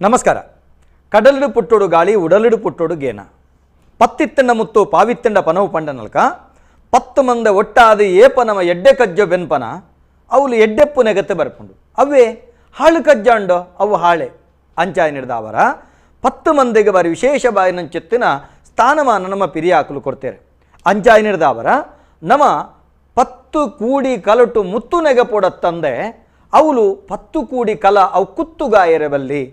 ನಮಸ್ಕಾರ. ಕಡಲಿಡು ಪುಟ್ಟೋಡು ಗಾಳಿ, ಉಡಲಿಡು ಪುಟ್ಟೋಡು ಗೇನ, ಪತ್ತಿತ್ತಂಡ ಮುತ್ತು ಪಾವಿತ್ತಂಡ ಪನವು ಪಂಡನಲ್ಕ ಪತ್ತು ಮಂದ ಒಟ್ಟಾದ ಏಪ ನಮ ಎಡ್ಡೆ ಕಜ್ಜೊ ಬೆನ್ಪನ ಅವುಲು ಎಡ್ಡೆಪ್ಪು ನೆಗತ್ತೆ ಬರ್ಪುಂಡು. ಅವೇ ಹಾಳು ಕಜ್ಜಾಂಡೋ ಅವು ಹಾಳೆ ಅಂಚಾಯ ಹಿಡ್ದಾವರ 10 ಮಂದಿಗೆ ಬಾರಿ ವಿಶೇಷ ಬಾಯಿನಂಚಿತ್ತಿನ ಸ್ಥಾನಮಾನ ನಮ್ಮ ಪಿರಿಯಾಕಲು ಕೊಡ್ತೇವೆ. ಅಂಚಾಯ ಹಿಡ್ದಾವರ ನಮ್ಮ 10 ಕೂಡಿ ಕಲಟು ಮುತ್ತು ನೆಗಪೋಡತ್ತಂದೆ ಅವಳು 10 ಕೂಡಿ ಕಲ ಅವು ಕುತ್ತುಗಾಯರಬಲ್ಲಿ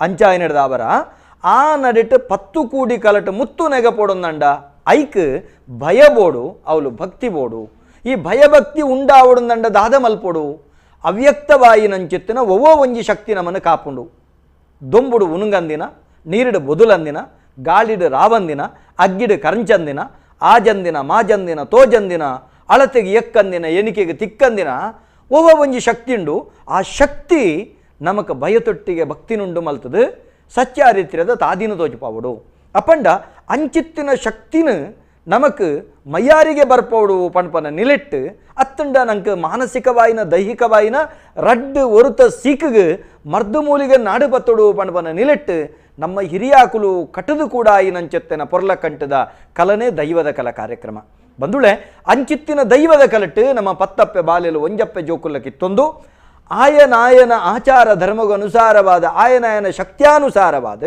ಅಂಚಾಯ ಹಿಡ್ದಾವರ ಆ ನಡಿಟ್ಟು 10 ಕೂಡಿ ಕಲಟು ಮುತ್ತು ನೆಗಪೋಡೊಂದಂಡ ಐಕ್ ಭಯಬೋಡು ಅವಳು ಭಕ್ತಿ ಬೋಡು. ಈ ಭಯಭಕ್ತಿ ಉಂಡಾವೊಡೊಂದಂಡ ದಾದ ಮಲ್ಪೊಡು ಅವ್ಯಕ್ತವಾಯಿನಂಚಿತ್ತಿನ ಒವ್ವೋ ಒಂಜಿ ಶಕ್ತಿ ನಮ್ಮನ್ನು ಕಾಪುಂಡು. ದೊಂಬುಡು ಉನುಂಗಂದಿನ, ನೀರಿಡು ಬೊದುಲಂದಿನ, ಗಾಳಿಡು ರಾವಂದಿನ, ಅಗ್ಗಿಡು ಕರಂಚಂದಿನ, ಆಜಂದಿನ ಮಾಜಂದಿನ ತೋಜಂದಿನ, ಅಳತೆಗೆ ಎಕ್ಕಂದಿನ, ಎಣಿಕೆಗೆ ತಿಕ್ಕಂದಿನ ಒವ್ವ ಒಂಜಿ ಶಕ್ತಿ ಉಂಡು. ಆ ಶಕ್ತಿ ನಮಕ್ ಭಯತೊಟ್ಟಿಗೆ ಭಕ್ತಿನುಂಡು ಮಲ್ತದು ಸತ್ಯಾರಿತ್ರ್ಯದ ತಾದಿನ ತೋಜುಪಾವುಡು. ಅಪಂಡ ಅಂಚಿತ್ತಿನ ಶಕ್ತಿನ ನಮಕ್ ಮಯ್ಯಾರಿಗೆ ಬರ್ಪೋಡು ಪಣ್ಪನ ನಿಲೆಟ್ಟು ಅತ್ತಂಡ ನಂಗೆ ಮಾನಸಿಕವಾಯಿನ ದೈಹಿಕವಾಯಿನ ರಡ್ಡು ಒರುತ ಸೀಕಿಗೆ ಮರ್ದು ಮೂಲಿಗೆ ನಾಡು ಬತ್ತೋಡು ಪಣ್ಪನ ನಿಲೆಟ್ಟು ನಮ್ಮ ಹಿರಿಯಾಕುಲು ಕಟದು ಕೂಡ ನಂచెತ್ತನ ಪೊರ್ಲ ಕಂಟದ ಕಲನೆ ದೈವದ ಕಲ ಕಾರ್ಯಕ್ರಮ ಬಂದುಳೆ. ಅಂಚಿತ್ತಿನ ದೈವದ ಕಲಟ್ಟು ನಮ್ಮ ಪತ್ತಪ್ಪೆ ಬಾಲೆಲು ಒಂಜಪ್ಪೆ ಜೋಕುಲಕ್ಕಿತ್ತೊಂದು ಆಯನಾಯನ ಆಚಾರ ಧರ್ಮಗೂ ಅನುಸಾರವಾದ, ಆಯನಾಯನ ಶಕ್ತ್ಯಾನುಸಾರವಾದ,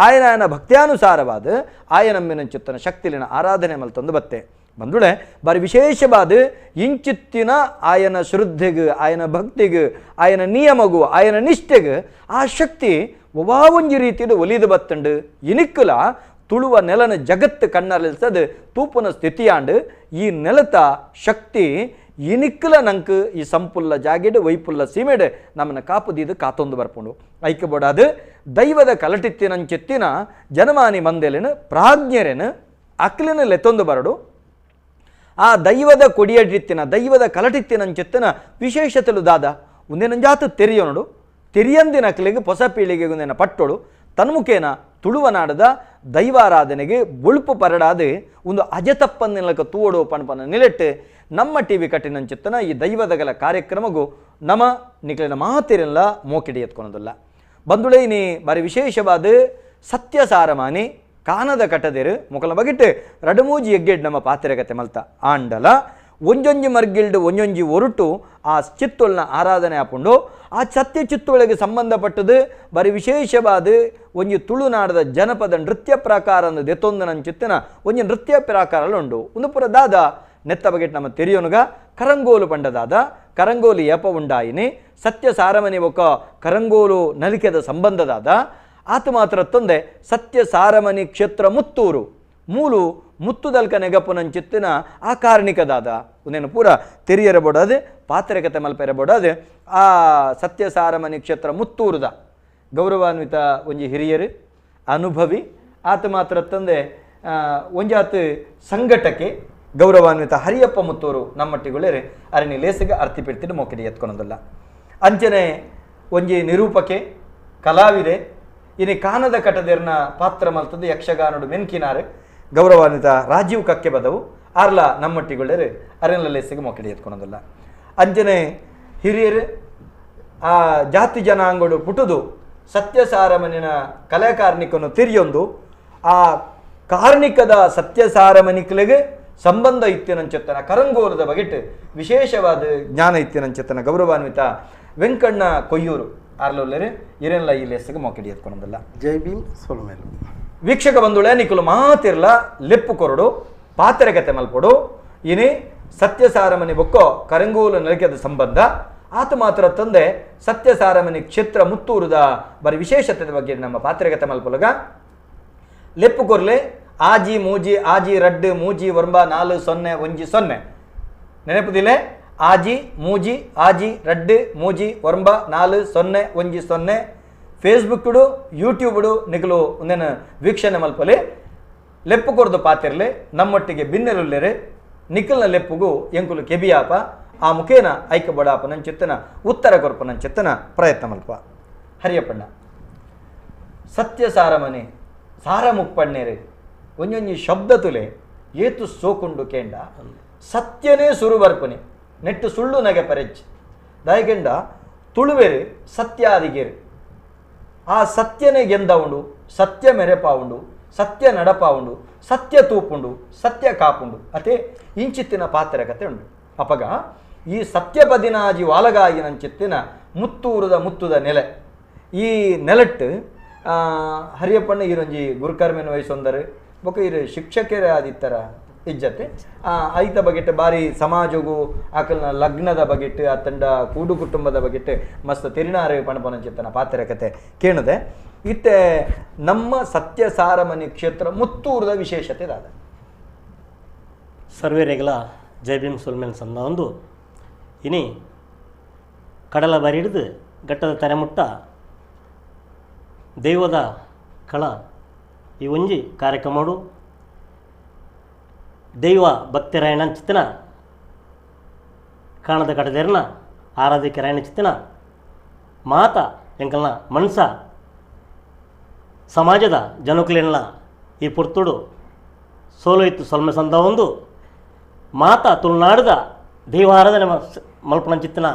ಆಯನಾಯನ ಭಕ್ತ್ಯಾನುಸಾರವಾದ ಆಯನಮ್ಮಿನಂಚುತ್ತನ ಶಕ್ತಿಲಿನ ಆರಾಧನೆ ಮಲ್ತೊಂದು ಬತ್ತೆ ಬಂದುಳೆ. ಬಾರಿ ವಿಶೇಷವಾದ ಇಂಚಿತ್ತಿನ ಆಯನ ಶ್ರದ್ಧೆಗೆ, ಆಯನ ಭಕ್ತಿಗೆ, ಆಯನ ನಿಯಮಗೂ, ಆಯನ ನಿಷ್ಠೆಗೆ ಆ ಶಕ್ತಿ ಒಂಜಿ ರೀತಿಯದು ಒಲಿದು ಬತ್ತಂಡು. ಇನಿಕ್ಕುಲ ತುಳುವ ನೆಲನ ಜಗತ್ತು ಕಣ್ಣಲ್ಲಿಸದು ತೂಪುನ ಸ್ಥಿತಿಯಾಂಡು ಈ ನೆಲತ ಶಕ್ತಿ ಇನಿಕ್ಕಲ ನಂಗೆ ಈ ಸಂಪುಲ್ಲ ಜಾಗೆಡು ವೈಪುಲ್ಲ ಸೀಮೆಡು ನಮ್ಮನ್ನು ಕಾಪುದಿದ್ದು ಕಾತೊಂದು ಬರ್ಪುಂಡು. ಐಕೆ ಬೋಡಾದು ದೈವದ ಕಲಟಿತ್ತಿನಂಚೆತ್ತಿನ ಜನಮಾನಿ ಮಂದೆಲೇನು ಪ್ರಾಜ್ಞರೇನು ಅಕ್ಲಿನ ಲೆತ್ತೊಂದು ಬರಡು. ಆ ದೈವದ ಕೊಡಿಯಡಿತ್ತಿನ ದೈವದ ಕಲಟಿತ್ತಿನಂಚೆತ್ತಿನ ವಿಶೇಷತೆಲು ದಾದ ಒಂದೇನಂಜಾತು ತೆರಿಯೋನಡು ತೆರಿಯಂದಿನ ಅಕ್ಲಿಗೆ ಹೊಸ ಪೀಳಿಗೆಗೆ ಒಂದೇನ ಪಟ್ಟೋಡು ತನ್ಮುಖೇನ ತುಳುವನಾಡದ ದೈವಾರಾಧನೆಗೆ ಬೊಳುಪು ಪರಡಾದ ಒಂದು ಅಜತಪ್ಪನ್ನೆಲಕ ತೂವಡು ಪಣಪನ ನಿಲೆಟ್ಟು ನಮ್ಮ ಟಿ ವಿ ಕಟ್ಟಿನಂಚಿತ್ತನ ಈ ದೈವದಗಲ ಕಾರ್ಯಕ್ರಮಗೂ ನಮ್ಮ ನಿಕ್ಲಿನ ಮಾತಿರೆಲ್ಲ ಮೋಕಿಡಿ ಎತ್ಕೊಳೋದಿಲ್ಲ. ಬಂದುಳೆ ನೀ ಬಾರಿ ವಿಶೇಷವಾದ ಸತ್ಯಸಾರಮಾನಿ ಕಾನದ ಕಟ್ಟದಿರು ಮುಖಲ ಬಗಿಟ್ಟು ರಡಮೂಜಿ ಎಗ್ಗೆಡ್ ನಮ್ಮ ಪಾತಿರಗತೆ ಮಲ್ತ ಆಂಡಲ ಒಂಜೊಂಜಿ ಮರ್ಗಿಲ್ಡು ಒಂಜೊಂಜಿ ಒರುಟು ಆ ಚಿತ್ತೊಳನ ಆರಾಧನೆ ಹಾಕೊಂಡು ಆ ಸತ್ಯ ಚಿತ್ತೊಳಗೆ ಸಂಬಂಧಪಟ್ಟದು ಬರಿ ವಿಶೇಷವಾದ ಒಂಜಿ ತುಳುನಾಡದ ಜನಪದ ನೃತ್ಯ ಪ್ರಾಕಾರ ದೆತ್ತೊಂದು ನಂಚಿತ್ತಿನ ಒಂಜಿ ನೃತ್ಯ ಪ್ರಾಕಾರ ಉಂಡು. ಒಂದು ಪುರ ದಾದ ನೆತ್ತ ಬಗೆಟ್ ನಮ್ಮ ತೆರಿಯೋನುಗ ಕರಂಗೋಲು ಪಂಡದಾದ ಕರಂಗೋಲು ಏಪ ಉಂಡಾಯಿನಿ ಸತ್ಯ ಸಾರಮನಿ ಒಕ್ಕ ಕರಂಗೋಲು ನಲಿಕೆದ ಸಂಬಂಧದಾದ ಆತ ಮಾತ್ರ ತಂದೆ ಸತ್ಯ ಸಾರಮನಿ ಕ್ಷೇತ್ರ ಮುತ್ತೂರು ಮೂಲು ಮುತ್ತುದಲ್ಕ ನೆಗಪುನಂಚಿತ್ತಿನ ಆ ಕಾರಣಿಕದಾದ ಒಂದೇನು ಪೂರ ತೆರಿಯರಬೋಡಾದೆ ಪಾತ್ರೆಕತೆ ಮಲ್ಪೆರಬೋಡಾದೆ ಆ ಸತ್ಯಸಾರಮನಿ ಕ್ಷೇತ್ರ ಮುತ್ತೂರುದ ಗೌರವಾನ್ವಿತ ಒಂಜಿ ಹಿರಿಯರು ಅನುಭವಿ ಆತ ಮಾತ್ರ ತಂದೆ ಒಂಜಾತ ಸಂಘಟಕೆ ಗೌರವಾನ್ವಿತ ಹರಿಯಪ್ಪ ಮುತ್ತೂರು ನಮ್ಮಟ್ಟಿಗೊಳ್ಳೇರಿ ಅರಣಿ ಲೇಸಿಗೆ ಅರ್ತಿ ಪಿಡ್ತಿಟ್ಟು ಮೊಕ್ಕಿಡಿ ಎತ್ಕೊಳೋದಿಲ್ಲ. ಅಂಚನೆ ಒಂಜಿ ನಿರೂಪಕೆ ಕಲಾವಿದೆ ಇನಿ ಕಾನದ ಕಟದೆರ್ನ ಪಾತ್ರ ಮಲ್ತದ್ದು ಯಕ್ಷಗಾನಡು ಮೆನ್ಕಿನಾರು ಗೌರವಾನ್ವಿತ ರಾಜೀವ್ ಕಕ್ಕೆ ಬದವು ಆರ್ಲ ನಮ್ಮಟ್ಟಿಗೊಳ್ಳೇರಿ ಅರಣ್ಯ ಲೇಸಿಗೆ ಮೊಕ್ಕಿಡಿ ಎತ್ಕೊಳೋದಿಲ್ಲ. ಅಂಚನೆ ಹಿರಿಯರು ಆ ಜಾತಿ ಜನಾಂಗಡು ಪುಟುದು ಸತ್ಯಸಾರಮನಿನ ಕಲಾಕಾರ್ಣಿಕನು ತಿರಿಯೊಂದು ಆ ಕಾರ್ಣಿಕದ ಸತ್ಯಸಾರಮನಿಕ್ಲೆಗೆ ಸಂಬಂಧ ಇತ್ತಿನಂಚೆತ್ತನ ಕರಂಗೋಲದ ಬಗೆಟ್ ವಿಶೇಷವಾದ ಜ್ಞಾನ ಇತ್ತಿನಂಚೆತ್ತನ ಗೌರವಾನ್ವಿತ ವೆಂಕಣ್ಣ ಕೊಯ್ಯೂರು ಆರ್ಲೊಲ್ಲೇರಿ ಇರೆಲ್ಲ ಈ ಲೇಸಿಗೆ ಮೊಕ್ಕಿಡಿ ಎತ್ಕೊಳೋದಿಲ್ಲ. ಜೈ ಭೀಮ್ ಸೊಲ್ಮೇಲು. ವೀಕ್ಷಕ ಬಂಧುಳೆ ನಿಕುಲು ಮಾತಿರ್ಲ ಲೆಪ್ಪು ಕೊರಡು ಪಾತ್ರೆಕತೆ ಮಲ್ಪೊಡು ಇನಿ ಸತ್ಯಸಾರಮನಿ ಬೊಕ್ಕೋ ಕರಂಗೋಲು ನಲಿಕೆದ ಸಂಬಂಧ ಆತ ಮಾತ್ರ ತಂದೆ ಸತ್ಯಸಾರಮನಿ ಕ್ಷೇತ್ರ ಮುತ್ತೂರುದ ಬರಿ ವಿಶೇಷತೆ ಬಗ್ಗೆ ನಮ್ಮ ಪಾತ್ರೆಕತೆ ಮಲ್ಪೊಲಗ ಲೆಪ್ಪು ಕೊರ್ಲೆ ಆಜಿ ಮೂಜಿ ಆಜಿ ರಡ್ಡು ಮೂಜಿ ಒಂಬ 4 0 1 0 ನೆನಪುದಿಲೆ ಆಜಿ ಮೂಜಿ ಆಜಿ ರಡ್ಡು ಮೂಜಿ ಒಂಬ 4 0 1 0 ಫೇಸ್ಬುಕ್ಡು ಯೂಟ್ಯೂಬ್ಡು ನಿಕಲು ಒಂದೇನು ವೀಕ್ಷಣೆ ಮಲ್ಪಲೆ ಲೆಪ್ಪು ಕೊರ್ದು ಪಾತಿರ್ಲೆ ನಮ್ಮೊಟ್ಟಿಗೆ ಬಿನ್ನೆಲುಲ್ಲೆರೆ ನಿಖಲ್ನ ಲೆಪ್ಪುಗು ಎಂಕುಲು ಕೆಬಿಯಾಪ ಆ ಮುಖೇನ ಐಕ ಬಡಾಪ ನಂಚಿತ್ತನ ಉತ್ತರ ಕೊರ್ಪ ನಂಚಿತ್ತನ ಪ್ರಯತ್ನ ಮಲ್ಪ. ಹರಿಯಪ್ಪಣ್ಣ ಸತ್ಯ ಸಾರಮನೆ ಸಾರ ಮುಪ್ಪಣ್ಣೇರೆ ಒಂಜೊಂಜಿ ಶಬ್ದ ತುಲೆ ಏತು ಸೋಕುಂಡು ಕೇಂಡ ಸತ್ಯನೇ ಸುರು ಬರ್ಪನೆ ನೆಟ್ಟು ಸುಳ್ಳು ನಗೆ ಪರೆಚ್ ದಾಯಕೆಂಡ ತುಳುವೆರು ಸತ್ಯಾದಿಗೇರು ಆ ಸತ್ಯನೇ ಗೆಂದವುಂಡು, ಸತ್ಯ ಮೆರೆಪಾವುಂಡು, ಸತ್ಯ ನಡಪಾವುಂಡು, ಸತ್ಯ ತೂಪುಂಡು, ಸತ್ಯ ಕಾಪುಂಡು ಅತೆ ಇಂಚಿತ್ತಿನ ಪಾತ್ರ ಕತೆ ಉಂಡು. ಅಪಗ ಈ ಸತ್ಯ ಪದಿನಾಜಿ ವಾಲಗಾಯಿನಂಚಿತ್ತಿನ ಮುತ್ತೂರದ ಮುತ್ತುದ ನೆಲೆ ಈ ನೆಲಟ್ಟು ಹರಿಯಪ್ಪಣ್ಣ ಈರೊಂಜಿ ಗುರುಕರ್ಮೆನ ವಯಸ್ಸೊಂದರು ಬೊಕ ಇರು ಶಿಕ್ಷಕರೇ ಆದಿತ್ತರ ಇಜ್ಜತೆ ಐತ ಬಗೆಟ್ ಬಾರಿ ಸಮಾಜಗೂ ಆಕಲ್ನ ಲಗ್ನದ ಬಗೆಟ್ ಅತ್ತಂಡ ಕೂಡು ಕುಟುಂಬದ ಬಗೆಟ್ ಮಸ್ತ್ ತಿರಿನಾರೆ ಪಣಪನಂಚಿತ್ತನ ಪಾತ್ರ ಕತೆ ಕೇಣದೆ. ಇತ್ತೆ ನಮ್ಮ ಸತ್ಯ ಸಾರಮನಿ ಕ್ಷೇತ್ರ ಮುತ್ತೂರದ ವಿಶೇಷತೆ ದಾದ. ಸರ್ವೇರೆಗಲ ಜೈ ಭೀಮ್ ಸೊಲ್ಮೆನ್ ಸಂದ ಒಂದು ಇನಿ ಕಡಲ ಬಾರಿ ಹಿಡಿದು ಘಟ್ಟದ ತರೆಮುಟ್ಟ ದೈವದ ಕಳ ಈ ಒಂಜಿ ಕಾರ್ಯಕ್ರಮಡು ದೈವ ಭಕ್ತರಾಯಣ ಚಿತ್ತನ ಕಾಣದ ಕಡದೇರ್ನ ಆರಾಧಿಕರಾಯಣ ಚಿತ್ತನ ಮಾತ ಎಂಕಲ್ನ ಮನ್ಸ ಸಮಾಜದ ಜನಕುಲೆಲ್ಲ ಈ ಪೊರ್ತುಡು ಸೋಲು ಇತ್ತು ಸೊಲ್ಮೆ ಸಂದ ಒಂದು ಮಾತ ತುಳುನಾಡದ ದೈವಾರಾಧನೆ ಮಲ್ಪನಂಚಿತ್ತನ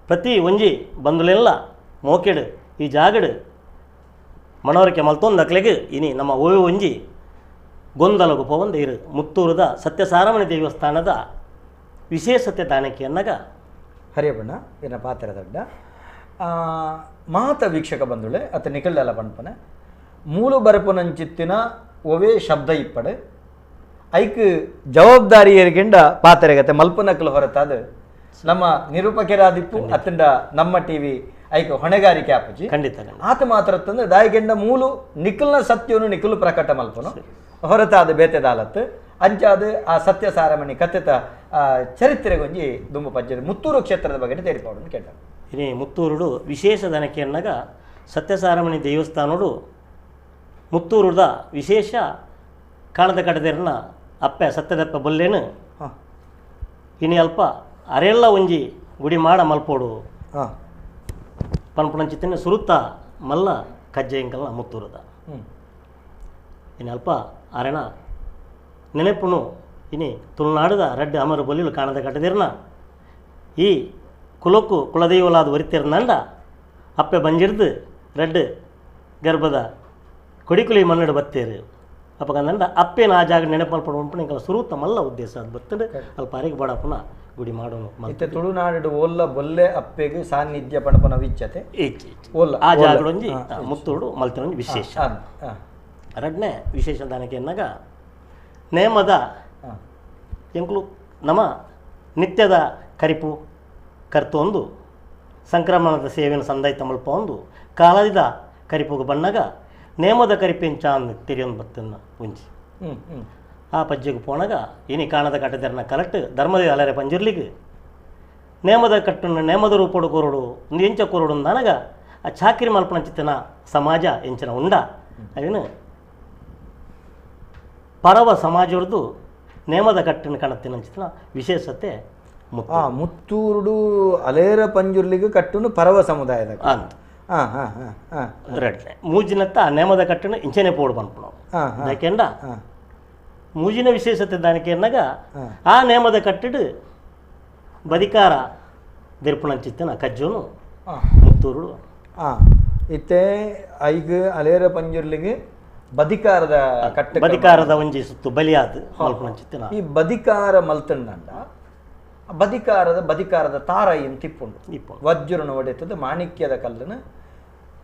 ಪ್ರತಿ ಒಂಜಿ ಬಂಧುಲೆಲ್ಲ ಮೋಕೆಡು ಈ ಜಾಗಡು ಮನವರಿಕೆ ಮಲ್ತೊಂದು ಇನಿ ನಮ್ಮ ಓಯ್ ಒಂಜಿ ಗೊಂದಲಗು ಪೋವಂದ ಇರು ಮುತ್ತೂರದ ಸತ್ಯಸಾರಮಣಿ ದೇವಸ್ಥಾನದ ವಿಶೇಷತೆ ದಾನಕಿಯನ್ನಾಗ. ಹರಿಯಬಣ್ಣ ಇನ್ನ ಪಾತ್ರ ದೊಡ್ಡ ಮಾತ ವೀಕ್ಷಕ ಬಂಧುಳೆ ಅತ ನಿಕಲ್ದಲ್ಲ ಪಣ್ಪನೆ ಮೂಲು ಬರಪುನಂಚಿತ್ತಿನ ಒವೇ ಶಬ್ದ ಇಪ್ಪಡೆ ಐಕ್ ಜವಾಬ್ದಾರಿ ಏರ್ಗೆಂಡ ಪಾತ್ರೆಗತೆ ಮಲ್ಪನಕಲು ಹೊರತಾದ ನಮ್ಮ ನಿರೂಪಕರಾದಿಪ್ಪು ಅತ್ತಂಡ ನಮ್ಮ ಟಿವಿ ಐಕ್ ಹೊಣೆಗಾರಿಕೆ ಆಪುಜಿ ಖಂಡಿತ. ಆತ ಮಾತ್ರ ತಂದ್ರೆ ದಾಯಿಗೆಂಡ ಮೂಲು ನಿಖಲ್ನ ಸತ್ಯವನ್ನು ನಿಖಲು ಪ್ರಕಟ ಮಲ್ಪನು ಹೊರತಾದ ಬೇತೆದಾಲತ್ತು ಅಂಚಾದ ಆ ಸತ್ಯ ಸಾರಮಣಿ ಕಥೆತ ಚರಿತ್ರೆಗೊಂಜಿ ದುಂಬು ಪಜ್ಜದ ಮುತ್ತೂರು ಕ್ಷೇತ್ರದ ಬಗ್ಗೆ ತೇರಿಪಾಡು ಕೇಟ. ಇನಿ ಮುತ್ತೂರುಡು ವಿಶೇಷ ದನಕ್ಕೆ ಅನ್ನಾಗ ಸತ್ಯಸಾರಮಣಿ ದೇವಸ್ಥಾನಡು ಮುತ್ತೂರುದ ವಿಶೇಷ ಕಾಣದ ಕಡದೇರ್ನ ಅಪ್ಪೆ ಸತ್ಯದಪ್ಪ ಬೊಲ್ಲೇನು ಇನಿ ಅಲ್ಪ ಅರೆಲ್ಲ ಒಂಜಿ ಗುಡಿ ಮಾಡ ಮಲ್ಪೋಡು ಪನ್ಪುಣಂಚಿತ್ತಿನ ಸುರುತ್ತ ಮಲ್ಲ ಕಜ್ಜೆ ಇಂಕಲ್ನ ಮುತ್ತೂರದ ಇನಿ ಅಲ್ಪ ಅರೆನ ನೆನೆಪುನು ಇನಿ ತುಳುನಾಡದ ರಡ್ಡು ಅಮರು ಬೊಲ್ಲಿಲು ಕಾಣದ ಕಟ್ಟದಿರ್ನ ಈ ಕುಲಕ್ಕು ಕುಲದೈವಲಾದ ಒರಿತಿರ್ನಂಡ ಅಪ್ಪೆ ಬಂಜಿರ್ದು ರಡ್ಡು ಗರ್ಭದ ಕೊಡಿಕುಲಿ ಮನ್ನಡು ಬತ್ತೇರು ಅಪ್ಪಗಂದಂಡ ಅಪ್ಪೇನ ಆ ಜಾಗ ನೆನಪು ಮಲ್ಪಡು ಉಂಟು ಇಂಕಲ ಸುರುತ್ತ ಮಲ್ಲ ಉದ್ದೇಶ ಅದು ಬತ್ತಂಡು ಅಲ್ಪ ಅರೆಗೆ ಬಡಪುನ ಗುಡಿ ಮಾಡೋನು. ಮತ್ತೆ ತುಳುನಾಡು ಓಲ್ಲ ಬೊಲ್ಲೆ ಅಪ್ಪೆಗೆ ಸಾನ್ನಿಧ್ಯ ಪಣಪನ ವಿಚ್ಚತೆ ಓಲ್ಲ ಆ ಜಾಗಡೊಂಜಿ ಮುತ್ತೂಡು ಮಲ್ತಿನೊಂಜಿ ವಿಶೇಷ. ರಡ್ನೇ ವಿಶೇಷ ದಾನಕ್ಕೆ ಎನ್ನಾಗ ನೇಮದ ಎಂಕುಲು ನಮ್ಮ ನಿತ್ಯದ ಕರಿಪು ಕರ್ತೊಂದು ಸಂಕ್ರಮಣದ ಸೇವೆಯನ್ನು ಸಂದಾಯ್ತ ಮಲ್ಪ ಒಂದು ಕಾಲದ ಕರಿಪುಗೆ ಬಣ್ಣಗ ನೇಮದ ಕರಿಪೆಂಚ ಅಂದ್ ತೆರಿಯೊಂದು ಬತ್ತನ್ನ ಒಂಜಿ ಆ ಪಜ್ಜೆಗೆ ಪೋಣಗ ಇನಿ ಕಾಣದ ಕಟ್ಟದರ್ನ ಕಲಟ್ಟು ಧರ್ಮದ ಅಲರೆ ಪಂಜುರ್ಲಿಗೆ ನೇಮದ ಕಟ್ಟನ್ನು ನೇಮದ ರೂಪಡು ಕೋರೋಡು ಒಂದು ಎಂಚ ಕೋರೋಡು ನನಗ ಆ ಚಾಕಿರಿ ಮಲ್ಪನಂಚಿತ್ತನ ಸಮಾಜ ಎಂಚಿನ ಉಂಡ ಅವೇನು ಪರವ ಸಮಾಜರದು ನೇಮದ ಕಟ್ಟನ್ನು ಕಾಣುತ್ತೇನೆ ವಿಶೇಷತೆ. ಮುತ್ತೂರುಡು ಅಲೇರ ಪಂಜುರ್ಲಿಗೆ ಕಟ್ಟುನು ಪರವ ಸಮುದಾಯದ ಅಂತ ಮೂಜಿನತ್ತ ಆ ನೇಮದ ಕಟ್ಟನ್ನು ಇಂಚನೆ ಪೋಡು ಪನ್ಪುನು ಯಾಕೆಂಡ ಮೂಜಿನ ವಿಶೇಷತೆ ದಾನಿಕೆ ಎನ್ನಾಗ ಆ ನೇಮದ ಕಟ್ಟಿಡು ಬದಿಕಾರ ದಿರ್ಪುಣಂಚಿತ್ತನ ಕಜ್ಜೋನು ಮುತ್ತೂರುಡು. ಇತ್ತೆ ಐಗ ಅಲೇರ ಪಂಜುರ್ಲಿಗೆ ಬದಿಕಾರದ ಕಟ್ಟ ಬದಿಕಾರದ ಒಂಜಿ ಸುತ್ತು ಬಲಿಯಾದ ಮಲ್ಪುಣಂಚಿತ್ತನ. ಈ ಬದಿಕಾರ ಮಲ್ತಂಡ ಬದಿಕಾರದ ಬದಿಕಾರದ ತಾರಯಿನ್ ತಿಪ್ಪುಂಡು ವಜ್ರನ ಒಡೆತದ ಮಾಣಿಕ್ಯದ ಕಲ್ಲನ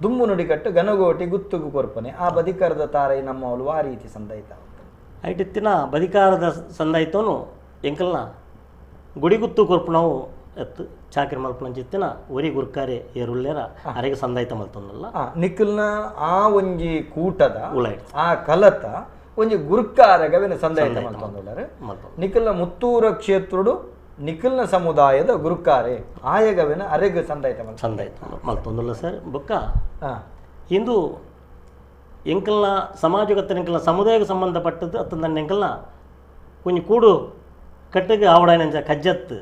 ದುಂಬು ನುಡಿಕಟ್ಟು ಗನಗೋಟಿ ಗುತ್ತುಗು ಕೊರ್ಪನೆ ಆ ಬದಿಕಾರದ ತಾರೈ ನಮ್ಮ ಅವಳು ಆ ರೀತಿ ಸಂದಾಯ್ತ ಐಟಿತ್ತಿನ ಬದಿಕಾರದ ಸಂದಾಯ್ತೋನು ಎಂಕಲ್ನ ಗುಡಿಗುತ್ತು ಕೊರ್ಪುನವು ಎತ್ತು ಚಾಕರಿ ಮಲ್ಪುಣಂಚಿತ್ತಿನ ಒರಿ ಗುರ್ಕಾರೆ ಏರುಲ್ಲೇರ ಅರೆಗೆ ಸಂದಾಯ್ತ ಮಲ್ತೊಂದಲ್ಲ ನಿಖಲ್ನ ಆ ಒಂಜಿ ಕೂಟದ ಆ ಕಲತ ಒಂಜಿ ಗುರುಕಾರಗವಿನ ಸಂದಾಯ್ತ ಮಲ್ತೊಂದುಳ್ಳಾರೆ. ನಿಖಲ್ನ ಮುತ್ತೂರ ಕ್ಷೇತ್ರುಡು ನಿಖಲ್ನ ಸಮುದಾಯದ ಗುರುಕಾರೆ ಆಯಗವಿನ ಅರೆಗೆ ಸಂದಾಯ್ತ ಸಂದಾಯ್ತ ಮಲ್ತೊಂದುಲ್ಲ ಸರ್. ಬೊಕ್ಕ ಇಂದು ಎಂಕಲ್ನ ಸಮಾಜಗತ್ತ ಎಂಕಲ್ನ ಸಮುದಾಯಕ್ಕೆ ಸಂಬಂಧಪಟ್ಟದ್ದು ಅತ್ತಂದ ಎಂಕಲ್ನ ಒಂಜಿ ಕೂಡು ಕಟ್ಟಿಗೆ ಆವಡಾಯನಂಚ ಕಜ್ಜತ್ತು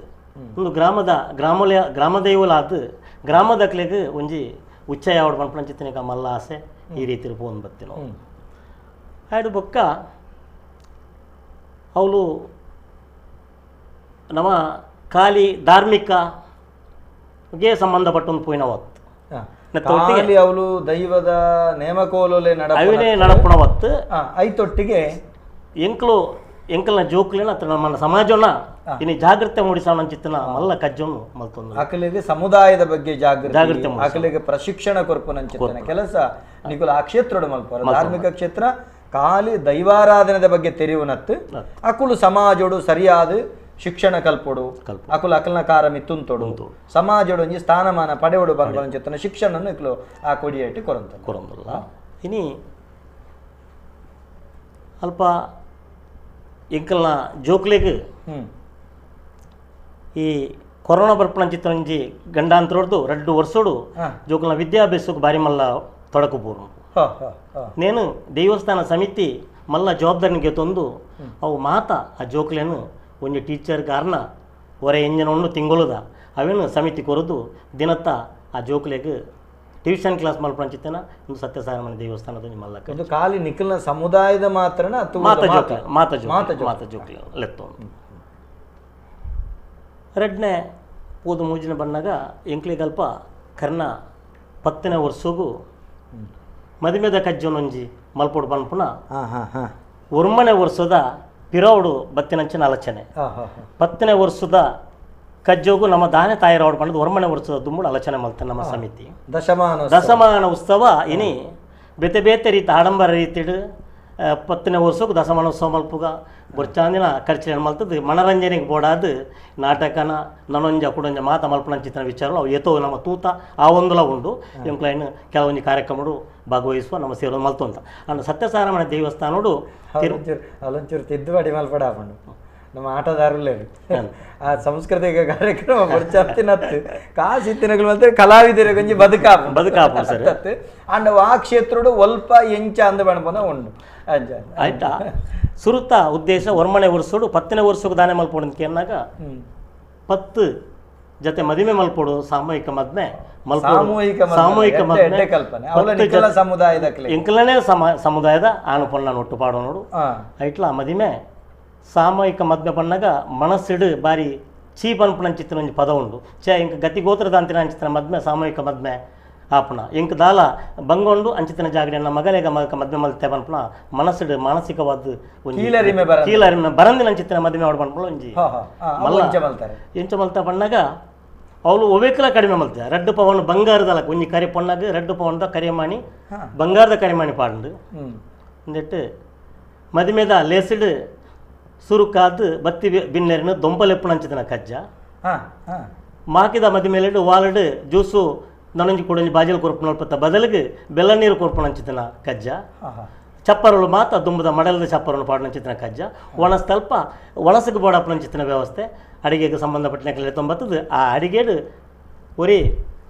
ಒಂದು ಗ್ರಾಮದ ಗ್ರಾಮಲ ಗ್ರಾಮದೈವಲಾದ ಗ್ರಾಮದಕ್ಲೆಗ್ ಒಂಜಿ ಉಚ್ಚಯ ಆವಡ್ ಪನ್ಪುನಂಚಿತ್ತಿನ ಮಲ್ಲ ಆಸೆ ಈ ರೀತಿ ಪೋನ್ ಬತ್ತಿನ ಆಯ್ಡು. ಬೊಕ್ಕ ಅವಳು ನಮ್ಮ ಖಾಲಿ ಧಾರ್ಮಿಕಗೆ ಸಂಬಂಧಪಟ್ಟೊಂದು ಪೋಯಿನ ಹೊತ್ತು ಅವಳು ದೈವದ ನೇಮಕೋಲೇ ಅವನೇ ನಡಪುಣ ಹೊತ್ತು ಐತೊಟ್ಟಿಗೆ ಎಂಕ್ಲು ಎಂಕಲ್ನ ಜೋಕ್ಲೇನ ಅಥವಾ ನಮ್ಮ ಸಮಾಜವನ್ನ ಇನ್ನು ಜಾಗೃತಿ ಮೂಡಿಸೋಣ ಚಿತ್ತನ ಮಲ್ಲ ಕಜ್ಜವನ್ನು ಮಲ್ತೊಂದು ಅಕಲಿಗೆ ಸಮುದಾಯದ ಬಗ್ಗೆ ಜಾಗೃತಿ ಅಕಲಿಗೆ ಪ್ರಶಿಕ್ಷಣ ಕೊರ್ಪುನಂಚಿತ್ತನ ಕೆಲಸ ನಿಕುಲ ಆ ಕ್ಷೇತ್ರೋಡು ಮಲ್ಪರ ಧಾರ್ಮಿಕ ಕ್ಷೇತ್ರ ಖಾಲಿ ದೈವಾರಾಧನೆದ ಬಗ್ಗೆ ತೆರಿಯುವನತ್ತು ಅಕುಲು ಸಮಾಜೋಡು ಸರಿಯಾದ ಶಿಕ್ಷಣ ಕಲ್ಪೊಡು ಅಕುಲು ಅಕಲ್ನ ಕಾರ ಮಿತ್ತುಂತೊಡು ಸಮಾಜೋಡು ಒಂಜಿ ಸ್ಥಾನಮಾನ ಪಡೆಯೋಡು ಬಂದ ಶಿಕ್ಷಣ ಇಕ್ಲು ಆ ಕೊಡಿಯೇಟಿ ಕೊರಂತ ಕೊರಂದಲ್ಲ. ಇನಿ ಅಲ್ಪ ಎಂಕಲ್ನ ಜೋಕ್ಲೆಗ್ ಈ ಕೊರೋನಾ ಬರ್ಪಣಂಚಿತ್ತ ಒಂಜಿ ಗಂಡಾಂತರೊಡ್ದು 2 ವರ್ಷೋಡು ಜೋಕುಲ್ನ ವಿದ್ಯಾಭ್ಯಾಸಕ್ಕೆ ಬಾರಿ ಮಲ್ಲ ತೊಡಕು ಪೂರ್ಣ. ನೇನು ದೇವಸ್ಥಾನ ಸಮಿತಿ ಮಲ್ಲ ಜವಾಬ್ದಾರಿನಿಗೆ ತಂದು ಅವು ಮಾತ ಆ ಜೋಕ್ಲೇನು ಒಂಜಿ ಟೀಚರ್ ಕಾರಣ ಹೊರೆ ಎಂಜನ ಉಂಡು ತಿಂಗೊಳುದ ಅವೇನು ಸಮಿತಿ ಕೊರದು ದಿನತ್ತ ಆ ಜೋಕ್ಲೆಗ್ ಟ್ಯೂಷನ್ ಕ್ಲಾಸ್ ಮಲ್ಪಂಚಿತ್ತನ ಒಂದು ಸತ್ಯಸಾರಮನೆ ದೇವಸ್ಥಾನದ ಮಲ್ಲ ಒಂದು ಖಾಲಿ ನಿಖಲ್ನ ಸಮುದಾಯದ ಮಾತ್ರ ಮಾತ ಜೋಕ್ಲೆ ಮಾತ ಜೋಕ್ಲೆ ಮಾತ ಜೋಕ್ಲೆ ಲೆತ್ತೊ. ರಡ್ನೆ ಪೋದು ಮೂಜಿನ ಬಣ್ಣಾಗ ಎಂಕ್ಲಿಗಲ್ಪ ಕರ್ನ 10ನೇ ವರ್ಷಗೂ ಮದುಮೆದ ಕಜ್ಜನೊಂಜಿ ಮಲ್ಪೋಡು ಪನ್ಪುನ 1ನೇ ವರ್ಷದ ಪಿರೌಡು ಬತ್ತಿನಂಚಿನ ಆಲೋಚನೆ 10ನೇ ವರ್ಷದ ಕಜ್ಜೋಗು ನಮ್ಮ ದಾನೆ ತಾಯಿರವಡು ಪಂಡದು 1ನೇ ವರ್ಷದ ದುಂಬುಡು ಆಲೋಚನೆ ಮಲ್ತ ನಮ್ಮ ಸಮಿತಿ ದಶಮಾನ ಉತ್ಸವ ಇನಿ ಬೇತೆ ಬೇತೆ ರೀತಿ ಆಡಂಬರ ರೀತಿಡು 10ನೇ ವರ್ಷಕ್ಕೂ ದಶಮಾನ ಉತ್ಸವ ಮಲ್ಪುಗ ಬೊರ್ಚಾಂದಿನ ಖರ್ಚು ಮಲ್ತದ್ದು ಮನರಂಜನೆಗೆ ಬೋಡಾದು ನಾಟಕನ ನನೊಂಜ ಕುಡೊಂಜ ಮಾತ ಮಲ್ಪನಂಚಿತನ ವಿಚಾರ ಅವು ಏತೋ ನಮ್ಮ ತೂತ ಆ ಒಂದುಲ ಉಂಡು ಎಂಕ್ಲೈನ್ ಕೆಲವೊಂದು ಕಾರ್ಯಕ್ರಮಡು ಭಾಗವಹಿಸುವ ನಮ್ಮ ಸೇರೋ ಮಲ್ತೊಂತ ಅಂಡ್ ಸತ್ಯಸಾರಮಣ ದೇವಸ್ಥಾನಡು ಅಲಂಚೂರು ತಿದ್ದುಪಡಿ ಮಲ್ಪಡ ಆಪುಂಡು ನಮ್ಮ ಆಟದಾರರು ಆ ಸಾಂಸ್ಕೃತಿಕ ಕಾರ್ಯಕ್ರಮ ಬೊರ್ಚಾಂತಿನತ್ತು ಕಾಸು ಇತ್ತಿನಗಳು ಮತ್ತೆ ಕಲಾವಿದರ ಕೊಂಚ ಬದುಕಾಪು ಬದುಕಾಪು ಸರ್ ಅಂಡ್ ಆ ಕ್ಷೇತ್ರಡು ಒಲ್ಪ ಎಂಚ ಅಂದ ಬಣಪನ ಉಂಡು ಆಯ್ತಾ. ಸುರುತ ಉದ್ದೇಶ 1ನೇ ವರ್ಷೋಡು 10ನೇ ವರ್ಷಕ್ಕೂ ದಾನೆ ಮಲ್ಪೋಡು ಅಂತ ಕೇಳಿದಾಗ 10 ಜೊತೆ ಮದುವೆ ಮಲ್ಪೋಡು ಸಾಮೂಹಿಕ ಮದ್ಮೆ ಸಾಮೂಹಿಕ ಮದ್ಮೆ ಕಲ್ಪನೆ ಸಮುದಾಯದ ಎಂಕಲನೇ ಸಮುದಾಯದ ಆಣು ಪೊಣ್ಣ ಒಟ್ಟು ಪಾಡೋ ನೋಡು ಐಟ್ಲ ಮದಿಮೆ ಸಾಮೂಹಿಕ ಮದ್ಮೆ ಪಣ್ಣಾಗ ಮನಸ್ಸಿಡು ಬಾರಿ ಚೀಪ್ ಅನ್ಪುಣಂಚಿತ್ತಿನ ಒಂಜಿ ಪದ ಉಂಡು ಚೇ ಇಂಕ ಗತಿ ಗೋತ್ರದ ಅಂತಿನ ಅಂಚಿತ್ತಿನ ಮದ್ಮೆ ಸಾಮೂಹಿಕ ಮದ್ಮೆ ಆಪುಣ ಇಂಕ ದಾಲ ಬಂಗೊಂಡು ಅಂಚಿತ್ತಿನ ಜಾಗಡೆ ಮಗಲೇಗ ಮಗಕ ಮದ್ಮೆ ಮಲ್ತೆ ಪನ್ಪುಣ ಮನಸ್ಸಿಡು ಮಾನಸಿಕವಾದ ಒಂಜಿ ಕೀಳರಿಮೆ ಬರಂದಿನ ಅಂಚಿತ್ತಿನ ಮದ್ಮೆ ಅವಡು ಪನ್ಪುಣ ಒಂಜಿ ಮಲ್ಲ ಎಂಚ ಮಲ್ತ ಪಣ್ಣಾಗ ಅವಳು ಒವೇಕಲ ಕಡಿಮೆ ಮಲ್ತೆ 2 ಪವನ್ ಬಂಗಾರದಲ್ಲ ಒಂಜಿ ಕರಿ ಪೊಣ್ಣಾಗ 2 ಪವನ್ದ ಕರಿಮಾಣಿ ಬಂಗಾರದ ಕರಿಮಾಣಿ ಪಾಡುಂಡು ಅಂದೆಟ್ಟು ಮದಿಮೆದ ಲೇಸಿಡು ಸುರುಕಾದು ಬತ್ತಿ ಬಿನ್ನೆರಿನ ದೊಂಪಲೆಪ್ಪುನಂಚಿತ್ತಿನ ಕಜ್ಜ ಮಾಕಿದ ಮದಿಮೇಲೆಡು ವಾಲಡು ಜ್ಯೂಸು ನನೊಂಜಿ ಕೂಡೊಂಜಿ ಬಾಜಲ್ ಕೊರ್ಪುನಲ್ಪತ್ತ ಬದಲಿಗೆ ಬೆಲ್ಲ ನೀರು ಕೊರ್ಪುನಂಚಿತ್ತಿನ ಕಜ್ಜ ಚಪ್ಪರಳು ಮಾತ ದುಂಬದ ಮಡಲದ ಚಪ್ಪರನ್ನು ಪಾಡುನಂಚಿತ್ತಿನ ಕಜ್ಜ ಒಣಸ್ತಲ್ಪ ಒಣಸಕ್ಕೆ ಬೋಡಪ್ಪನಂಚಿತ್ತಿನ ವ್ಯವಸ್ಥೆ ಅಡಿಗೆಗೆ ಸಂಬಂಧಪಟ್ಟಿನ ತೊಂಬತ್ತದು ಆ ಅಡಿಗೆಡು ಒರಿ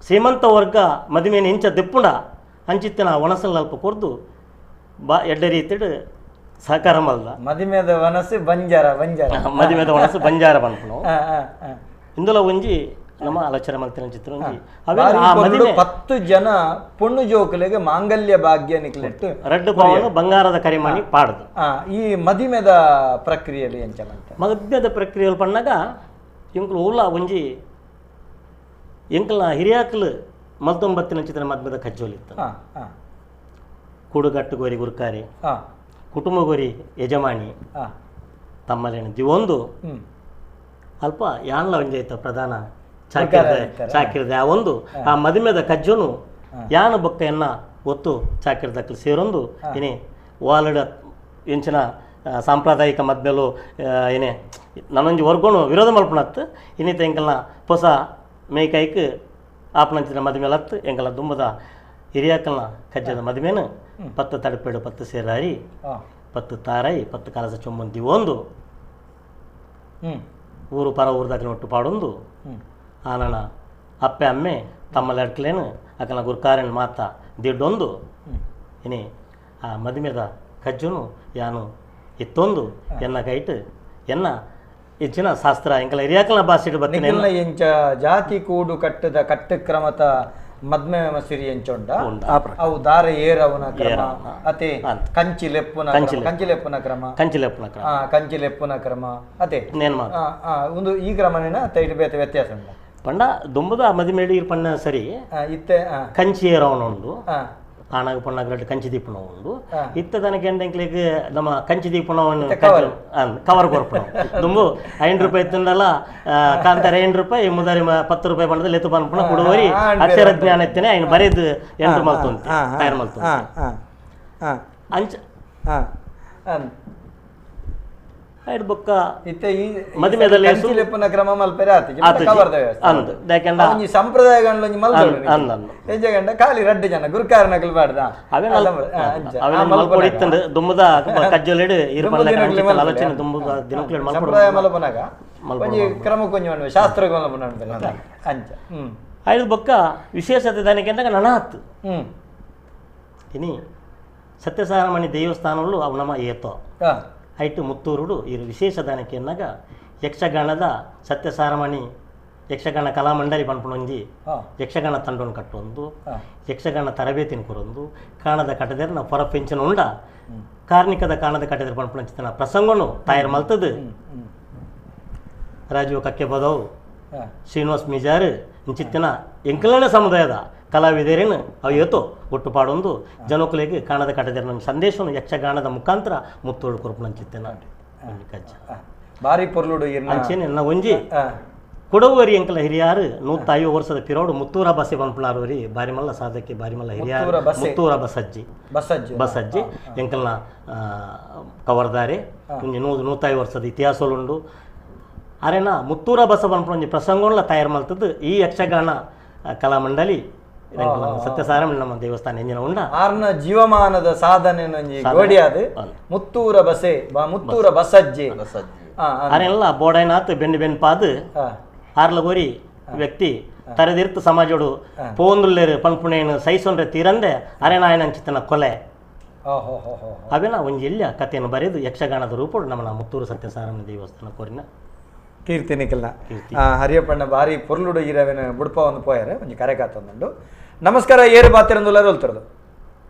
ಶ್ರೀಮಂತ ವರ್ಗ ಮದುವೆನ ಇಂಚ ದೆಪ್ಪುಂಡ ಅಂಚಿತ್ತಿನ ಒಣಸಲ್ಲಲ್ಪ ಕೊರ್ದು ಬಾ ಎಡ್ಡೆ ರೀತಿಡು ಸಹಕಾರ ಮಲ್ದ ಮದಿಮೆದ ವನಸು ಬಂಜಾರ ಬಂಜಾರ ಮದಿಮೆದ ವನಸು ಬಂಜಾರ ಪನ್ಪುನು ಇಂದುಲ ಒಂಜಿ ನಮ್ಮ ಆಲೋಚನೆ ಮಲ್ತಿನ ಚಿತ್ರ ಒಂಜಿ ಅವೆ 10 ಜನ ಪೊಣ್ಣು ಜೋಕುಲೆಗೆ ಮಾಂಗಲ್ಯ ಭಾಗ್ಯ ನಿಕ್ಲೆಟ್ಟು 2 ಪವನು ಬಂಗಾರದ ಕರಿಮಣಿ ಪಾಡುದು. ಈ ಮದಿಮೆದ ಪ್ರಕ್ರಿಯೆಯಲ್ಲಿ ಎಂಚ ಮಲ್ತ ಮದ್ಮೆದ ಪ್ರಕ್ರಿಯೆಯಲ್ಲಿ ಪಣ್ಣಾಗ ಎಂಕುಲು ಓಲ ಒಂಜಿ ಎಂಕಲ್ನ ಹಿರಿಯಾಕ್ಲು ಮಲ್ತೊಂಬತ್ತಿನ ಚಿತ್ರ ಮದ್ಮೆದ ಕಜ್ಜೋಲಿತ್ತು ಕೂಡುಗಟ್ಟು ಗೋರಿ ಗುರ್ಕಾರಿ ಕುಟುಂಬ ಗೋರಿ ಯಜಮಾನಿ ತಮ್ಮಲೇನು ದಿವೊಂದು ಅಲ್ಪ ಯಾನ್ಲ ಒಂಜೈತ ಪ್ರಧಾನ ಚಾಕಿರದ ಆ ಒಂದು ಆ ಮದುಮೆದ ಕಜ್ಜೋನು ಯಾನ ಬೊಕ್ಕ ಎನ್ನ ಒತ್ತು ಚಾಕಿರದಕ್ಕಲು ಸೇರೊಂದು ಏನೇ ವಾಲಡ ಎಂಚಿನ ಸಾಂಪ್ರದಾಯಿಕ ಮದ್ಮೆಲು ಏನೇ ನನ್ನೊಂಜಿ ವರ್ಗೋನು ವಿರೋಧ ಮಲ್ಪುಣತ್ತು ಇನ್ನಿತ ಎಂಕಲ್ನ ಹೊಸ ಮೇಕೈಕ್ ಆಪನಂಚಿನ ಮದುಮೆಲತ್ತು ಎಂಕಲ್ನ ದುಂಬದ ಹಿರಿಯಾಕಲ್ನ ಕಜ್ಜದ ಮದುವೆನು 10 ತಡಪೇಡು 10 ಸೇರಾರಿ 10 ತಾರಾಯಿ 10 ಕಲಸ ಚೊಮ್ಮಂದಿ ಒಂದು ಊರು ಪರ ಊರ್ದಾಕನ ಒಟ್ಟು ಪಾಡೊಂದು ಆನನ ಅಪ್ಪೆ ಅಮ್ಮೆ ತಮ್ಮ ಲಡ್ಕಲೇನು ಅಕನ ಗುರ್ಕಾರನ್ ಮಾತ ದಿಡ್ಡೊಂದು ಇನಿ ಆ ಮದುಮೆದ ಕಜ್ಜುನು ಯಾನು ಇತ್ತೊಂದು ಎನ್ನ ಕೈಟ್ ಎನ್ನ ಹೆಚ್ಚಿನ ಶಾಸ್ತ್ರ ಎಂಕಲ ಹಿರಿಯಾಕಲ್ನ ಭಾಷೆ ಬತ್ತಿನ ಎಂಚ ಜಾತಿ ಕೂಡು ಕಟ್ಟದ ಕಟ್ಟು ಕ್ರಮತ ಮದ್ಮೆ ಮಸಿರಿ ಎಂಚೊಂಡ ಅವು ದಾರ ಏರವನ ಕ್ರಮ ಅತೆ ಕಂಚಿ ಲೆಪ್ಪುನ ಕಂಚಿ ಲೆಪ್ಪುನ ಕ್ರಮ ಕಂಚಿ ಲೆಪ್ಪುನ ಕ್ರಮ ಕಂಚಿ ಲೆಪ್ಪುನ ಕ್ರಮ ಅತೆ ಒಂದು ಈ ಕ್ರಮನೇನ ತೈಟ್ ಬೇತೆ ವ್ಯತ್ಯಾಸ ಉಂಟು. ಪಂಡ ದೊಂಬುದ ಮದಿಮೇಡಿ ಪಣ್ಣ ಸರಿ ಇತ್ತೆ ಕಂಚಿ ಏರವನ ಉಂಡು ಆಣಾಗ ಪಣ್ಣಾಗ ರಡ್ಡ್ ಕಂಚಿ ದೀಪನ ಉಂಡು ಇತ್ತೆ ತನಕ ಎಂಕ್ಲೆಗ್ ನಮ್ಮ ಕಂಚಿ ದೀಪನವನ್ನು ಕವರ್ ಕೊರ್ಪಣ ದುಂಬು 5 ರೂಪಾಯಿ ಇತ್ತಂಡಲ್ಲ ಕಾಂತಾರ 8 ರೂಪಾಯಿ ಮುದಾರಿ 10 ರೂಪಾಯಿ ಪಂಡದ ಲೆತ್ತು ಪನ್ಪುಣ ಕುಡುವರಿ ಅಕ್ಷರ ಜ್ಞಾನ ಇತ್ತೇನೆ ಐನ್ ಬರೆದು ಎಂಟ್ರು ಮಲ್ತೊಂತೆ ತಯಾರು ಮಲ್ತೊಂತೆ ಅಂಚ ಐಡ್ ಬೊಕ್ಕ ಇತ್ತೆ ಈ ಮದಿಮೆದಲ್ಲಿ ಲೆಪ್ಪುನ ಕ್ರಮ ಮಲ್ಪೆರೆ ಆತು ಕವರ್ದ ವ್ಯವಸ್ಥೆ ಅಂದ್ ಯಾಕೆಂಡ ಒಂಜಿ ಸಂಪ್ರದಾಯಗಂಡ್ಲ ಒಂಜಿ ಮಲ್ದೊಡು ಎಂಜಗಂಡ ಖಾಲಿ ರಡ್ಡ್ ಜನ ಗುರುಕಾರನಕುಲು ಬಾಡ್ದ ಅವೇನ ಅವೇನ ಮಲ್ಪೊಡು ಇತ್ತಂಡ್ ದುಂಬುದ ಕಜ್ಜೊಲೆಡ್ ಇರ್ ಪನ್ಲೆ ಆಲೋಚನೆ ದುಂಬುದ ದಿನಕ್ಲೆಡ್ ಮಲ್ಪೊಡು ಸಂಪ್ರದಾಯ ಮಲ್ಪುನಗ ಒಂಜಿ ಕ್ರಮಕ್ಕೊಂಜಿ ಮನ್ವೆ ಶಾಸ್ತ್ರಗ್ ಮಲ್ಪುನ ಅಂಚ. ಐಡ್ ಬೊಕ್ಕ ವಿಶೇಷತೆ ದಾನಿಕೆಂದಾಗ ನನಾತ್ ಇನಿ ಸತ್ಯಸಾರಮಣಿ ದೇವಸ್ಥಾನಗಳು ಅವು ನಮ್ಮ ಏತೋ ಐಟು ಮುತ್ತೂರುಡು ಇರು ವಿಶೇಷ ದಾನಕ್ಕೆ ಎನ್ನಾಗ ಯಕ್ಷಗಾನದ ಸತ್ಯಸಾರಮಣಿ ಯಕ್ಷಗಾನ ಕಲಾಮಂಡಲಿ ಪನ್ಪುಣೊಂಜಿ ಯಕ್ಷಗಾನ ತಂಡವನ್ನು ಕಟ್ಟೊಂದು ಯಕ್ಷಗಾನ ತರಬೇತಿನ ಕೊರೊಂದು ಕಾಣದ ಕಟ್ಟದೆರ್ನ ಹೊರ ಪೆಂಚನ ಉಂಡ ಕಾರ್ಣಿಕದ ಕಾಣದ ಕಟ್ಟದೆರ್ ಪನ್ಪುಣಂಚಿತನ ಪ್ರಸಂಗನು ತಯಾರು ಮಲ್ತದು ರಾಜೀವ್ ಕಕ್ಕೆ ಬದವು ಶ್ರೀನಿವಾಸ್ ಮಿಜಾರು ಇಂಚಿತ್ತಿನ ಎಂಕಲನ ಸಮುದಾಯದ ಕಲಾವಿದರೇನು ಅವು ಏತೋ ಒಟ್ಟು ಪಾಡೊಂದು ಜನಕುಲೆಗೆ ಕಾಣದ ಕಟ್ಟದೆರ್ನ ಸಂದೇಶವನ್ನು ಯಕ್ಷಗಾನದ ಮುಖಾಂತರ ಮುತ್ತೋಡು ಕೊರ್ಪುಣಂಚಿತ್ತೇನ ಕಜ್ಜ ಬಾರಿ ಪೊರ್ಲುಡು ಅಂಚೆನೆ ನನ್ನ ಒಂಜಿ ಕೊಡವರಿ ಎಂಕಲ ಹಿರಿಯಾರು 150 ವರ್ಷದ ಪಿರೋಡು ಮುತ್ತೂರ ಬಸೆ ಪನ್ಪುನಾರವರಿ ಬಾರಿಮಲ್ಲ ಸಾಧಕಿ ಬಾರಿಮಲ್ಲ ಹಿರಿಯಾರು ಮುತ್ತೂರ ಬಸಜ್ಜಿ ಬಸಜ್ಜಿ ಎಂಕಲ್ನ ಕವರ್ದಾರೆ ಒಂಜಿ 150 ವರ್ಷದ ಇತಿಹಾಸಲುಂಡು. ಅರೆನ ಮುತ್ತೂರ ಬಸ ಪನ್ಪುನ ಒಂಜಿ ಪ್ರಸಂಗಂಲ ತಯಾರು ಮಲ್ತದ್ದು ಈ ಯಕ್ಷಗಾನ ಕಲಾಮಂಡಲಿ ಸತ್ಯಸಾರಮಣಿ ನಮ್ಮ ದೇವಸ್ಥಾನ ಎಂಜಿನ ಉಂಡ ಆರ್ನ ಜೀವಮಾನದ ಸಾಧನೆ ಗೋಡಿಯಾದ ಮುತ್ತೂರ ಬಸೆ ಮುತ್ತೂರ ಬಸಜ್ಜಿ ಅರೆಲ್ಲ ಬೋಡೈನಾಥ್ ಬೆನ್ನು ಬೆನ್ಪಾದು ಆರ್ಲಗೋರಿ ವ್ಯಕ್ತಿ ತರೆದಿರ್ತು ಸಮಾಜೋಡು ಪೋಂದುಲ್ಲೇರು ಪನ್ಪುಣೇನು ಸೈಸೊಂಡ್ರೆ ತೀರಂದೆ ಅರೆನಾಯನ ಅಂಚಿತನ ಕೊಲೆ ಅವೆಲ್ಲ ಒಂಜಿ ಎಲ್ಲಿಯ ಕಥೆಯನ್ನು ಬರೆದು ಯಕ್ಷಗಾನದ ರೂಪಡು ನಮ್ಮ ಮುತ್ತೂರು ಸತ್ಯಸಾರಮಣಿ ದೇವಸ್ಥಾನ ಕೋರಿನ ಕೀರ್ತಿ ನಿಖಲ್ನ ಹರಿಯಪ್ಪಣ್ಣ ಭಾರಿ ಪೊರ್ಲುಡು ಇರವೇನು ಬುಡ್ಪ ಒಂದು ಪೋಯರೆ ಒಂಜಿ ಕರೆ ಕಾತೊಂದುಂಡು. ನಮಸ್ಕಾರ, ಏರು ಬಾತಿರಂದುಲ್ಲಾರು ಹೋಲ್ತಿರೋದು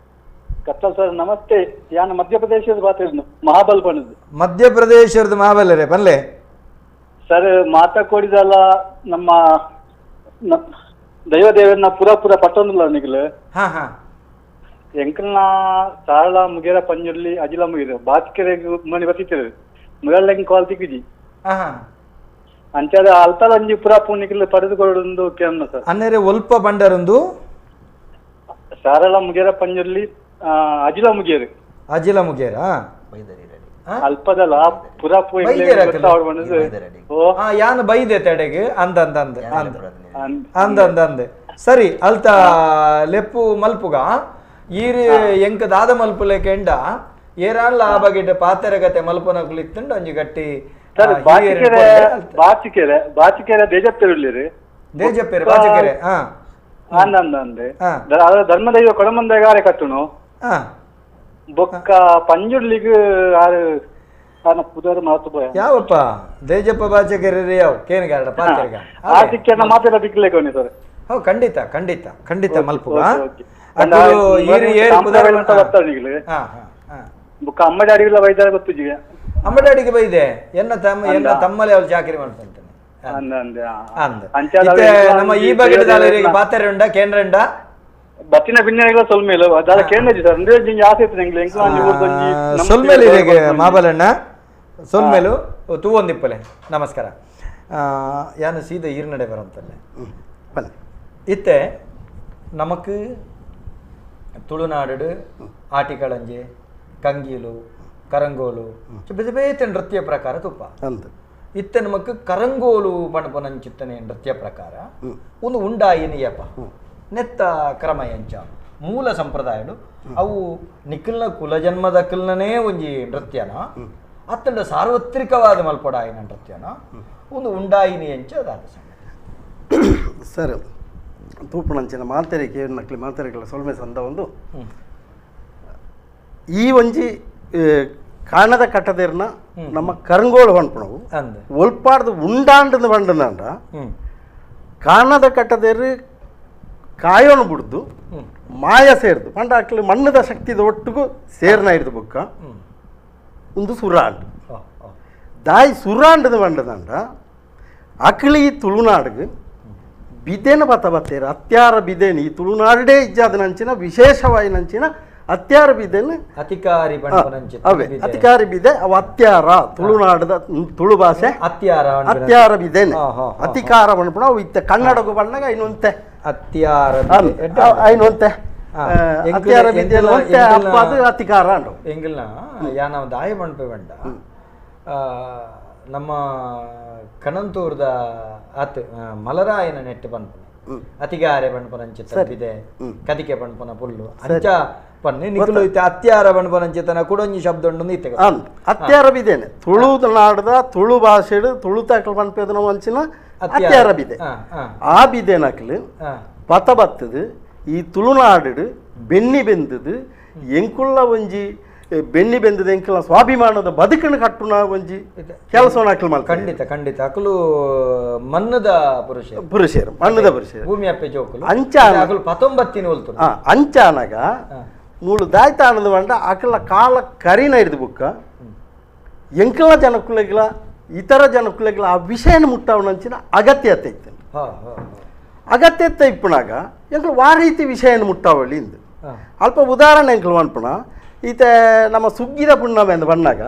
ಕತ್ತಲ್ ಸರ್ ನಮಸ್ತೆ. ಯಾನು ಮಧ್ಯಪ್ರದೇಶದ ಬಾತಿರ್ನು ಮಹಾಬಲ್ ಪಣದು ಮಧ್ಯಪ್ರದೇಶದ ಮಹಾಬಲ್ ರೇ ಬನ್ಲೆ ಸರ್. ಮಾತಾ ಕೋಡಿದಲ್ಲ ನಮ್ಮ ದೈವ ದೇವರನ್ನ ಪೂರ ಪೂರ ಪಟ್ಟೊಂದಿಲ್ಲ ನಿಖಲ್. ಹಾ ಹಾ ಎಂಕಲ್ನ ಸಾರಳ ಮುಗೇರ ಪಂಜುರ್ಲಿ ಅಜಿಲ ಮುಗಿರು ಬಾತ್ಕೆರೆ ಮಣಿ ಬತ್ತಿತ್ತಿರು ಮುಗಲ್ಲ ಕಾಲ್ ತಿಕ್ಕಿಜಿ ಹಾ ಹಾ ಅಂಚಾದ ಅಲ್ತಲ ಒಂಜಿ ಪುರ ಪುಣ್ಯಕಿಲ್ ಪಡೆದುಕೊಳ್ಳೊಂದು ಕೇಳೋಣ ಸರ್. ಅನ್ನೇರೆ ಒಲ್ಪ ಬಂಡರೊಂದು ಸಾರಳ ಮುಗೇರ ಪಂಜುರ್ಲಿ ಅಜಿಲ ಮುಗೇರು ಅಜಿಲ ಮುಗೇರ ಅಲ್ಪದಲ್ಲ ಪುರ ಯಾನ್ ಬೈದೆ ತಡೆಗೆ ಅಂದ ಅಂದ ಅಂದ ಅಂದ ಅಂದ ಅಂದೆ ಸರಿ ಅಲ್ತ ಲೆಪ್ಪು ಮಲ್ಪುಗ ಈರು ಎಂಕ ದಾದ ಮಲ್ಪುಲೆ ಕೆಂಡ ಏರಾನ್ಲ ಆ ಬಗೆಟ್ ಪಾತೆರಗತೆ ಮಲ್ಪುನಕುಲು ಇತ್ತುಂಡು ಒಂಜಿ ಗಟ್ಟಿ ಸರ್. ಬಾಚಿಕೆರೆ ಬಾಚಿಕೆರೆ ಬಾಚಿಕೆರೆ ದೇಜಪ್ಪೇರು ದೇಜಪ್ಪೇರು ಬಾಚಿಕೆರೆ ಅಂದ ಅಂದ ಅಂದೆ ಧರ್ಮದೈವ ಕೊಡಮಂದಗಾರೆ ಕಟ್ಟುನು ಬೊಕ್ಕ ಪಂಜುರ್ಲಿಗ್ ಆರು ಪುದರ್ ಮಾತು ಪೋಯ ಯಾವಪ್ಪ ದೇಜಪ್ಪ ಬಾಚಕೆರೆ ಯಾವ ಕೇನಗಾರಡ ಪಾತೆರಗ ಆ ಸಿಕ್ಕೇನ ಮಾತೆಲ್ಲ ಬಿಕ್ಲೇಕೋನಿ ಸರ್. ಹೋ ಖಂಡಿತ ಖಂಡಿತ ಖಂಡಿತ ಮಲ್ಪುಗ ಬೊಕ್ಕ ಅಮ್ಮಡಿ ಅಡಿಗೆಲ್ಲ ಬೈದಾರೆ ಗೊತ್ತಿಜಿಗೆ ಅಮ್ಮಡಾಡಿಗೆ ಬೈದೆ ಎನ್ನ ತಮ್ಮ ಎನ್ನ ತಮ್ಮಲೆ ಅವ್ರು ಚಾಕರಿ ಮಾಡ್ತಾನೆ ಅಂದ. ನಮ್ಮ ಈ ಬಗೆಟ್ ಪಾತೆರೆ ಉಂಡ ಕೇಂದ್ರ ಉಂಡ ಬತ್ತಿನ ಬಿನ್ನೆಗಳ ಸೊಲ್ಮೇಲು ದಾದ ಕೇಂದ್ರ ಸರ್ ಅಂದ್ರೆ ಆಸೆ ಇತ್ತು ಎಂಕ್ಲೆ ಎಂಕ್ಲ ಸೊಲ್ಮೇಲು ಇರೆಗೆ ಮಾಬಲಣ್ಣ ಸೊಲ್ಮೇಲು ತೂವೊಂದಿಪ್ಪಲೆ ನಮಸ್ಕಾರ. ಯಾನು ಸೀದಾ ಈರ್ನಡೆ ಬರಂತಲ್ಲೇ ಇತ್ತೆ ನಮಕ್ ತುಳುನಾಡು ಆಟಿಕಳಂಜೆ ಕಂಗೀಲು ಕರಂಗೋಲು ಬೇತೆ ಬೇತೆ ನೃತ್ಯ ಪ್ರಕಾರ ತುಪ್ಪ ಇತ್ತೆ ನಮಕ್ ಕರಂಗೋಲು ಪಣಪನಂಚಿತ್ತನೆ ನೃತ್ಯ ಪ್ರಕಾರ ಒಂದು ಉಂಡಾಯಿನಿಯಪ್ಪ ನೆತ್ತ ಕ್ರಮ ಎಂಚ ಮೂಲ ಸಂಪ್ರದಾಯಡು ಅವು ನಿಖಲ್ನ ಕುಲಜನ್ಮದಕ್ಕಲ್ನೇ ಒಂಜಿ ನೃತ್ಯನ ಅತ್ತಂಡ ಸಾರ್ವತ್ರಿಕವಾದ ಮಲ್ಪೊಡಾಯಿನ ನೃತ್ಯನ ಒಂದು ಉಂಡಾಯಿನಿ ಎಂಚ ಅದಾದ ಸರ್. ತೂಪುಣಂಚಿನ ಮಾತೆರಿಗೆ ನಕ್ಲಿ ಮಾತೆರಿಗಳ ಸೊಲ್ಮೆ ಸಂದ ಒಂದು ಈ ಒಂಜಿ ಕಾಣದ ಕಟ್ಟದೇರ್ನ ನಮ್ಮ ಕರಂಗೋಳು ಪನ್ಪುನವು ಒಲ್ಪಾಡ್ದು ಉಂಡಾಂಡದ ಪಂಡನಾಂಡ ಕಾಣದ ಕಟ್ಟದೇರು ಕಾಯೋಣ ಬಿಡ್ದು ಮಾಯ ಸೇರ್ದು ಪಂಡ ಅಕ್ಲು ಮಣ್ಣದ ಶಕ್ತಿದ ಒಟ್ಟಿಗೂ ಸೇರ್ನ ಇರ್ದು ಬೊಕ್ಕ ಒಂದು ಸುರಾಂಡ್ ದಾಯಿ ಸುರಾಂಡದ ಪಂಡದಂಡ ಅಕ್ಲಿ ತುಳುನಾಡಿಗೆ ಬಿದೆನ ಬತ್ತ ಬತ್ತೇರು ಅತ್ಯಾರ ಬಿದೇನು ಈ ತುಳುನಾಡೇ ಇಜ್ಜಾದ ನಂಚಿನ ವಿಶೇಷವಾಗಿ ನಂಚಿನ ಅತ್ಯಾರ ಬಿದೇನು ಅತಿಕಾರಿ ಅವೇ ಅತಿಕಾರಿ ಬಿದೆ ಅವು ಅತ್ಯಾರ ತುಳುನಾಡದ ತುಳು ಭಾಷೆ ಅತ್ಯಾರ ಅತ್ಯಾರ ಬಿದೇನೆ ಅತಿಕಾರ ಪನ್ಪುಣ ಅವು ಇತ್ತೆ ಕನ್ನಡಕ್ಕೂ ಬಣ್ಣಗ ಐನೊಂತೆ ಅತ್ಯಾರ ಐನೊಂತೆ ಅತ್ಯಾರ ಬಿದೆ ಒಂತೆ ಅಪ್ಪ ಅದು ಅತಿಕಾರ ಅಂಡು ಎಂಗಲ್ನ ಯಾನ ದಾಯ ಪನ್ಪೆ ಬಂಡ ನಮ್ಮ ಕಣಂತೂರ್ದ ಆತ್ ಮಲರಾಯನ ನೆಟ್ಟು ಪನ್ಪುನೆ ಅತಿಗಾರೆ ಪನ್ಪುನಂಚಿತ ಬಿದೆ ಕದಿಕೆ ಪನ್ಪುನ ಪುಲ್ಲು ಅಂಚ ಪನ್ನೆ ನಿಕುಲು ಇತ್ತೆ ಅತ್ಯಾರ ಪನ್ಪುನಂಚಿತನ ಕುಡೊಂಜಿ ಶಬ್ದ ಉಂಡು ಇತ್ತೆ ಅತ್ಯಾರ ಬಿದೇನೆ ತುಳು ನಾಡದ ತುಳು ಭಾಷೆಡು ತುಳು ತಾಕಲು ಪನ್ಪೆದನ ಅಂಚಿನ ಅತ್ಯಾರ ಬಿದೆ ಆ ಬಿದೇನಕ್ಲು ಪತ ಬತ್ತದು ಈ ತುಳುನಾಡು ಬೆನ್ನಿ ಬೆಂದದು ಎಂಕುಲ್ಲ ಒಂಜಿ ಬೆನ್ನಿ ಬೆಂದದ ಎಂಕಲ ಸ್ವಾಭಿಮಾನದ ಬದುಕನ್ನು ಕಟ್ಟುನ ಒಂಜಿ ಕೆಲಸವನ್ನು ಅಕ್ಲು ಮಲ್ತ ಖಂಡಿತ ಖಂಡಿತ ಅಕಲು ಮನ್ನದ ಪುರುಷರು ಪುರುಷರು ಮಣ್ಣದ ಪುರುಷರು ಭೂಮಿ ಅಪ್ಪೆ ಜೋಕುಲು ಅಂಚ ಅಕಲು ಪತ್ತೊಂಬತ್ತಿನ ಒಲ್ತು ಅಂಚಾನಗ ಮೂಳು ದಾಯ್ತಾನದ ಬಂಡ ಅಕಲ ಕಾಲ ಕರಿನ ಹಿಡಿದು ಬುಕ್ಕ ಎಂಕಲ ಜನಕುಲೆಗ್ಲ ಇತರ ಜನಕುಲೆಗ್ಲ ಆ ವಿಷಯನ ಮುಟ್ಟವನಂಚಿನ ಅಗತ್ಯತೆ ಇತ್ತು. ಅಗತ್ಯತೆ ಇಪ್ಪನಾಗ ಎಂಕಲು ವಾ ರೀತಿ ವಿಷಯನ ಮುಟ್ಟಾವಳಿ ಇಂದು ಅಲ್ಪ ಉದಾಹರಣೆ ಎಂಕಲು ಅನ್ಪಣ ಈತ ನಮ್ಮ ಸುಗ್ಗಿದ ಪುಣ್ಣಮೆ ಅಂದ ಬಣ್ಣಾಗ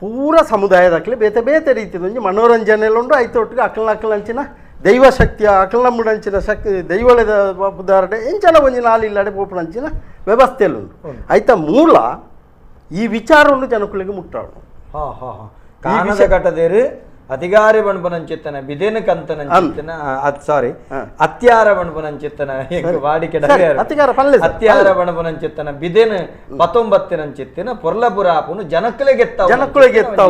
ಪೂರ ಸಮುದಾಯದ ಬೇತೆ ಬೇತೆ ರೀತಿಯ ಒಂಜಿ ಮನೋರಂಜನೆ ಉಂಡು ಐತೊಟ್ಟಿಗೆ ಅಕಲ್ನ ಅಕಲಂಚಿನ ದೈವಶಕ್ತಿಯ ಅಕಲ್ನಂಬುಡಂಚಿನ ಶಕ್ತಿ ದೈವಳದ ಉದಾಹರಣೆ ಎಂಚಲ ಒಂಜಿ ನಾಲ್ ಇಲ್ಲಡೆ ಪೋಪುಣಂಚಿನ ವ್ಯವಸ್ಥೆಯಲ್ಲುಂಡು ಐತ ಮೂಲ ಈ ವಿಚಾರವನ್ನು ಜನಕುಲಿಗೆ ಮುಟ್ಟಾಡು. ಕಾನದ ಕಟ್ಟದೇರು ಅಧಿಕಾರಿ ಬಣ್ಪನಂಚಿತ್ತನ ಬಿದೇನ ಕಂತನಂಚಿತ್ತನ ಅದ್ ಸಾರಿ ಅತ್ಯಾರ ಬಣ್ಪನಂಚಿತ್ತನ ವಾಡಿಕೆ ಅತ್ಯಾರ ಬಣಪನಂಚಿತ್ತನ ಬಿದೇನ ಪತ್ತೊಂಬತ್ತಿನಂಚಿತ್ತಿನ ಪೊರ್ಲಪುರ ಆಪುನು ಜನಕ್ಕಲೆಗೆತ್ತ ಜನಕ್ಕಲೆಗೆತ್ತ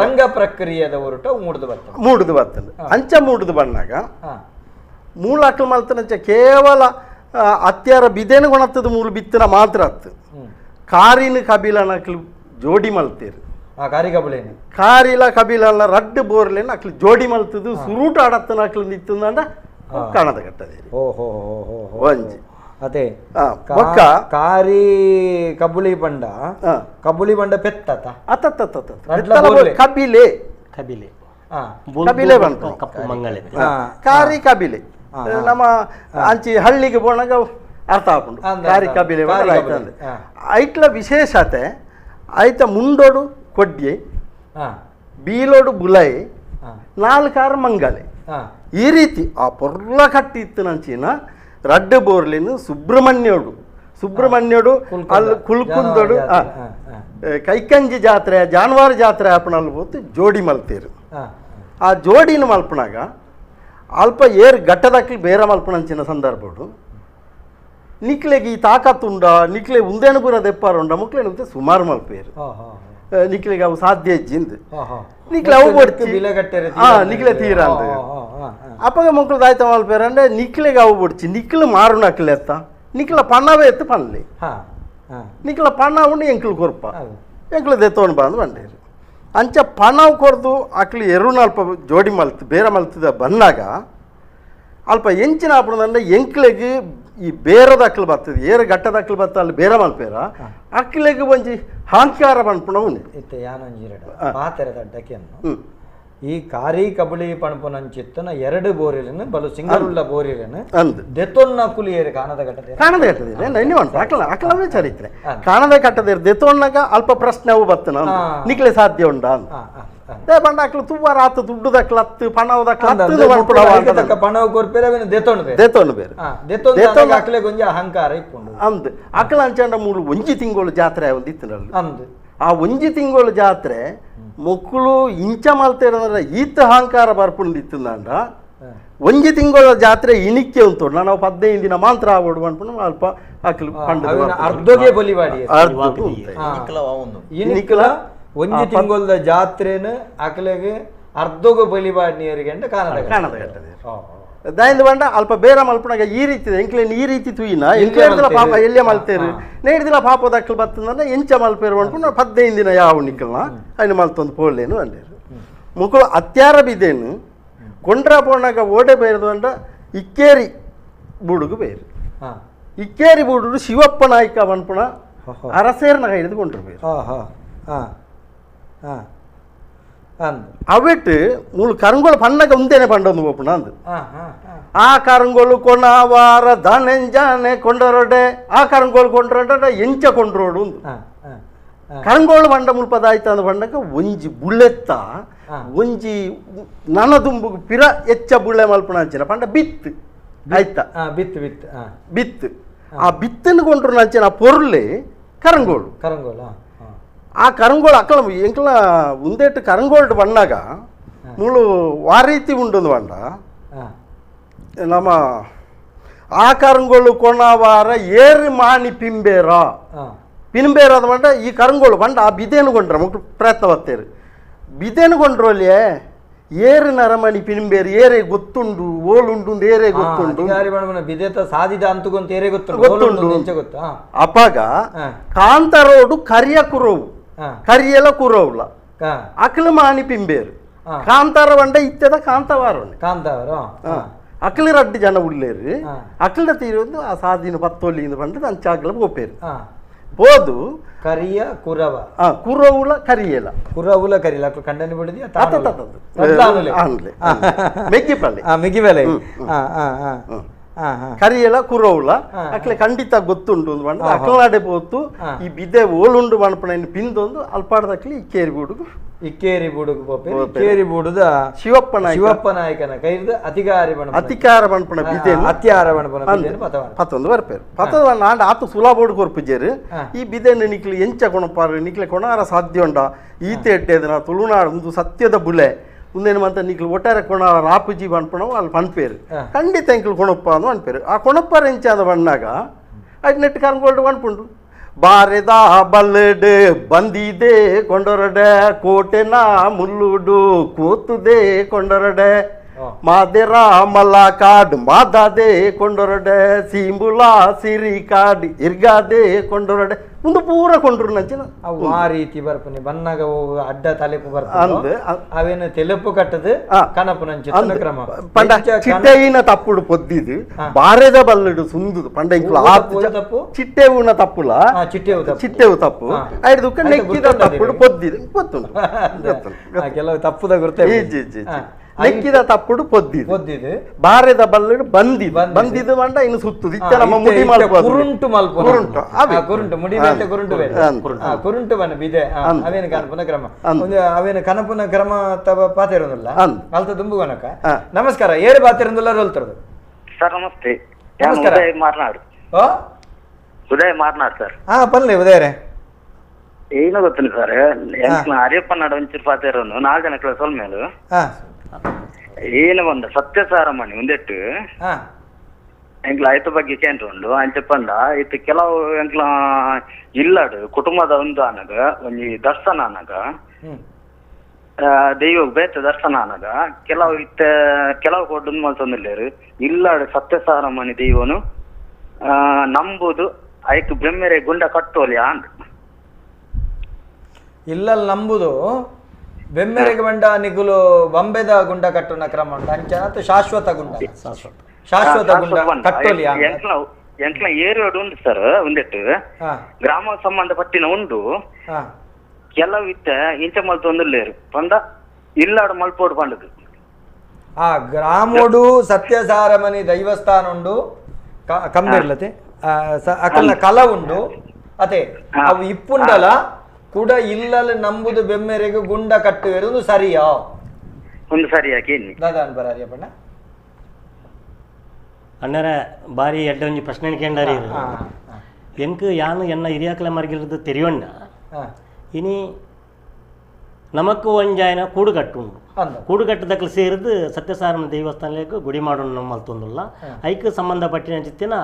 ರಂಗ ಪ್ರಕ್ರಿಯೆದ ಹೊರಟ ಮೂಡುದು ಬರ್ತದೆ ಮೂಡುದು ಬರ್ತದೆ ಅಂಚ ಮೂಡುದು ಬಣ್ಣಾಗ ಮೂಲ ಅಕ್ಲು ಮಲ್ತನಂಚ ಕೇವಲ ಅತ್ಯಾರ ಬಿದೇನ ಗುಣತ್ತದ ಮೂಲ ಬಿತ್ತನ ಮಾತ್ರ ಅತ್ತು ಕಾರಿನ ಕಬಿಲನಕ್ಲು ಜೋಡಿ ಮಲ್ತೇರು ಕಾರಿಲ ಕಬಿಲಲ್ಲ ರಡ್ಡು ಬೋರ್ಲೇನ ಅಕ್ಲು ಜೋಡಿ ಮಲ್ತದು ಸುರೂಟ ಆಡತ್ತನ ಅಕ್ಲು ನಿತ್ತಂದ ಕಾಣದ ಕಟ್ಟದೆ. ಓಹೋ ಒಂಜಿ ಅದೇ ಬೊಕ್ಕ ಕಾರಿ ಕಬುಳಿ ಬಂಡ ಕಬುಳಿ ಬಂಡ ಪೆತ್ತ ಅತ್ತ ಕಬಿಲೆ ಕಬಿಲೆ ಕಬಿಲೆ ಬಂತು ಕಪ್ಪು ಮಂಗಳೆ ಕಾರಿ ಕಬಿಲೆ ನಮ್ಮ ಅಂಚಿ ಹಳ್ಳಿಗೆ ಪೋಣಗ ಅರ್ಥ ಆಪುಂಡು ಕಾರಿ ಕಬಿಲೆ ಐಟ್ಲ ವಿಶೇಷತೆ ಐತ ಮುಂಡೋಡು ಕೊಡ್ಡಿ ಬೀಲೋಡು ಬುಲೈ ನಾಲ್ಕಾರು ಮಂಗಲೆ ಈ ರೀತಿ ಆ ಪೊರ್ಲ ಕಟ್ಟಿತ್ತು ನಂಚಿನ ರಡ್ಡು ಬೋರ್ಲಿನ ಸುಬ್ರಹ್ಮಣ್ಯೋಡು ಸುಬ್ರಹ್ಮಣ್ಯೋಡು ಅಲ್ಲಿ ಕುಲ್ಕುಂದೋಡು ಕೈಕಂಜಿ ಜಾತ್ರೆ ಜಾನುವಾರು ಜಾತ್ರೆ ಆಪಣಲ್ಲಿ ಹೋತು ಜೋಡಿ ಮಲ್ತೀರು. ಆ ಜೋಡಿನ ಮಲ್ಪನಾಗ ಅಲ್ಪ ಏರ್ ಘಟ್ಟದಕ್ಕೆ ಬೇರೆ ಮಲ್ಪನಂಚಿನ ಸಂದರ್ಭಡು ನಿಕ್ಲೆಗೆ ಈ ತಾಕತ್ತುಂಡ ನಿಕ್ಲೆ ಉಂದೇನು ಪೂರ ದೆಪ್ಪಾರುಂಡ ಮುಕ್ಲೆ ಸುಮಾರು ಮಲ್ಪೇರು ನಿಕ್ಲೆಗೆ ಅವು ಸಾಧ್ಯ ಇಜ್ಜಿಂದು ನಿಕ್ಲೆ ಅವು ಬಡ್ತಿ ನಿಕ್ಲೆ ತೀರ ಅಂದ ಅಪ್ಪಗ ಮಕ್ಕಳು ದಾಯ್ತ ಮಲ್ಪೇರು ಅಂದ್ರೆ ನಿಕ್ಲೆಗೆ ಅವು ಬಡ್ಚಿ ನಿಕ್ಲು ಮಾರು ನಕ್ಲೆ ಎತ್ತ ನಿಕ್ಲ ಪಣ್ಣವೇ ಎತ್ತು ಪನ್ಲಿ ನಿಕ್ಲ ಪಣ್ಣ ಉಂಡು ಎಂಕ್ಲು ಕೊರ್ಪ ಎಂಕ್ಲು ದೆತ್ತೋನು ಬಂದು ಬಂಡೇರು ಅಂಚ ಪಣವು ಕೊರ್ದು ಅಕ್ಲು ಎರುನ ಅಲ್ಪ ಜೋಡಿ ಮಲ್ತು ಬೇರೆ ಮಲ್ತದ ಬಂದಾಗ ಅಲ್ಪ ಎಂಚಿನ ಆಪುಣದಂಡ ಎಂಕ್ಲೆಗ್ ಈ ಬೇರದ ಅಕ್ಲು ಬರ್ತದೆ ಏರು ಘಟ್ಟದ ಅಕ್ಲು ಬರ್ತದೆ ಅಲ್ಲಿ ಬೇರೆ ಮಲ್ಪೇರ ಅಕ್ಲೆಗ್ ಒಂಜಿ ಹಾಂಕಾರ ಪನ್ಪುಣ ಉಂಡು ಇತ್ತೆ ಯಾನೊಂಜಿ ಪಾತೆರದ ಅಡ್ಡಕ್ಕೆಯನ್ನು ಈ ಕಾರಿ ಕಬಳಿ ಪಣಪುನಂಚಿತ್ತನ ಎರಡು ಬೋರಿಲನು ಬಲು ಸಿಂಗರುಳ್ಳ ಬೋರಿಲನು ಅಂದು ದೆತ್ತೊನ್ನ ಕುಲಿಯರು ಕಾಣದ ಕಟ್ಟದೆ ಕಾಣದ ಕಟ್ಟದಿಲ್ಲ ಇನ್ನೂ ಉಂಟು ಅಕ್ಲ ಅಕ್ಲವೇ ಚರಿತ್ರೆ ಕಾಣದ ಕಟ್ಟದಿರು ದೆತ್ತೊನ್ನಾಗ ಅಲ್ಪ ಪ್ರಶ್ನೆ ಅವು ಬರ್ತನ ನಿಕ್ಲೆ ಸಾಧ್ಯ ಉಂಡ ಅಂತ ಬಂಡ ಅಕ್ಲು ತುವ್ವಾರ ಆತು ದುಡ್ಡುದಕ್ಲ ಹತ್ತು ಪಣವದಕ್ಲ ಹತ್ತು ಪಣವ ಕೊರ್ಪೇರೆ ಅವೇನು ದೆತ್ತೊಂಡು ಬೇರೆ ದೆತ್ತೊಂಡು ಬೇರೆ ದೆತ್ತೊಂದು ಅಕ್ಲೆ ಗೊಂಜಿ ಅಹಂಕಾರ ಇಪ್ಪುಂಡು ಅಂದು ಅಕ್ಲ ಅಂಚಂಡ ಮೂಲು ಒಂಜಿ ತಿಂಗಳು ಜಾತ್ರೆ ಒಂದು ಅಂದು ಆ ಒಂಜಿ ತಿಂಗಳು ಜಾತ್ರೆ ಮೊಕ್ಕಳು ಇಂಚ ಮಲ್ತೇರಂದ್ರೆ ಈತ ಅಹಂಕಾರ ಬರ್ಪುಂಡಿತ್ತಂದ ಒಂಜಿ ತಿಂಗಳ ಜಾತ್ರೆ ಇಣಿಕೆ ಉಂಟು ನಾವು 15 ದಿನ ಮಾತ್ರ ಆವೋಡು ಅನ್ಕೊಂಡು ಅಲ್ಪ ಅಕ್ಲು ಅರ್ಧಗೆ ಬಲಿವಾಡಿ ಇನಿಕ್ಲ ಒಂಜಿ ತಿಂಗಳದ ಜಾತ್ರೆನ ಅಕ್ಲೆಗೆ ಅರ್ಧಗೆ ಬಲಿವಾಡಿ ನೀರಿಗೆ ಕಾಣದ ಕಾಣದ ಕಟ್ಟದೆ ದಾಯಿಂದ ಬಂಡ ಅಲ್ಪ ಬೇರೆ ಮಲ್ಪನಾಗ ಈ ರೀತಿ ಎಂಕ್ಲೇನ್ ಈ ರೀತಿ ತುಯಿನ ಎಂಕ್ಲೇರ್ದಿಲ್ಲ ಪಾಪ ಎಲ್ಲೇ ಮಲ್ತೇರು ನೇಡ್ದಿಲ್ಲ ಪಾಪದ ಅಕ್ಲು ಬತ್ತಂದ್ರೆ ಎಂಚ ಮಲ್ಪೇರು ಅನ್ಕೊಂಡು 15 ದಿನ ಯಾವ ನಿಕ್ಕಲ್ನ ಅಯ್ನ ಮಲ್ತೊಂದು ಪೋಲೇನು ಅಂಡೇರು ಮುಕ್ಕಳು ಅತ್ಯಾರ ಬಿದ್ದೇನು ಕೊಂಡ್ರ ಪೋಣಾಗ ಓಡೆ ಬೇರೆದು ಅಂಡ ಇಕ್ಕೇರಿ ಬೂಡುಗು ಬೇರು ಇಕ್ಕೇರಿ ಬೂಡು ಶಿವಪ್ಪ ನಾಯ್ಕ ಪನ್ಪುಣ ಅರಸೇರ್ನ ಹಿಡಿದು ಕೊಂಡ್ರು ಬೇರು ಅವೆಟ್ಟು ಮೂಳು ಕರಂಗೋಳ ಪಣ್ಣಗ ಉಂದೇನೆ ಪಂಡೊಂದು ಪೋಪುಣ ಅಂದು ಆ ಕರಂಗೋಲು ಕೊಣವಾರ ದಾನೆಂಜಾನೆ ಕೊಂಡರೊಡೆ ಆ ಕರಂಗೋಲು ಕೊಂಡ್ರೊಡೆ ಎಂಚ ಕೊಂಡ್ರೋಡು ಕರಂಗೋಳು ಬಂಡ ಮುಲ್ಪದಾಯ್ತು ಅಂದ ಬಂಡಕ ಒಂಜಿ ಬುಳ್ಳೆತ್ತ ಒಂಜಿ ನನದುಂಬು ಪಿರ ಎಚ್ಚ ಬುಳ್ಳೆ ಮಲ್ಪಣ ಅಂಚಿನ ಪಂಡ ಬಿತ್ತು ಆಯ್ತಾ ಬಿತ್ತು ಬಿತ್ತು ಬಿತ್ತು ಆ ಬಿತ್ತನ್ನು ಕೊಂಡ್ರು ನಂಚಿನ ಪೊರ್ಲೆ ಕರಂಗೋಳು ಕರಂಗೋಲು ಆ ಕರಂಗೋಳು ಅಕ್ಕಳ ಎಂಕಲ ಉಂದೇಟು ಕರಂಗೋಲ್ಡ್ ಬಣ್ಣಾಗ ಮುಳು ವಾರೀತಿ ಉಂಡೊಂದು ಬಂಡ ನಮ್ಮ ಆ ಕರಂಗೋಳು ಕೊಣವಾರ ಏರು ಮಾಣಿ ಪಿಂಬೇರ ಪಿಂಬೇರ ಅದ ಬಂಡ ಈ ಕರಂಗೋಳು ಬಂಡ ಆ ಬಿದೇನು ಕೊಂಡ್ರ ಮಕ್ಕಳು ಪ್ರಯತ್ನ ಬರ್ತೇರು ಬಿದೇನು ಕೊಂಡ್ರೋಲಿಯೇ ಏರು ನರಮಣಿ ಪಿಂಬೇರು ಏರೇ ಗೊತ್ತುಂಡು ಓಲುಂಡು ಏರೇ ಗೊತ್ತುಂಡು ಬಿದೇತ ಸಾದಿದ ಅಂತುಗೊಂತ ಏರೇ ಗೊತ್ತುಂಡು ಗೊತ್ತುಂಡು ಗೊತ್ತು ಅಪಾಗ ಕಾಂತರೋಡು ಕರಿಯ ಕುರವು ಕರಿಯಲ ಕುರವುಲ ಅಕ್ಲು ಮಾಣಿ ಪಿಂಬೇರು ಕಾಂತಾರ ಬಂಡ ಇತ್ತದ ಕಾಂತವಾರ ಕಾಂತಾರ ಅಕ್ಲು ರಡ್ಡು ಜನ ಉಳ್ಳೇರು ಅಕ್ಲ ತೀರೋದು ಆ ಸಾದಿನ ಪತ್ತೊಲಿಯಿಂದ ಬಂಡದ ಅಂಚಾಗ್ಲ ಪೋಪೇರು போது ಕರಿಯ ಕುರವ ಕುರವುಲ ಕರಿಯಲ ಕುರವುಲ ಕರಿಯಲ ಕಂಡನಿ ಬಿಡದಿ ಮೆಗ್ಗಿಪಲ್ಲೆ ಮೆಗ್ಗಿಪಲ್ಲೆ ಕರಿಯಲ ಕುರವುಲ ಅಕ್ಲೆ ಖಂಡಿತ ಗೊತ್ತುಂಡು ಬಂಡ ಅಕ್ಲನಾಡೆ ಪೋತು ಈ ಬಿದೆ ಓಲುಂಡು ಮಣಪಣ ಪಿಂದೊಂದು ಅಲ್ಪಾಡದಕ್ಲಿ ಇಕ್ಕೇರಿ ಬೂಡುಗು ಇಕ್ಕೇರಿ ಬೂಡುಗು ಪೋಪೆ ಇಕ್ಕೇರಿ ಬೂಡುದ ಶಿವಪ್ಪ ಶಿವಪ್ಪ ನಾಯಕನ ಕೈರ್ದ ಅತಿಗಾರಿ ಬಣ ಅತಿಕಾರ ಬಣಪಣ ಬಿದೆ ಅತಿಯಾರ ಬಣಪಣ ಪತ್ತೊಂದು ಬರ್ಪೇರು ಪತ್ತೊಂದು ನಾಂಡ ಆತು ಸುಲಾಬೋಡು ಕೊರ್ಪುಜೇರು ಈ ಬಿದೆನ್ನು ನಿಕ್ಲು ಎಂಚ ಕೊಣಪಾರು ನಿಕ್ಲೆ ಕೊಣಾರ ಸಾಧ್ಯ ಉಂಡ ಈತೆ ಎಡ್ಡೆದನ ತುಳುನಾಡು ಒಂದು ಸತ್ಯದ ಬುಲೆ ಮುಂದೇನು ಮಂತ ನಿಕ್ಲು ಒಟ್ಟಾರೆ ಕೊಣ ರಾಪುಜಿ ಬಣ್ಪಣವು ಅಲ್ಲಿ ಪನ್ಪೇರು ಖಂಡಿತ ಎಂಕ್ಲು ಕೊಣಪ್ಪ ಅಂದು ಅನ್ಪೇರು ಆ ಕೊಣಪ್ಪಾರ ಎಂಚಾದ ಬಣ್ಣಾಗ ಅದು ನೆಟ್ಟು ಕರಂಗೋಲ್ಡು ಬಣ್ಪುಂಡು ಬಾರೆದ ಬಲ್ಲಡೆ ಬಂದಿದೆ ಕೊಂಡೊರಡೆ ಕೋಟೆನ ಮುಲ್ಲುಡು ಕೂತುದೆ ಕೊಂಡೊರಡೆ ಮಾದೆರ ಮಲ್ಲ ಕಾಡು ಮಾದಾದೆ ಕೊಂಡೊರಡೆ ಸೀಂಬುಲ ಸಿರಿ ಕಾಡು ಇರ್ಗಾದೆ ಕೊಂಡೊರಡೆ ಒಂದು ಪೂರ ಕೊಂಡ್ರು ನಂಚಿನ ಅವು ಆ ರೀತಿ ಬರ್ಪನೆ ಬನ್ನಾಗ ಅಡ್ಡ ತಲೆಪು ಬರ್ಪಂದು ಅವೇನು ತೆಲುಪು ಕಟ್ಟದು ಕನಪು ನಂಚಿನ ಕ್ರಮ ಪಂಡ ಚಿಟ್ಟೆಯಿನ ತಪ್ಪುಡು ಪೊದ್ದಿದು ಬಾರೆದ ಬಲ್ಲಡು ಸುಂದುದು ಪಂಡ ಇಂಕ್ಲು ತಪ್ಪು ಚಿಟ್ಟೆವುನ ತಪ್ಪುಲ ಚಿಟ್ಟೆವು ತಪ್ಪು ಐದು ನೆಕ್ಕಿದ ತಪ್ಪುಡು ಪೊದ್ದಿದು ಗೊತ್ತುಂಟು ಕೆಲವು ತಪ್ಪುದ ಗುರ್ತೇ ಜಿ ಜಿ ನೆಕ್ಕಿದ ತಪ್ಪುಡು ಪೊದ್ದಿದು ಪೊದ್ದಿದು ಬಾರೆದ ಬಲ್ಲಡು ಬಂದಿದ್ದು ಬಂದಿದ್ದು ಬಂಡ ಇನ್ನು ಸುತ್ತುದು ಇತ್ತೆ ನಮ್ಮ ಮುಡಿ ಮಲ್ಪ ಕುರುಂಟು ಮಲ್ಪ ಕುರುಂಟು ಕುರುಂಟು ಮುಡಿ ಬೇತೆ ಕುರುಂಟು ಬೇರೆ ಕುರುಂಟು ಬನ ಬಿದೆ ಅವೇನು ಕನಪುನ ಕ್ರಮ ಒಂದು ಅವೇನು ಕನಪುನ ಕ್ರಮ ತವ ಪಾತಿರೋದಿಲ್ಲ ಅಲ್ತ ದುಂಬು ಗನಕ. ನಮಸ್ಕಾರ, ಏರು ಪಾತಿರೋದಿಲ್ಲ ರೋಲ್ತರದು. ಸರ್ ನಮಸ್ತೆ, ಉದಯ್ ಮಾರ್ನಾಡ್. ಉದಯ್ ಮಾರ್ನಾಡ್ ಸರ್. ಹಾ ಪನ್ಲೆ ಉದಯರೇ. ಏನು ಗೊತ್ತಿಲ್ಲ ಸರ್, ಹರಿಯಪ್ಪ ನಾಡು ಒಂಚೂರು ಪಾತಿರೋನು ನಾಲ್ಕು ಜನ ಕ್ಲಾಸ್ ಮೇಲು ಏನು ಬಂದ ಸತ್ಯಸಾರ ಮಣಿ ಒಂದೆಟ್ಟು ಎಂಕ್ಲ ಆಯ್ತ ಬಗ್ಗೆ ಕೇಂದ್ರ ಉಂಡು ಅಂಚ ಪಂಡ ಇತ್ತು ಕೆಲವು ಎಂಕ್ಲ ಇಲ್ಲಾಡು ಕುಟುಂಬದ ಒಂದು ಅನಗ ಒಂಜಿ ದರ್ಶನ ಅನಗ ದೈವ ಬೇತ ದರ್ಶನ ಅನಗ ಕೆಲವು ಇತ್ತ ಕೆಲವು ಕೊಡ್ದು ಮಲ್ತೊಂದಿಲ್ಲೇರು ಇಲ್ಲಾಡು ಸತ್ಯಸಾರ ಮಣಿ ದೈವನು ನಂಬುದು ಐಕ್ ಬ್ರಹ್ಮೆರೆ ಗುಂಡ ಕಟ್ಟೋಲಿ ಅಂದ್ ಇಲ್ಲಲ್ಲಿ ನಂಬುದು ಬೆಮ್ಮೆರೆಗೆ ಬಂಡ ನಿಗುಲು ಬಂಬೆದ ಗುಂಡ ಕಟ್ಟುನ ಕ್ರಮ ಉಂಟು ಅಂಚನ ಶಾಶ್ವತ ಗುಂಡ ಶಾಶ್ವತ ಗುಂಡ ಕಟ್ಟೋಲಿ ಎಂಕ್ಲ ಏರಿಯಾಡು ಉಂಟು ಸರ್ ಒಂದೆಟ್ಟು ಗ್ರಾಮ ಸಂಬಂಧಪಟ್ಟಿನ ಉಂಡು ಕೆಲವು ಇತ್ತ ಇಂಚ ಮಲ್ತೊಂದಿಲ್ಲೇರು ಪಂಡ ಇಲ್ಲಾಡು ಮಲ್ಪೋಡು ಪಂಡದು ಆ ಗ್ರಾಮೋಡು ಸತ್ಯಸಾರಮನಿ ದೈವಸ್ಥಾನ ಉಂಡು ಕಂಬಿರ್ಲತೆ ಅಕಲ್ನ ಕಲ ಉಂಡು ಅದೇ ಅವು ಇಪ್ಪುಂಡಲ ಕೂಡ ಇಲ್ಲಲ್ಲಿ ನಂಬುದು ಬೆಮ್ಮೆರೆಗೆ ಗುಂಡ ಕಟ್ಟುವೆರು ಸರಿಯಾ ಒಂದು ಸರಿಯಾಗಿ ದಾದಾ ಅನ್ಬರ ಅಣ್ಣರ ಬಾರಿ ಎಡ್ಡ ಒಂಜಿ ಪ್ರಶ್ನೆ ಕೇಂಡಾರಿ ಎಂಕ್ ಯಾನು ಎನ್ನ ಹಿರಿಯಾಕಲ ಮರ್ಗಿಲ್ದು ತೆರಿಯೊಣ್ಣ ಇನಿ ನಮಕ್ಕು ಒಂಜಾಯನ ಕೂಡುಕಟ್ಟುಂಡು ಕೂಡುಕಟ್ಟದಕ್ಕಲು ಸೇರಿದು ಸತ್ಯಸಾರನ ದೇವಸ್ಥಾನಕ್ಕೆ ಗುಡಿ ಮಾಡೋಣ ನಮ್ಮಲ್ತೊಂದುಲ್ಲ ಐಕ್ ಸಂಬಂಧಪಟ್ಟಿನ ಚಿತ್ತಿನ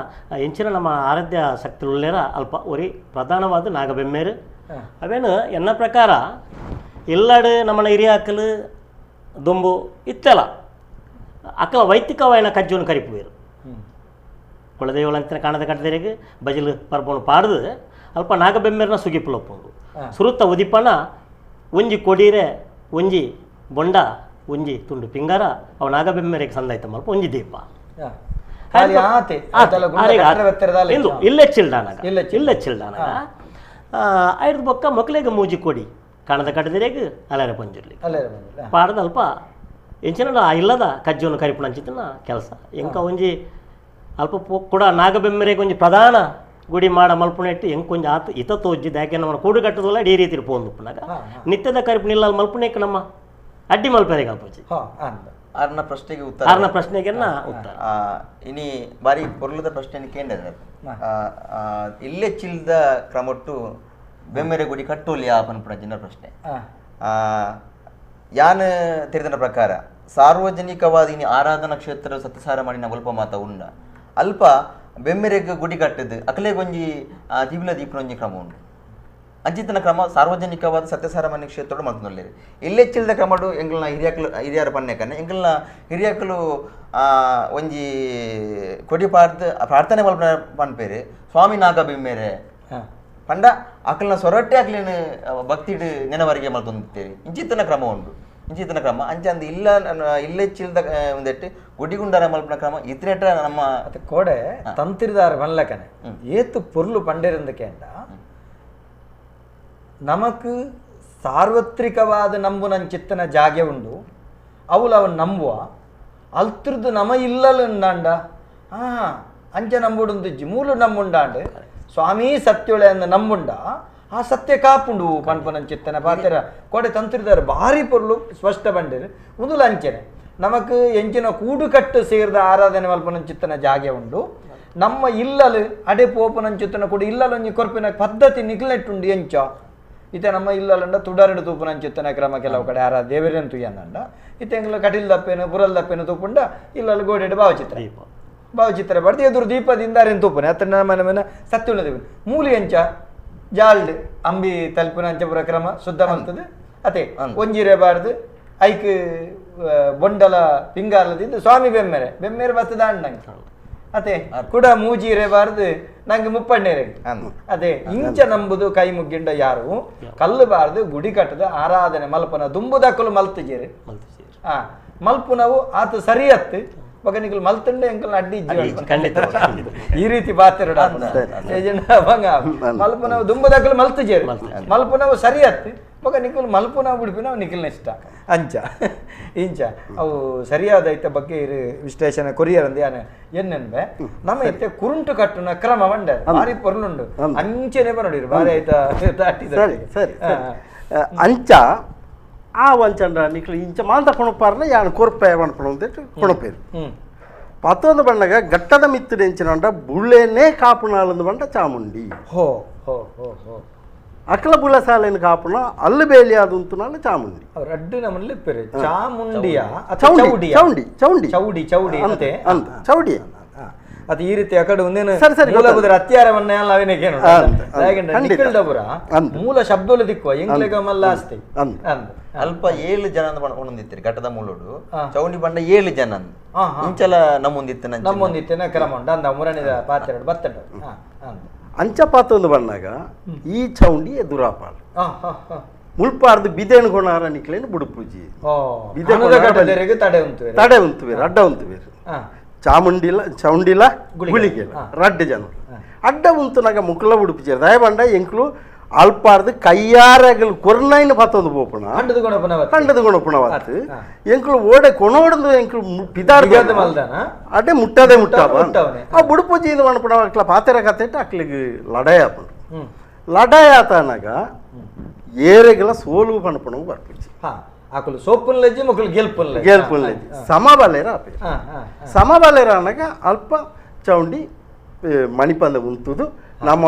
ಎಂಚಿನ ನಮ್ಮ ಆರಾಧ್ಯ ಶಕ್ತಿಯುಳ್ಳೇರ ಅಲ್ಪ ಒರಿ ಪ್ರಧಾನವಾದ ನಾಗಬೆಮ್ಮೇರು ಅವೇನು ಎನ್ನ ಪ್ರಕಾರ ಎಲ್ಲಾಡು ನಮ್ಮನ ಹಿರಿಯಾಕಲು ದೊಂಬು ಇತ್ತಲ್ಲ ಅಕ್ಕಲ ವೈಯಕ್ತಿಕವಾಯಿನ ಕಜ್ಜವನ್ನು ಕರಿಪುವೇರು ಕುಲದೇವಳಂತಿನ ಕಾಣದ ಕಟ್ಟದರಿಗೆ ಬಜಲು ಪರ್ಪಣು ಪಾಡ್ದು ಅಲ್ಪ ನಾಗಬೆಮ್ಮೇರನ ಸುಗಿಪುಲಪ್ಪುಂಡು ಸುರುತ್ತ ಉದಿಪನ ಒಂಜಿ ಕೊಡೀರೆ ಒಂಜಿ ಬೊಂಡ ಒಂಜಿ ತುಂಡು ಪಿಂಗಾರ ಅವು ನಾಗಬೆಮ್ಮೆರೆಗೆ ಸಂದಾಯ್ತ ಮಲ್ಪ ಒಂಜಿ ದೀಪ ಇಲ್ಲೇ ಚಿಲ್ಡಾನಾಗ ಇಲ್ಲೇ ಚಿಲ್ಡಾನಾಗ ಐದು ಬೊಕ್ಕ ಮಕ್ಕಳಿಗೆ ಮೂಜಿ ಕೊಡಿ ಕಾಣದ ಕಟ್ಟದಿರೇಗ ಅಲಾರೆ ಪಂಜುರ್ಲಿ ಪಾಡದ ಅಲ್ಪ ಎಂಚಿನ ಆ ಇಲ್ಲದ ಕಜ್ಜವನ್ನು ಕರಿಪುಣಂಚಿತ್ತಿನ ಕೆಲಸ ಎಂಕ ಒಂಜಿ ಅಲ್ಪ ಕೂಡ ನಾಗಬೆಮ್ಮೆರೆಗೆ ಒಂಜಿ ಪ್ರಧಾನ ಗುಡಿ ಮಾಡ ಮಲ್ಪುನೆಟ್ಟು ಎಂಕೊಂಜಿ ಆತ ಇತ ತೋಜಿದ್ದು ಯಾಕೆ ನಮ್ಮ ಕೂಡು ಕಟ್ಟೋದಲ್ಲ ಈ ರೀತಿ ಪೋಂದುಪ್ಪುನಾಗ ನಿತ್ಯದ ಕರಿಪುಣ ಇಲ್ಲ ಮಲ್ಪುನೆಕ್ ನಮ್ಮ ಅಡ್ಡಿ ಮಲ್ಪೆರೆಗೆ ಅಲ್ಪಜಿ ಆರ್ನ ಪ್ರಶ್ನೆಗೆ ಉತ್ತರ ಆರ್ನ ಪ್ರಶ್ನೆಗೆ ಉತ್ತರ ಇನಿ ಬಾರಿ ಪೊರ್ಲದ ಪ್ರಶ್ನೆ ಕೇಂದ್ರ ಇಲ್ಲೇ ಚಿಲ್ದ ಕ್ರಮೊಟ್ಟು ಬೆಮ್ಮೆರೆ ಗುಡಿ ಕಟ್ಟೋಲಿಯಾ ಪನ್ಪುನ ಜನರ ಪ್ರಶ್ನೆ ಯಾನ್ ತಿಳಿದ ಪ್ರಕಾರ ಸಾರ್ವಜನಿಕವಾದ ಇನಿ ಆರಾಧನಾ ಕ್ಷೇತ್ರ ಸತ್ಯಸಾರ ಮಾಡಿನ ಅಲ್ಪ ಮಾತ ಉಂಡ ಅಲ್ಪ ಬೆಮ್ಮೆರೆಗ್ ಗುಡಿ ಕಟ್ಟದು ಅಕಲೆಗೊಂಜಿ ದಿವಿಲ ದೀಪನೊಂಜಿ ಕ್ರಮ ಉಂಡು ಅಂಚಿತನ ಕ್ರಮ ಸಾರ್ವಜನಿಕವಾದ ಸತ್ಯಸಾರ ಮನೆ ಕ್ಷೇತ್ರ ಮಲ್ತೊಂದುಲ್ಲೆರ್ ಇಲ್ಲೇ ಚಿಲ್ದ ಕ್ರಮಡು ಎಂಕಲ್ನ ಹಿರಿಯಾಕಲು ಹಿರಿಯರ ಪನ್ನೆಕನೆ ಎಂಕಲ್ನ ಹಿರಿಯಾಕಲು ಒಂಜಿ ಕೊಡಿ ಪಾರ್ದ್ ಪ್ರಾರ್ಥನೆ ಮಲ್ಪುನ ಪನ್ಪೇರು ಸ್ವಾಮಿ ನಾಗ ಬೆಮ್ಮೆರೆ ಪಂಡ ಅಕಲ್ನ ಸೊರಟ್ಟೆ ಅಕ್ಲೇನು ಭಕ್ತಿಡ್ ನೆನವರಿಗೆ ಮಲ್ತೊಂದಿತ್ತೇರಿ ಇಂಚಿತನ ಕ್ರಮ ಉಂಡು ಇಂಚಿತನ ಕ್ರಮ ಅಂಚಂದು ಇಲ್ಲ ಇಲ್ಲೇ ಚಿಲ್ದ ಒಂದೆಟ್ಟು ಗುಡಿಗುಂಡಾರ ಮಲ್ಪನ ಕ್ರಮ ಇತ್ರೇಟ ನಮ್ಮ ಕೋಡೆ ತಂತಿರಿದಾರ ಮಲ್ಲಕನೆ ಏತು ಪೊರ್ಲು ಪಂಡೇರಂದಕೇಂಡ ನಮಕ್ ಸಾರ್ವತ್ರಿಕವಾದ ನಂಬುನಂಚಿತ್ತನ ಜಾಗೆ ಉಂಡು ಅವಳು ಅವನು ನಂಬುವ ಅಲ್ತಿರ್ದು ನಮ ಇಲ್ಲಲುಂಡಾಂಡ ಅಂಚೆ ನಂಬುಡುಂದಿಜ್ಜಿ ಮೂಲು ನಂಬುಂಡಾಂಡ್ ಸ್ವಾಮಿ ಸತ್ಯೊಳೆ ಅಂದ ನಂಬುಂಡ ಆ ಸತ್ಯ ಕಾಪುಂಡು ಪನ್ಪನಂಚಿತ್ತನ ಪಾತೆರ ಕೋಡೆ ತಂತ್ರಿದಾರೆ ಭಾರಿ ಪೊರ್ಲು ಸ್ಪಷ್ಟ ಬಂಡಿರು ಉಂದುಲ ಅಂಚೆನೆ ನಮಕ್ ಎಂಚಿನ ಕೂಡುಕಟ್ಟು ಸೇರಿದ ಆರಾಧನೆ ಮಲ್ಪನಂಚಿತ್ತನ ಜಾಗೆ ಉಂಡು ನಮ್ಮ ಇಲ್ಲಲು ಅಡೆ ಪೋಪನಂಚಿತ್ತನ ಕೂಡ ಇಲ್ಲಲೊಂಜಿ ಕೊರ್ಪಿನ ಪದ್ಧತಿ ನಿಗ್ಲೆಟ್ಟುಂಡು ಎಂಚ ಇತ್ತೆ ನಮ್ಮ ಇಲ್ಲಲಂಡ ತುಡಾರಡು ತೂಪುನಂಚಿತ್ತನ ಕ್ರಮ ಕೆಲವು ಕಡೆ ಆರಾ ದೇವರೇನು ತುಯ್ಯಂದಂಡ ಇತ್ತೆ ಎಂಗ್ಲ ಕಟಿಲ್ ದಪ್ಪೇನು ಬುರಲ್ ದಪ್ಪೇನು ತೂಪುಂಡ ಇಲ್ಲಲು ಗೋಡೆಡು ಭಾವಚಿತ್ರ ಭಾವಚಿತ್ರ ಬಡ್ದು ಎದುರು ದೀಪದಿಂದ ಅರೇನು ತೂಪುನೆ ಅತ್ತ ನಮ್ಮ ಮನೆ ಸತ್ಯುಳ್ಳ ದೇವ ಮೂಲಿ ಎಂಚ ಜಾಲ್ಡ್ ಅಂಬಿ ತಲುಪಿನ ಅಂಚಪುರ ಕ್ರಮ ಶುದ್ಧ ಮಲ್ತದೆ ಅದೇ ಒಂಜಿರೆ ಬಾರ್ದು ಐಕ್ ಬೊಂಡಲ ಪಿಂಗಾಲದಿದ್ದು ಸ್ವಾಮಿ ಬೆಮ್ಮೆರೆ ಬೆಮ್ಮೆರೆ ಬತ್ತದ ನಂಗೆ ಅದೇ ಕೂಡ ಮೂಜಿರೆ ಬಾರ್ದು ನಂಗೆ ಮುಪ್ಪಣ್ಣೇರೆ ಅದೇ ಇಂಚ ನಂಬುದು ಕೈ ಮುಗ್ಗಿಂಡ ಯಾರು ಕಲ್ಲು ಬಾರ್ದು ಗುಡಿ ಕಟ್ಟದ ಆರಾಧನೆ ಮಲ್ಪನ ದುಂಬುದಕ್ಕಲು ಮಲ್ತಜೇರು ಮಲ್ಪುನವು ಆತ ಸರಿ ಅತ್ತು ಬಗನಿಗಳು ಮಲ್ತಂಡೆ ಎಂಕಲ್ನ ಅಡ್ಡಿ ಈ ರೀತಿ ಬಾತೆರಡ ಮಲ್ಪನವು ದುಂಬುದಕ್ಕಲು ಮಲ್ತಜೇರು ಮಲ್ಪುನವು ಸರಿ ಅತ್ತು ಬಗ ನಿಕ್ಕಲು ಮಲ್ಪುನ ಬಿಡ್ಪಿನವು ನಿಖಲ್ನ ಇಷ್ಟ ಅಂಚ ಇಂಚ ಅವು ಸರಿಯಾದ ಐತ ಬಗ್ಗೆ ಇರು ವಿಶ್ಲೇಷಣೆ ಕೊರಿಯರಂದು ಯಾನೆ ಎನ್ನೆನ್ಬೆ ನಮ್ಮ ಇತ್ತೆ ಕುರುಂಟು ಕಟ್ಟುನ ಕ್ರಮ ಬಂಡ ಭಾರಿ ಪೊರ್ಲುಂಡು ಅಂಚೆನೆ ಬರೋಡಿರು ಭಾರಿ ಐತ ಸರಿ ಸರಿ ಅಂಚ ಆ ವಂಚಂಡ ನಿಕ್ಲು ಇಂಚ ಮಾಂತ ಕೊಣಪಾರನ ಯಾನ್ ಕೊರ್ಪೆ ಪಣಪಣ ಕೊಣಪೇರು ಪತ್ತೊಂದು ಬಣ್ಣಗ ಗಟ್ಟದ ಮಿತ್ತು ಎಂಚಿನ ಬುಳ್ಳೆನೇ ಕಾಪುನಾಲಂದು ಬಂಡ ಚಾಮುಂಡಿ ಹೋ ಹೋ ಹೋ ಹೋ ಅಕಲ ಬುಳ ಸಾಲೇನು ಕಾಪುನ ಅಲ್ಲು ಬೇಲಿಯಾದಂತುನಾಲ ಚಾಮುಂಡಿ ರಡ್ಡು ನಮ್ಮಲ್ಲಿ ಪೆರು ಚಾಮುಂಡಿಯ ಚೌಂಡಿ ಚೌಂಡಿ ಚೌಂಡಿ ಚೌಡಿ ಚೌಡಿ ಅಂತೆ ಅಂತ ಚೌಡಿ ಅದು ಈ ರೀತಿ ಅಕಡೆ ಒಂದೇನು ಸರಿ ಸರಿ ಮೂಲಬುದರ ಅತ್ಯಾರವನ್ನ ನಿಖಲ್ಡಪುರ ಮೂಲ ಶಬ್ದಲು ದಿಕ್ಕುವ ಎಂಕ್ಲೆಗ ಮಲ್ಲ ಆಸ್ತಿ ಅಲ್ಪ 7 ಜನ ಒಂದಿತ್ತಿರಿ ಘಟದ ಮೂಲೋಡು ಚೌಂಡಿ ಬಂಡ 7 ಜನ ಇಂಚಲ ನಮ್ಮೊಂದಿತ್ತು ನಮ್ಮೊಂದಿತ್ತಿನ ಕ್ರಮ ಉಂಡು ಅಂದ ಮುರಣಿದ ಪಾತ್ರೆ ಬತ್ತಂಡ ಅಂಚ ಪಾತೊಂದು ಬಣ್ಣಾಗ ಈ ಚೌಂಡಿ ಎದುರಾಪಾಲು ಮುಲ್ಪಾರ್ದು ಬಿದೇನು ಕೊಣಾರ ನಿಕ್ಲೇನು ಬುಡುಪೂಜಿ ತಡೆ ಉಂಟು ತಡೆ ಉಂಟು ಅಡ್ಡ ಉಂಟು ಬೇರೆ ಚಾಮುಂಡಿಲ ಚೌಂಡಿಲ ಗುಳಿಗೆಲ ರಡ್ಡು ಜನ ಅಡ್ಡ ಉಂತುನಾಗ ಮುಕ್ಕಲ ಉಡುಪಿ ದಯಬಂಡ ಎಂಕ್ಲು ಅಲ್ಪಾರ್ದು ಕೈಯಾರಗಲು ಕೊರ್ನೈನ್ ಪತ್ತೊಂದು ಪೋಪುಣ ಕಂಡದು ಗುಣಪುಣವತ್ತು ಎಂಕ್ಲು ಓಡೆ ಕೊಣೋಡದು ಎಂಕ್ಲು ಪಿದಾರ್ದು ಅಡ್ಡೆ ಮುಟ್ಟದೆ ಮುಟ್ಟಾವ ಆ ಬುಡುಪೂಜಿಯಿಂದ ಮಣಪುಣ ಅಕ್ಲ ಪಾತೆರ ಕತೆಟ್ ಅಕ್ಲಿಗೆ ಲಡಾಯ ಆಪುಂಡು ಲಡಾಯ ಆತನಾಗ ಏರೆಗೆಲ ಸೋಲು ಪಣಪುಣವು ಬರ್ಪುಜಿ ಆಕುಲು ಸೋಪುನ್ ಲಜ್ಜಿ ಮುಕುಲು ಗೆಲ್ಪುನ್ ಗೆಲ್ಪುನ್ ಲಜ್ಜಿ ಸಮಬಲೇರ ಆಪೆ ಸಮಬಲೇರ ಅನಗ ಅಲ್ಪ ಚೌಂಡಿ ಮಣಿಪಂದ ಉಂತುದು ನಮ್ಮ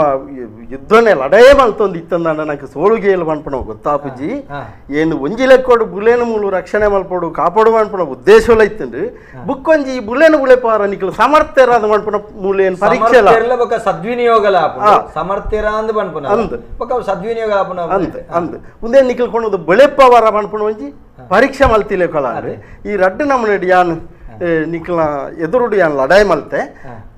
ಯುದ್ಧನೇ ಲಡೇ ಮಲ್ತೊಂದು ಇತ್ತಂದಾಂಡ ನಂಗೆ ಸೋಲು ಗೇಲು ಮನ್ಪಣ ಗೊತ್ತಾಪುಜಿ ಏನು ಒಂಜಿ ಲೆಕ್ಕೋಡು ಬುಲೇನು ಮೂಲು ರಕ್ಷಣೆ ಮಲ್ಪೋಡು ಕಾಪಾಡು ಮನ್ಪಣ ಉದ್ದೇಶಲ ಇತ್ತಂಡು ಬುಕ್ಕೊಂಜಿ ಬುಲೇನು ಬುಳೆಪಾರ ನಿಕ್ಲು ಸಮರ್ಥರಾದ ಮನ್ಪಣ ಮೂಲೇನು ಪರೀಕ್ಷೆ ಬೊಕ್ಕ ಸದ್ವಿನಿಯೋಗಲ ಸಮರ್ಥರ ಅಂದ್ ಪನ್ಪುನ ಅಂದ್ ಬೊಕ್ಕ ಸದ್ವಿನಿಯೋಗ ಆಪುನ ಅಂದ್ ಅಂದ್ ಉಂದೇ ನಿಕ್ಲು ಕೊಣದು ಬುಳೆಪವರ ಮನ್ಪಣ ಒಂಜಿ ಪರೀಕ್ಷೆ ಮಲ್ತಿಲೆ ಕೊಲ ಈ ರಡ್ಡು ನಮ್ಮನೆ ಯಾನ್ ನಿಕ್ಲ ಎದುರುಡು ಯಾನ್ ಲಡಾಯಿ ಮಲ್ತೆ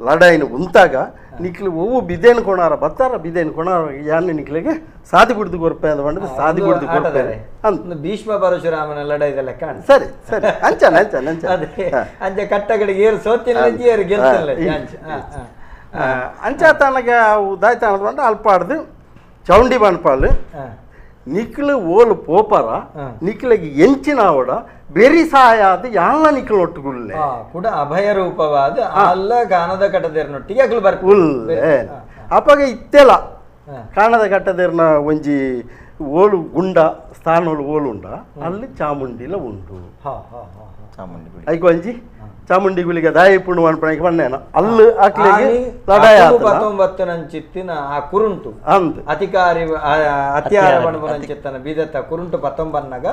ಲಡಾಯಿನ ಉಂತಾಗ ನಿಕ್ಲು ಒವ್ವು ಬಿದೇನು ಕೊಣಾರ ಬತ್ತಾರ ಬಿದೇನು ಕೊಣಾರ ಯಾನ್ ನಿಕ್ಲಿಗೆ ಸಾದಿ ಬಿಡ್ದು ಕೊರ್ಪೆ ಅಂತ ಬಂದ್ರೆ ಸಾದಿ ಬಿಡ್ದು ಕೊರ್ಪೆ ಅಂತ ಭೀಷ್ಮ ಪರಶುರಾಮನ ಲಡಾಯಿದ ಲೆಕ್ಕ ಸರಿ ಸರಿ ಅಂಚನ ಅಂಚನ ಅಂಚ ಅಂಚೆ ಕಟ್ಟಗಡಿಗೆ ಏರು ಸೋತಿನ ಏರು ಗೆಲ್ತಿಲ್ಲ ಅಂಚ ತನಗ ದಾಯ್ತಾನ ಬಂದು ಅಲ್ಪಾಡ್ದು ಚೌಂಡಿ ಬನ್ಪಾಲು ನಿಕ್ಲು ಓಲು ಪೋಪರ ನಿಕ್ಲಗೆ ಎಂಚಿನ ಅವಡ ಬೆರಿ ಸಹಾಯ ಆದ ಯಾಲ ನಿಕ್ಲು ಒಟ್ಟುಗುಳ್ಳೆ ಕೂಡ ಅಭಯ ರೂಪವಾದ ಅಲ್ಲ ಕಾಣದ ಕಟ್ಟದೇರ್ನೊಟ್ಟಿಗೆ ಅಗ್ಲು ಬರ್ಪುಲ್ಲೆ ಅಪಗ ಇತ್ತೆಲ ಕಾಣದ ಕಟ್ಟದೇರ್ನ ಒಂಜಿ ಓಲು ಗುಂಡ ಸ್ಥಾನೋಲು ಓಲು ಉಂಡ ಅಲ್ಲಿ ಚಾಮುಂಡಿಲ ಉಂಟು ಚಾಮುಂಡಿ ಗುಡಿ ಐಕ್ ಒಂಜಿ ಚಾಮುಂಡಿ ಗುಳಿಗೆ ದಾಯಿ ಪುಣ್ಣು ಅನ್ಪಣಕ್ಕೆ ಬಣ್ಣೇನ ಅಲ್ಲು ಅಕ್ಲೆಗೆ ಲಡಾಯ 19 ನಂಚಿತ್ತಿನ ಆ ಕುರುಂಟು ಅಂದ್ ಅಧಿಕಾರಿ ಅತ್ಯಾರ ಬಣಬನಂಚಿತ್ತನ ಬೀದತ್ತ ಕುರುಂಟು ಪತ್ತೊಂಬನ್ನಾಗ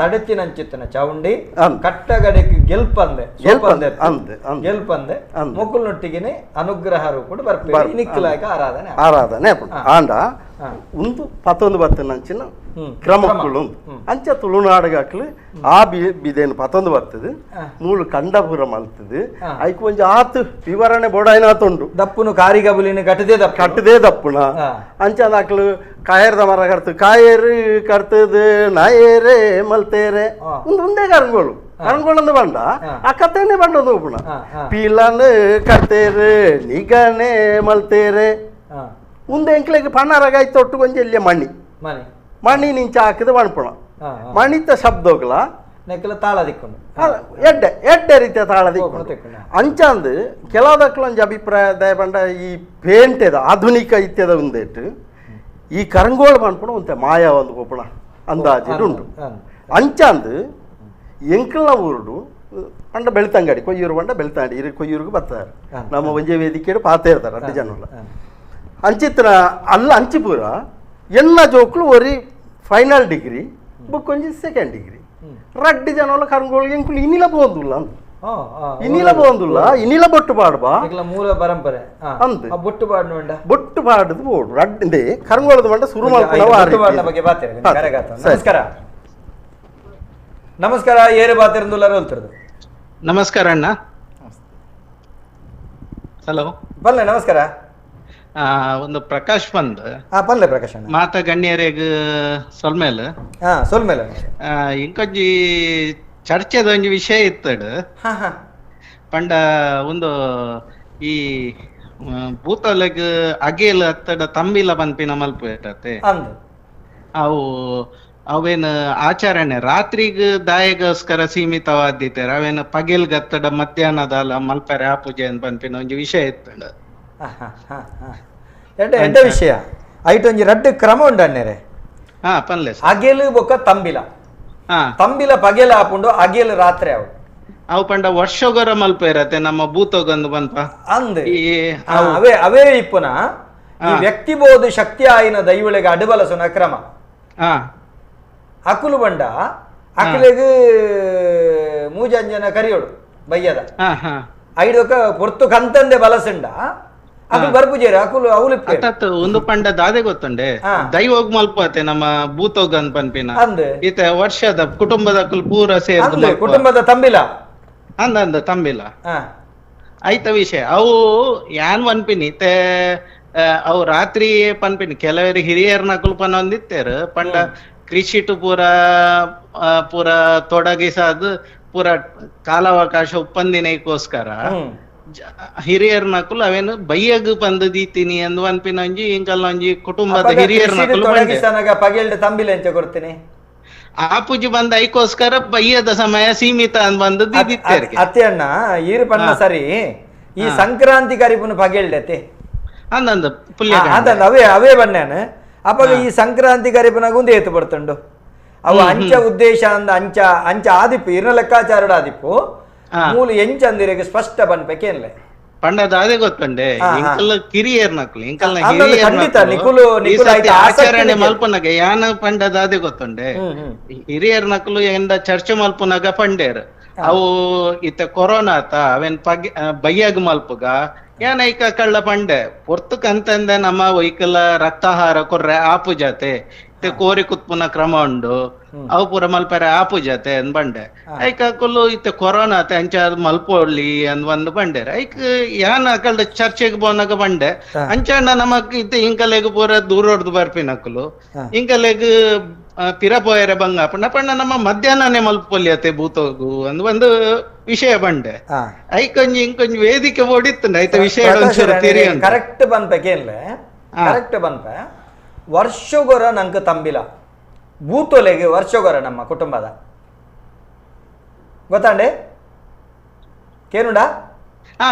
ತಡೆತ್ತಿನಂಚಿತ್ತನ ಚಾವುಂಡಿ ಕಟ್ಟಗಡೆಗೆ ಗೆಲ್ಪಂದೆ ಗೆಲ್ಪಂದೆ ಗೆಲ್ಪಂದೆ ಮೊಕುಲ್ನೊಟ್ಟಿಗೆನೆ ಅನುಗ್ರಹ ರೂಪಡು ಬರ್ಪೇರು ನಿಕ್ಕಲಾಗ ಆರಾಧನೆ ಆರಾಧನೆ ಆಂಡ ಒಂದು 19 ನಂಚಿನ ಕ್ರಮಕ್ಕಳು ಅಂಚ ತುಳುನಾಡಿಗಾಕ್ಲು ಆ ಬಿದೇನು 19 ಬರ್ತದೆ ಮೂಳು ಕಂಡಪುರ ಮಲ್ತದೆ ಐಕ್ ಒಂಜಿ ಆತು ವಿವರಣೆ ಬೋಡಾಯಿನ ಆತುಂಡು ದಪ್ಪುನು ಕಾರಿಗಬುಲಿನ ಕಟ್ಟದೇ ದಪ್ಪ ಕಟ್ಟದೇ ದಪ್ಪುನ ಅಂಚ ಆಕ್ಲು ಕಾಯರ್ದ ಮರ ಕರ್ತು ಕಾಯೇರು ಕರ್ತದು ನಾಯೇರೆ ಮಲ್ತೇರೆ ಒಂದು ಒಂದೇ ಕರಂಗೋಳು ಕರಂಗೋಳಂದು ಬಂಡ ಆ ಕಥೆನೇ ಬಂಡದು ಒಬ್ಬನ ಪೀಲನ್ ಕರ್ತೇರೆ ನಿಗನೆ ಮಲ್ತೇರೆ ಒಂದು ಎಂಕ್ಲೆಗೆ ಪಣ್ಣಾರಾಗ ತೊಟ್ಟು ಕೊಂಚ ಇಲ್ಲಿ ಮಣಿ ಮಣಿ ನಿಂಚ ಹಾಕಿದ ಮಣ್ಪುಣ ಮಣಿತ ಶಬ್ದಗಳ ತಾಳ ದಿಕ್ಕೊಂಡು ಎಡ್ಡೆ ಎಡ್ಡೆ ರೀತಿಯ ತಾಳ ದಿಕ್ಕೊಂಡು ಅಂಚಂದು ಕೆಲವದಕ್ಕಲ ಒಂಜಿ ಅಭಿಪ್ರಾಯ ದಯಪಂಡ ಈ ಪೇಂಟೆದ ಆಧುನಿಕ ಇತ್ಯದ ಒಂದೇಟು ಈ ಕರಂಗೋಳು ಪನ್ಪುಣ ಒಂತೆ ಮಾಯ ಒಂದು ಪೋಪುಣ ಅಂದಾಜಿಡು ಉಂಟು ಅಂಚಂದು ಎಂಕಲ್ನ ಊರುಡು ಪಂಡ ಬೆಳ್ತಂಗಡಿ ಕೊಯ್ಯೂರು ಪಂಡ ಬೆಳ್ತಂಗಡಿ ಇರು ಕೊಯ್ಯೂರಿಗೆ ಬರ್ತಾರೆ ನಮ್ಮ ಒಂಜೆ ವೇದಿಕೆಡು ಪಾತೆ ಇರ್ತಾರೆ ಅಡ್ಡು ಜನಲ್ಲ ಅಂಚಿತ್ರ ಅಲ್ಲ ಅಂಚಿಪುರ ಎನ್ನ ಜೋಕ್ಲು ಒರಿ final degree book ಒಂಜಿ ಸೆಕೆಂಡ್ ಡಿಗ್ರಿ ರಡ್ಡಿ ಜನವಲ್ಲ ಕರಂಗೋಳಿಗೆ ಎಂಕುಲು ಇನ್ನಿಲ ಪೋಂದುಲ್ಲ ಇನ್ನಿಲ ಪೋಂದುಲ್ಲ ಇನ್ನಿಲ ಬೊಟ್ಟು ಪಾಡ್ಬಾ ಮೂಲ ಪರಂಪರೆ ಅಂದ್ ಬೊಟ್ಟು ಪಾಡ್ನು ಬೊಟ್ಟು ಪಾಡದು ಬೋಡು ರಡ್ಡಿ ಕರಂಗೋಳದ ಮಂಡ ಶುರು ಮಾಡ್ಕೊಂಡು ಬಗ್ಗೆ ನಮಸ್ಕಾರ ನಮಸ್ಕಾರ ಏರು ಬಾತಿರಂದುಲ್ಲಾರ ಹೇಳ್ತಿರೋದು ನಮಸ್ಕಾರ ಅಣ್ಣ ಹಲೋ ಬಲ್ಲೆ ನಮಸ್ಕಾರ ಒಂದು ಪ್ರಕಾಶ್ ಬಂದ್ ಪಲ್ಲೆ ಪ್ರಕಾಶ್ ಮಾತ ಗಣ್ಯರೆಗ್ ಸೊಲ್ಮೇಲ್ ಸೊಲ್ಮೇಲ್ ಇಂಕೊಂಜಿ ಚರ್ಚೆದ ಒಂಜಿ ವಿಷಯ ಇತ್ತಡು ಪಂಡ ಒಂದು ಈ ಭೂತಲೆಗ್ ಅಗೇಲ್ ಅತ್ತಡ ತಂಬಿಲ ಪನ್ಪಿನ ಮಲ್ಪು ಅವು ಅವೇನು ಆಚರಣೆ ರಾತ್ರಿಗ್ ದಾಯಗೋಸ್ಕರ ಸೀಮಿತವಾದಿತ್ತಾರೆ ಅವೇನು ಪಗೆಲ್ ಗತ್ತಡ ಮಧ್ಯಾಹ್ನದ ಮಲ್ಪರೆ ಆ ಪೂಜೆ ಪನ್ಪಿನ ಒಂಜಿ ವಿಷಯ ಇತ್ತಡ ಎಡ್ಡೆ ವಿಷಯ ಐಟ್ ಒಂಜಿ ರಡ್ಡು ಕ್ರಮ ಉಂಡು ಅಣ್ಣೆರೆ ಅಗೆಲು ಬೊಕ್ಕ ತಂಬಿಲ ತಂಬಿಲ ಪಗೆಲ ಆಪುಂಡು ಅಗೆಲು ರಾತ್ರಿ ಅವು ಅವು ಪಂಡ ವರ್ಷಗೊರ ಮಲ್ಪ ಇರತ್ತೆ ನಮ್ಮ ಭೂತೋಗಂದು ಬಂತ ಅಂದ್ ಅವೇ ಅವೇ ಇಪ್ಪುನ ಈ ವ್ಯಕ್ತಿ ಬೋದು ಶಕ್ತಿ ಆಯಿನ ದೈವಳಿಗೆ ಅಡುಬಲಸುನ ಕ್ರಮ ಅಕುಲು ಬಂಡ ಅಕುಲೆಗ್ ಮೂಜಂಜನ ಕರಿಯೋಡು ಬಯ್ಯದ ಐಡೊಕ ಪೊರ್ತು ಕಂತಂದೆ ಬಲಸುಂಡ ಅಕುಲು ಬರ್ಪುಜೇರು ಅಕುಲು ಅವಲು ಒಂದು ಪಂಡ ದಾದೆ ಗೊತ್ತುಂಡೆ ದೈವೋಗ್ ಮಲ್ಪತೆ ನಮ್ಮ ಭೂತೋಗ್ ಅಂತ ಪನ್ಪಿನ ಈತ ವರ್ಷದ ಕುಟುಂಬದ ಅಕುಲು ಪೂರ ಸೇರ್ದು ಕುಟುಂಬದ ತಂಬಿಲ ಅಂದ ಅಂದ ತಂಬಿಲ ಆಯ್ತ ವಿಷಯ ಅವು ಯಾನ್ ಪನ್ಪಿನಿ ಇತ್ತೆ ಅವು ರಾತ್ರಿ ಪನ್ಪಿನಿ ಕೆಲವರು ಹಿರಿಯರ್ನ ಅಕುಲು ಪನೊಂದಿತ್ತೇರು ಪಂಡ ಕೃಷಿಟು ಪೂರ ಪೂರ ತೊಡಗಿಸಾದ್ ಪೂರ ಕಾಲಾವಕಾಶ ಉಪ್ಪಂದಿನಕ್ಕೋಸ್ಕರ ಹಿರಿಯರ್ ನಕುಲು ಅವೇನು ಬಯ್ಯಗ್ ಬಂದು ದೀತೀನಿ ಅಂದ್ ಪನ್ಪಿನ ಒಂಜಿ ಇಂಕಲ್ ಒಂಜಿ ಕುಟುಂಬದ ಹಿರಿಯರ್ ನಕುಲು ಪಗೆಲ್ಡ್ ತಂಬಿಲ ಎಂಚ ಕೊಡ್ತೀನಿ ಆ ಪೂಜೆ ಬಂದ ಐಕೋಸ್ಕರ ಬಯ್ಯದ ಸಮಯ ಸೀಮಿತ ಅಂದ್ ಬಂದು ದೀದಿತ್ತೇರ್ಗೆ ಅತ್ತೆ ಅಣ್ಣ ಈರು ಪಣ್ಣ ಸರಿ ಈ ಸಂಕ್ರಾಂತಿ ಕರಿಪುನ ಪಗೆಲ್ಡತೆ ಅಂದಂದು ಪುಲ್ಯ ಅಂದಂದು ಅವೇ ಅವೇ ಬಣ್ಣಾನ ಅಪ್ಪಗ ಈ ಸಂಕ್ರಾಂತಿ ಕರಿಪುನಾಗ ಒಂದು ಏತು ಬರ್ತುಂಡು ಅವು ಅಂಚ ಉದ್ದೇಶ ಅಂದ ಅಂಚ ಅಂಚ ಆದಿಪ್ಪು ಇರ್ನ ಲೆಕ್ಕಾಚಾರಡು ಆದಿಪ್ಪು ಮೂಲ ಎಂಚ ಅಂದಿರೆಗೆ ಸ್ಪಷ್ಟ ಬನ್ಪೇಕೇನ್ಲೆ ಪಂಡದ ಅದೇ ಗೊತ್ತುಂಡೆ ಇಂಕಲ್ ಕಿರಿಯರ್ ನಕಲು ಇಂಕಲ್ನ ಆಚರಣೆ ಮಲ್ಪುನಗ ಯಾನ ಪಂಡದ ಅದೇ ಗೊತ್ತುಂಡೆ ಹಿರಿಯರ್ ನಕಲು ಎಂದ ಚರ್ಚೆ ಮಲ್ಪುನಗ ಪಂಡೇರ್ ಅವು ಇತ್ತ ಕೊರೋನಾ ಆತ ಅವೇನ್ ಪಗೆ ಬಯ್ಯಾಗ ಮಲ್ಪುಗ ಏನ ಐಕ ಕಳ್ಳ ಪಂಡೆ ಪೊರ್ತುಕಂತಂದೆ ನಮ್ಮ ವೈಕಲ ರಕ್ತಹಾರ ಕೊರ್ರೆ ಆಪು ಜಾತೆ ಕೋರಿ ಕುತ್ಪುನ ಕ್ರಮ ಉಂಡು ಅವು ಪೂರ ಮಲ್ಪರೆ ಆಪು ಜಾತೆ ಅಂದ್ ಬಂಡೆ ಐಕ ಕುಲ್ಲು ಇತ್ತ ಕೊರೋನಾ ಆತ ಅಂಚ ಮಲ್ಪೊಳ್ಳಿ ಅಂದ್ ಬಂದು ಬಂಡೇರ ಐಕ್ ಯಾನ್ ಅಕಲ್ದ ಚರ್ಚೆಗ್ ಬೋನಾಗ ಬಂಡೆ ಅಂಚ ನಮಕ್ ಇತ್ತ ಇಂಕಲೆಗ್ ಪೂರ ದೂರ ಹೊಡ್ದು ಬರ್ಪಿನಕುಲು ಇಂಕಲೆಗ್ ಪಿರ ಪೋಯರೆ ಬಂಗ ಪಂಡ ಪಂಡ ನಮ್ಮ ಮಧ್ಯಾಹ್ನನೇ ಮಲ್ಪೊಲಿಯತೆ ಭೂತೋಗು ಅಂದ್ ಒಂದು ವಿಷಯ ಬಂಡೆ ಐಕೊಂಜಿ ಇಂಕೊಂಜಿ ವೇದಿಕೆ ಓಡಿತ್ತುಂಡ ಐತ ವಿಷಯ ಕರೆಕ್ಟ್ ಬಂದ್ಪೇಕೇನ್ಲೆ ಕರೆಕ್ಟ್ ಬಂದ್ಪ ವರ್ಷಗೊರ ನಂಗೆ ತಂಬಿಲ ಬೂತೊಲೆಗೆ ವರ್ಷಗೊರ ನಮ್ಮ ಕುಟುಂಬದ ಗೊತ್ತಾಂಡೆ ಕೇನುಂಡಾ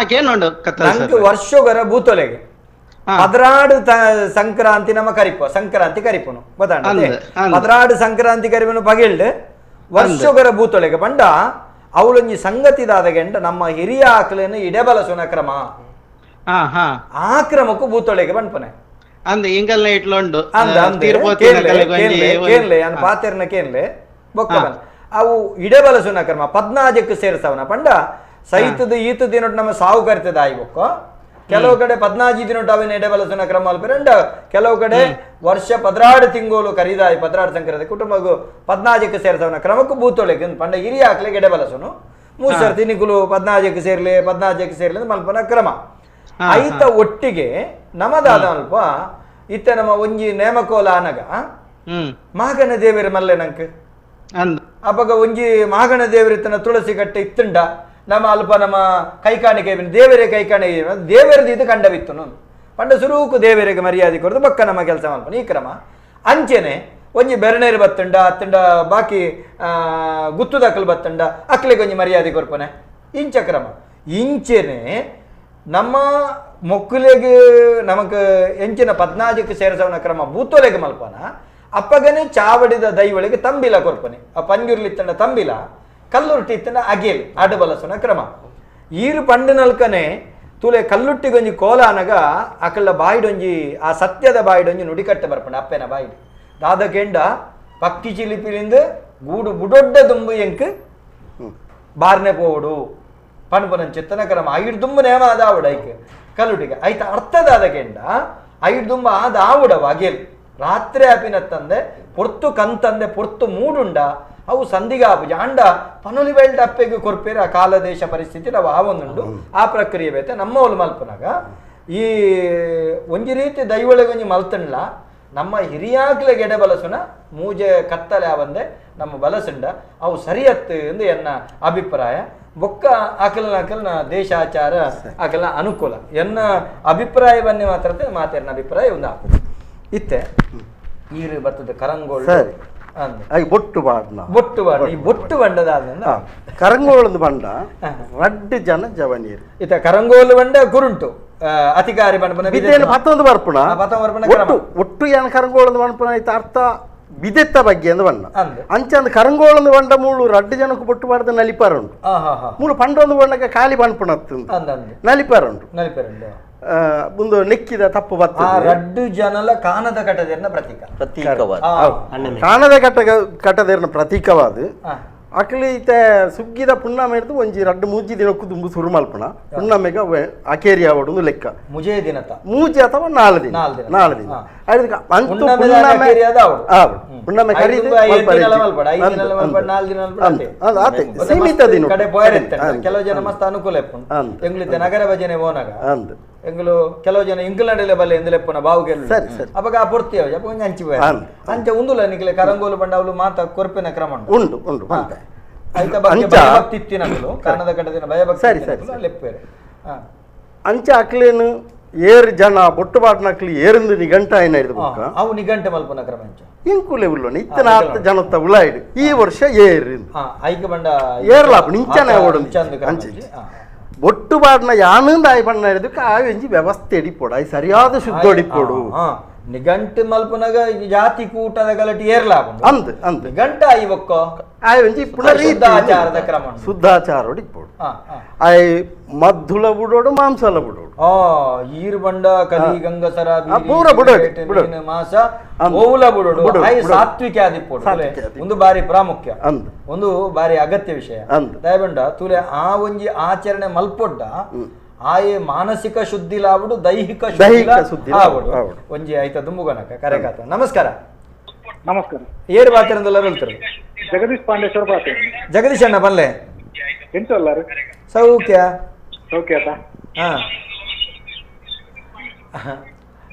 ನಂಗೆ ವರ್ಷಗೊರ ಬೂತೊಲೆಗೆ ಪದ್ರಾಡು ಸಂಕ್ರಾಂತಿ ನಮ್ಮ ಕರಿಪ ಸಂಕ್ರಾಂತಿ ಕರಿಪನು ಗೊತ್ತಾಂಡೆ ಪದ್ರಾಡು ಸಂಕ್ರಾಂತಿ ಕರಿಪನು ಪಗಿಲ್ಡ್ ವರ್ಷಗೊರ ಬೂತೊಲೆಗೆ ಪಂಡ ಅವಳೊಂಜಿ ಸಂಗತಿದಾದ ಗೆಂಡ ನಮ್ಮ ಹಿರಿಯ ಆಕಲೇನು ಇಡೆಬಲಸುನ ಕ್ರಮ ಆ ಕ್ರಮಕ್ಕೂ ಬೂತೊಳೆಗೆ ಪನ್ಪನೆ ಕೇನ್ಲೆ ಪಾತೆರ್ನ ಕೇನ್ಲೆ ಬೊಕ್ಕ ಅವು ಇಡೆಬಲಸುನ ಕ್ರಮ ಪದ್ನಾಜಕ್ಕೆ ಸೇರ್ಸವನ ಪಂಡ ಸೈತದ ಈತ ದಿನೊಟ್ಟು ನಮ್ಮ ಸಾವು ಕರಿತದ ಆಯಿ ಬೊಕ್ಕ ಕೆಲವು ಕಡೆ 14 ದಿನೊಟ್ಟು ಅವಿನ ಎಡೆಬಲಸುನ ಕ್ರಮ ಅಲ್ಪೆರಂಡ ಕೆಲವು ಕಡೆ ವರ್ಷ 16 ತಿಂಗಳು ಕರಿದಾಯಿ 16 ಸಂಕ್ರಾಂತಿ ಕುಟುಂಬಗೂ 14ಕ್ಕೆ ಸೇರ್ಸವನ ಕ್ರಮಕ್ಕೂ ಬೂತೊಳೆಗೆ ಪಂಡ ಹಿರಿಯ ಆಕ್ಲೆಗೆ ಎಡೆಬಲಸುನು 3 ಸರ್ತಿ ನಿಕುಲು 14ಕ್ಕೆ ಸೇರ್ಲಿ 14ಕ್ಕೆ ಸೇರ್ಲಿ ಮಲ್ಪನ ಕ್ರಮ ಐತ ಒಟ್ಟಿಗೆ ನಮದಾದ ಅಲ್ಪ ಇತ್ತ ನಮ್ಮ ಒಂಜಿ ನೇಮಕೋಲ ಅನಗ ಮಾಗನ ದೇವರ ಮಲ್ಲೆ ನಂಕ್ ಅಪಗ ಒಂಜಿ ಮಾಗನ ದೇವರಿತ್ತನ ತುಳಸಿ ಕಟ್ಟೆ ಇತ್ತುಂಡ ನಮ್ಮ ಅಲ್ಪ ನಮ್ಮ ಕೈಕಾಣಿಕೆ ದೇವರೇ ಕೈಕಾಣಿಕೆ ದೇವರದ್ದು ಇದು ಕಂಡವಿತ್ತು ಪಂಡ ಸುರೂಕು ದೇವರಿಗೆ ಮರ್ಯಾದೆ ಕೊರದು ಬಕ್ಕ ನಮ್ಮ ಕೆಲಸ ಮಲ್ಪನ ಈ ಕ್ರಮ ಅಂಚೆನೆ ಒಂಜಿ ಬೆರನೇರು ಬತ್ತುಂಡ ಅತ್ತುಂಡ ಬಾಕಿ ಗುತ್ತುದಕ್ಕಲು ಬತ್ತುಂಡ ಅಕ್ಲಿಗೆ ಒಂಜಿ ಮರ್ಯಾದೆ ಕೊರ್ಪನೆ ಇಂಚ ಕ್ರಮ ಇಂಚೆನೆ ನಮ್ಮ ಮೊಕ್ಕುಲೆಗೆ ನಮಕ್ ಎಂಚಿನ 14ಕ್ಕೆ ಸೇರಿಸವನ ಕ್ರಮ ಬೂತೊಲೆಗೆ ಮಲ್ಪನ ಅಪ್ಪಗನೆ ಚಾವಡಿದ ದೈವಳಿಗೆ ತಂಬಿಲ ಕೊರ್ಪನೆ ಆ ಪಂಜುರ್ಲಿತ್ತಂಡ ತಂಬಿಲ ಕಲ್ಲುರ್ಟಿ ಇತ್ತಂಡ ಅಗೇಲ್ ಅಡಬಲಸುನ ಕ್ರಮ ಈರು ಪಂಡಿನಲ್ಕನೆ ತೂಲೆ ಕಲ್ಲುಟ್ಟಿಗೊಂಜಿ ಕೋಲ ಅನಗ ಅಕಲ್ಲ ಬಾಯಿಡೊಂಜಿ ಆ ಸತ್ಯದ ಬಾಯಿಡೊಂಜಿ ನುಡಿಕಟ್ಟೆ ಬರ್ಪಣ ಅಪ್ಪೆನ ಬಾಯಿಡು ದಾದ ಕೆಂಡ ಪಕ್ಕಿ ಚಿಲಿಪಿಲಿಂದ ಗೂಡು ಬುಡೊಡ್ಡ ದುಂಬು ಎಂಕ್ ಬಾರ್ನೆ ಪೋವಡು ಪಣಪನ ಚಿತ್ತನ ಕ್ರಮ ಐಡು ದುಂಬು ನೇಮ ಅದಾವಡ ಐಕ್ ಕಲ್ಲುಟಿಗೆ ಐತ ಅರ್ಥದಾದ ಕೆಂಡ ಐಡು ದುಂಬ ಆದ ಆವುಡವ ಅಗೇಲ್ ರಾತ್ರಿ ಆಪಿನ ತಂದೆ ಪೊರ್ತು ಕಂತಂದೆ ಪೊರ್ತು ಮೂಡುಂಡ ಅವು ಸಂಧಿಗೆ ಆಪುಜ ಅಂಡ ಪನುಲಿ ಬೆಲ್ಟ್ ಅಪ್ಪೆಗೆ ಕೊರ್ಪೇರು ಆ ಕಾಲ ದೇಶ ಪರಿಸ್ಥಿತಿ ನಾವು ಆ ಒಂದುಂಡು ಆ ಪ್ರಕ್ರಿಯೆ ಬೇತೆ ನಮ್ಮ ಮಲ್ಪನಾಗ ಈ ಒಂಜಿ ರೀತಿ ದೈವೊಳಗೊಂಜಿ ಮಲ್ತಂಡ್ಲ ನಮ್ಮ ಹಿರಿಯಾಗ್ಲೆ ಗೆಡೆ ಬಲಸುನ ಮೂಜೆ ಕತ್ತಲೆ ಆವಂದೆ ನಮ್ಮ ಬಲಸುಂಡ ಅವು ಸರಿಯತ್ತು ಎಂದು ಎನ್ನ ಅಭಿಪ್ರಾಯ ಬೊಕ್ಕ ಅಕಲ್ನ ಅಕಲ್ನ ದೇಶಾಚಾರ ಅಕಲ್ನ ಅನುಕೂಲ ಎನ್ನ ಅಭಿಪ್ರಾಯ ಬನ್ನಿ ಮಾತ್ರ ಮಾತೆರ್ನ ಅಭಿಪ್ರಾಯ ಒಂದು ಹಾಕು ಇತ್ತೆ ಈರು ಬರ್ತದೆ ಕರಂಗೋಳು ಬೊಟ್ಟು ಬಾಡ್ನ ಬೊಟ್ಟು ಬಾಡ ಈ ಬೊಟ್ಟು ಬಂಡದ ಕರಂಗೋಳದ ಬಂಡ ರಡ್ಡು ಜನ ಜವನೀರು ಇತ್ತ ಕರಂಗೋಲು ಬಂಡ ಕುರುಂಟು ಅಧಿಕಾರಿ ಬಂಡ ಬಿದೆಯನ್ನು ಪತ್ತೊಂದು ಬರ್ಪುಣ ಒಟ್ಟು ಒಟ್ಟು ಏನ್ ಕರಂಗೋಳದ ಬಂಡಪುಣ ಐತ ಅರ್ಥ ಬಿದೆತ್ತ ಬಗ್ಗೆ ಅಂದ ಬಣ್ಣ ಅಂಚಂದ ಕರಂಗೋಳದ ಬಂಡ ಮೂಳು ರಡ್ಡು ಜನಕ್ಕೆ ಬೊಟ್ಟು ಬಾಡ್ದ ನಲಿಪಾರ ಉಂಟು ಮೂಳು ಪಂಡೊಂದು ಬಣ್ಣಕ್ಕೆ ಖಾಲಿ ಬಣ್ಪುಣ ನಲಿಪಾರ ಉಂಟು ಒಂದು ನೆಕ್ಕಿದ ತಪ್ಪು ಬತ್ತ ರಡ್ಡು ಜನಲ ಕಾನದ ಕಟದೇರ್ನ ಪ್ರತೀಕ ಪ್ರತೀಕವಾದ ಕಾನದ ಕಟದೇರ್ನ ಪ್ರತೀಕವಾದ ಅಕ್ಲಿ ಇತ್ತೆ ಸುಗ್ಗಿದ ಪುಣ್ಣಮೆ ಹಿಡ್ದು ಒಂಜಿ ರಡ್ಡು ಮೂಜಿ ದಿನಕ್ಕೂ ದುಂಬು ಸುರು ಮಲ್ಪಣ ಪುಣ್ಣಮೆಗ ಅಕೇರಿ ಆವಡೊಂದು ಲೆಕ್ಕ ಮುಜೆ ದಿನತ ಮೂಜಿ ಅಥವಾ ನಾಲ್ ದಿನ ನಾಲ್ ದಿನ ಅಂತೂ ಪುಣ್ಣಮೆ ಪುಣ್ಣಮೆ ಕರೀದು ಸೀಮಿತ ದಿನ ಕಡೆ ಕೆಲವು ಜನ ಮಸ್ತ್ ಅನುಕೂಲ ಎಂಗ್ಲಿತ್ತೆ ನಗರ ಭಜನೆ ಹೋನಾಗ ಎಂಗ್ಲು ಕೆಲವು ಜನ ಇಂಗ್ಲೆಂಡಲ್ಲೇ ಬಲ್ಲೆ ಎಂದಲೆಪ್ಪನ ಬಾವು ಗೆಲ್ಲು ಅವಾಗ ಆ ಪೊರ್ತಿ ಅಪ್ಪ ಒಂಜಿ ಅಂಚಿ ಅಂಚ ಉಂದುಲ ನಿಕ್ಲೆ ಕರಂಗೋಲು ಬಂಡವಲು ಮಾತ ಕೊರ್ಪಿನ ಕ್ರಮ ಉಂಟು ಉಂಟು ಐತ ಬಗ್ಗೆ ಭಯಭಕ್ತಿ ಇತ್ತಿನಕುಲು ಕನ್ನಡ ಕಟ್ಟದಿನ ಭಯಭಕ್ತಿ ಸರಿ ಸರಿ ಲೆಪ್ಪೇರೆ ಅಂಚ ಅಕ್ಲೇನು ಏರು ಜನ ಬೊಟ್ಟು ಬಾಟ್ನಕ್ಲಿ ಏರಿಂದು ನಿಘಂಟ ಏನ ಹಿಡಿದು ಬೊಕ್ಕ ಅವು ನಿಘಂಟೆ ಮಲ್ಪುನ ಕ್ರಮ ಅಂಚ ಇಂಕುಲೆ ಉಲ್ಲೋಣ ಇತ್ತನ ಆತ ಜನತ್ತ ಉಲಾಯಿಡು ಈ ವರ್ಷ ಏರು ಐಕ ಬಂಡ ಏರ್ಲಾಪ ನಿಂಚನೆ ಓಡು ಅಂಚೆ ಬೊಟ್ಟು ಬಾಡ್ನ ಯಾನಂದ ಆಯ್ ಬಣ್ಣ ಹಿಡಿದಕ್ಕೆ ಆ ಒಂಜಿ ವ್ಯವಸ್ಥೆ ಎಡಿಪೋಡು ಆಯ್ ಸರಿಯಾದ ಶುದ್ಧ ಎಡಿಪೋಡು ನಿಘಂಟು ಮಲ್ಪುನಗ ಜಾತಿ ಕೂಟದ ಗಲಟಿ ಏರ್ಲಾಪ ಅಂದ್ ಅಂದ್ ನಿಘಂಟ ಆಯಿ ಬೊಕ್ಕ ಆಯ್ ಒಂಜಿ ಪುನಃ ಶುದ್ಧಾಚಾರದ ಕ್ರಮ ಶುದ್ಧಾಚಾರ ಇಪ್ಪೋಡು ಆಯ್ ಮದ್ದುಲ ಬುಡೋಡು ಮಾಂಸಲ ಬುಡೋಡು ಈರು ಬಂಡ ಕಲಿ ಗಂಗಸರ ಪೂರ ಬುಡೋಡು ಮಾಸ ಓವುಲ ಬುಡೋಡು ಆಯ್ ಸಾತ್ವಿಕ ಆದಿಪ್ಪೋಡು ಒಂದು ಬಾರಿ ಪ್ರಾಮುಖ್ಯ ಒಂದು ಬಾರಿ ಅಗತ್ಯ ವಿಷಯ ದಯಬಂಡ ತೂಲೆ ಆ ಒಂಜಿ ಆಚರಣೆ ಮಲ್ಪೊಡ್ಡ ಆಯೆ ಮಾನಸಿಕ ಶುದ್ಧಿ ಲಾವುಡು ದೈಹಿಕ ಶುದ್ಧಿ ಆವಡು ಒಂಜಿ ಆಯ್ತ ದುಂಬುಗನಕ ಕರೆಕಾತ ನಮಸ್ಕಾರ ನಮಸ್ಕಾರ ಏರು ಬಾತಿರಂದೆಲ್ಲ ಹೇಳ್ತಾರೆ ಜಗದೀಶ್ ಪಾಂಡೇಶ್ವರ ಬಾತೆ ಜಗದೀಶ್ ಅಣ್ಣ ಬಲ್ಲೆ ಎಂತ ಅಲ್ಲ ಸೌಖ್ಯ ಸೌಖ್ಯ ಹಾ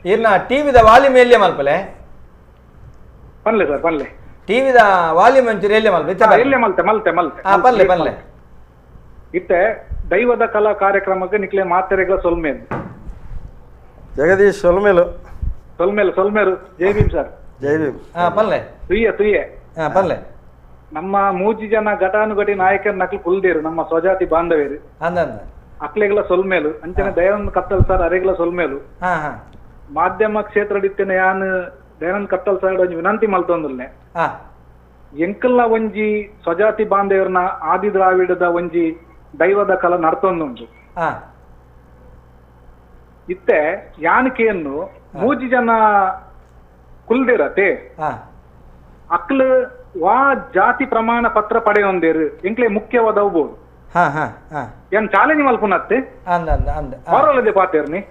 ಇರ್ನ ಟಿವಿದ ವಾಲ್ಯೂಮ್ ಎಲ್ಲಿಯ ಮಲ್ಪಲೆ ಪಲ್ಲೆ ಸರ್ ಪಲ್ಲೆ ಟಿವಿದ ವಾಲ್ಯೂಮ್ ಒಂಚೂರು ಎಲ್ಲಿಯ ಮಲ್ಪಲೆ ಎಲ್ಲಿಯ ಮಲ್ತೆ ಮಲ್ತೆ ಮಲ್ತೆ ಹಾ ಪಲ್ಲೆ ಪಲ್ಲೆ ಇತ್ತೆ ದೈವದ ಕಲಾ ಕಾರ್ಯಕ್ರಮಕ್ಕೆ ನಿಕ್ಲೆ ಮಾತೆರೆಗಳ ಸೊಲ್ಮೇಲು ಜಗದೀಶ್ ಸೊಲ್ಮೇಲು ಸೊಲ್ಮೇಲು ಸೊಲ್ಮೇರು ಜೈ ಭೀಮ್ ಸರ್. ಜೈ ಭೀಮ್. ಪಲ್ಲೆ ತುಯ್ಯ ತುಯ್ಯೆ. ಪಲ್ಲೆ. ನಮ್ಮ ಮೂಜಿ ಜನ ಘಟಾನುಘಟಿ ನಾಯಕರ ನಕಲು ಕುಲ್ದೇರು ನಮ್ಮ ಸ್ವಜಾತಿ ಬಾಂಧವ್ಯರು ಅಕ್ಲೆಗಳ ಸೊಲ್ಮೇಲು ಅಂಚನೆ ದಯಾನಂದ್ ಕತ್ತಲ್ ಸರ್ ಅರೆಗಳ ಸೊಲ್ಮೇಲು. ಮಾಧ್ಯಮ ಕ್ಷೇತ್ರಡಿತ್ತೇನೆ ಯಾನ್ ದಯಾನಂದ್ ಕತ್ತಲ್ ಸರ್ ಒಂಜಿ ವಿನಂತಿ ಮಲ್ತೊಂದುಲ್ಲೆ ಎಂಕಲ್ನ ಒಂಜಿ ಸ್ವಜಾತಿ ಬಾಂಧವ್ಯರ್ನ ಆದಿ ದ್ರಾವಿಡದ ಒಂಜಿ ದೈವದ ಕಲ ನಡ್ತೊಂದುಂಟು. ಇತ್ತೆ ಯಾನಕೆಯನ್ನು ಮೂಜಿ ಜನ ಕುಲ್ದಿರತೆ ಅಕ್ಲು ವಾ ಜಾತಿ ಪ್ರಮಾಣ ಪತ್ರ ಪಡೆಯೊಂದೇರು ಎಂಕ್ಲೆ ಮುಖ್ಯವಾದ ಬೋದು ಏನ್ ಚಾಲೆಂಜ್ ಮಲ್ಪುನತ್ತೆ ಹೊರೊಳದೆ ಪಾತೇರ್ನಿ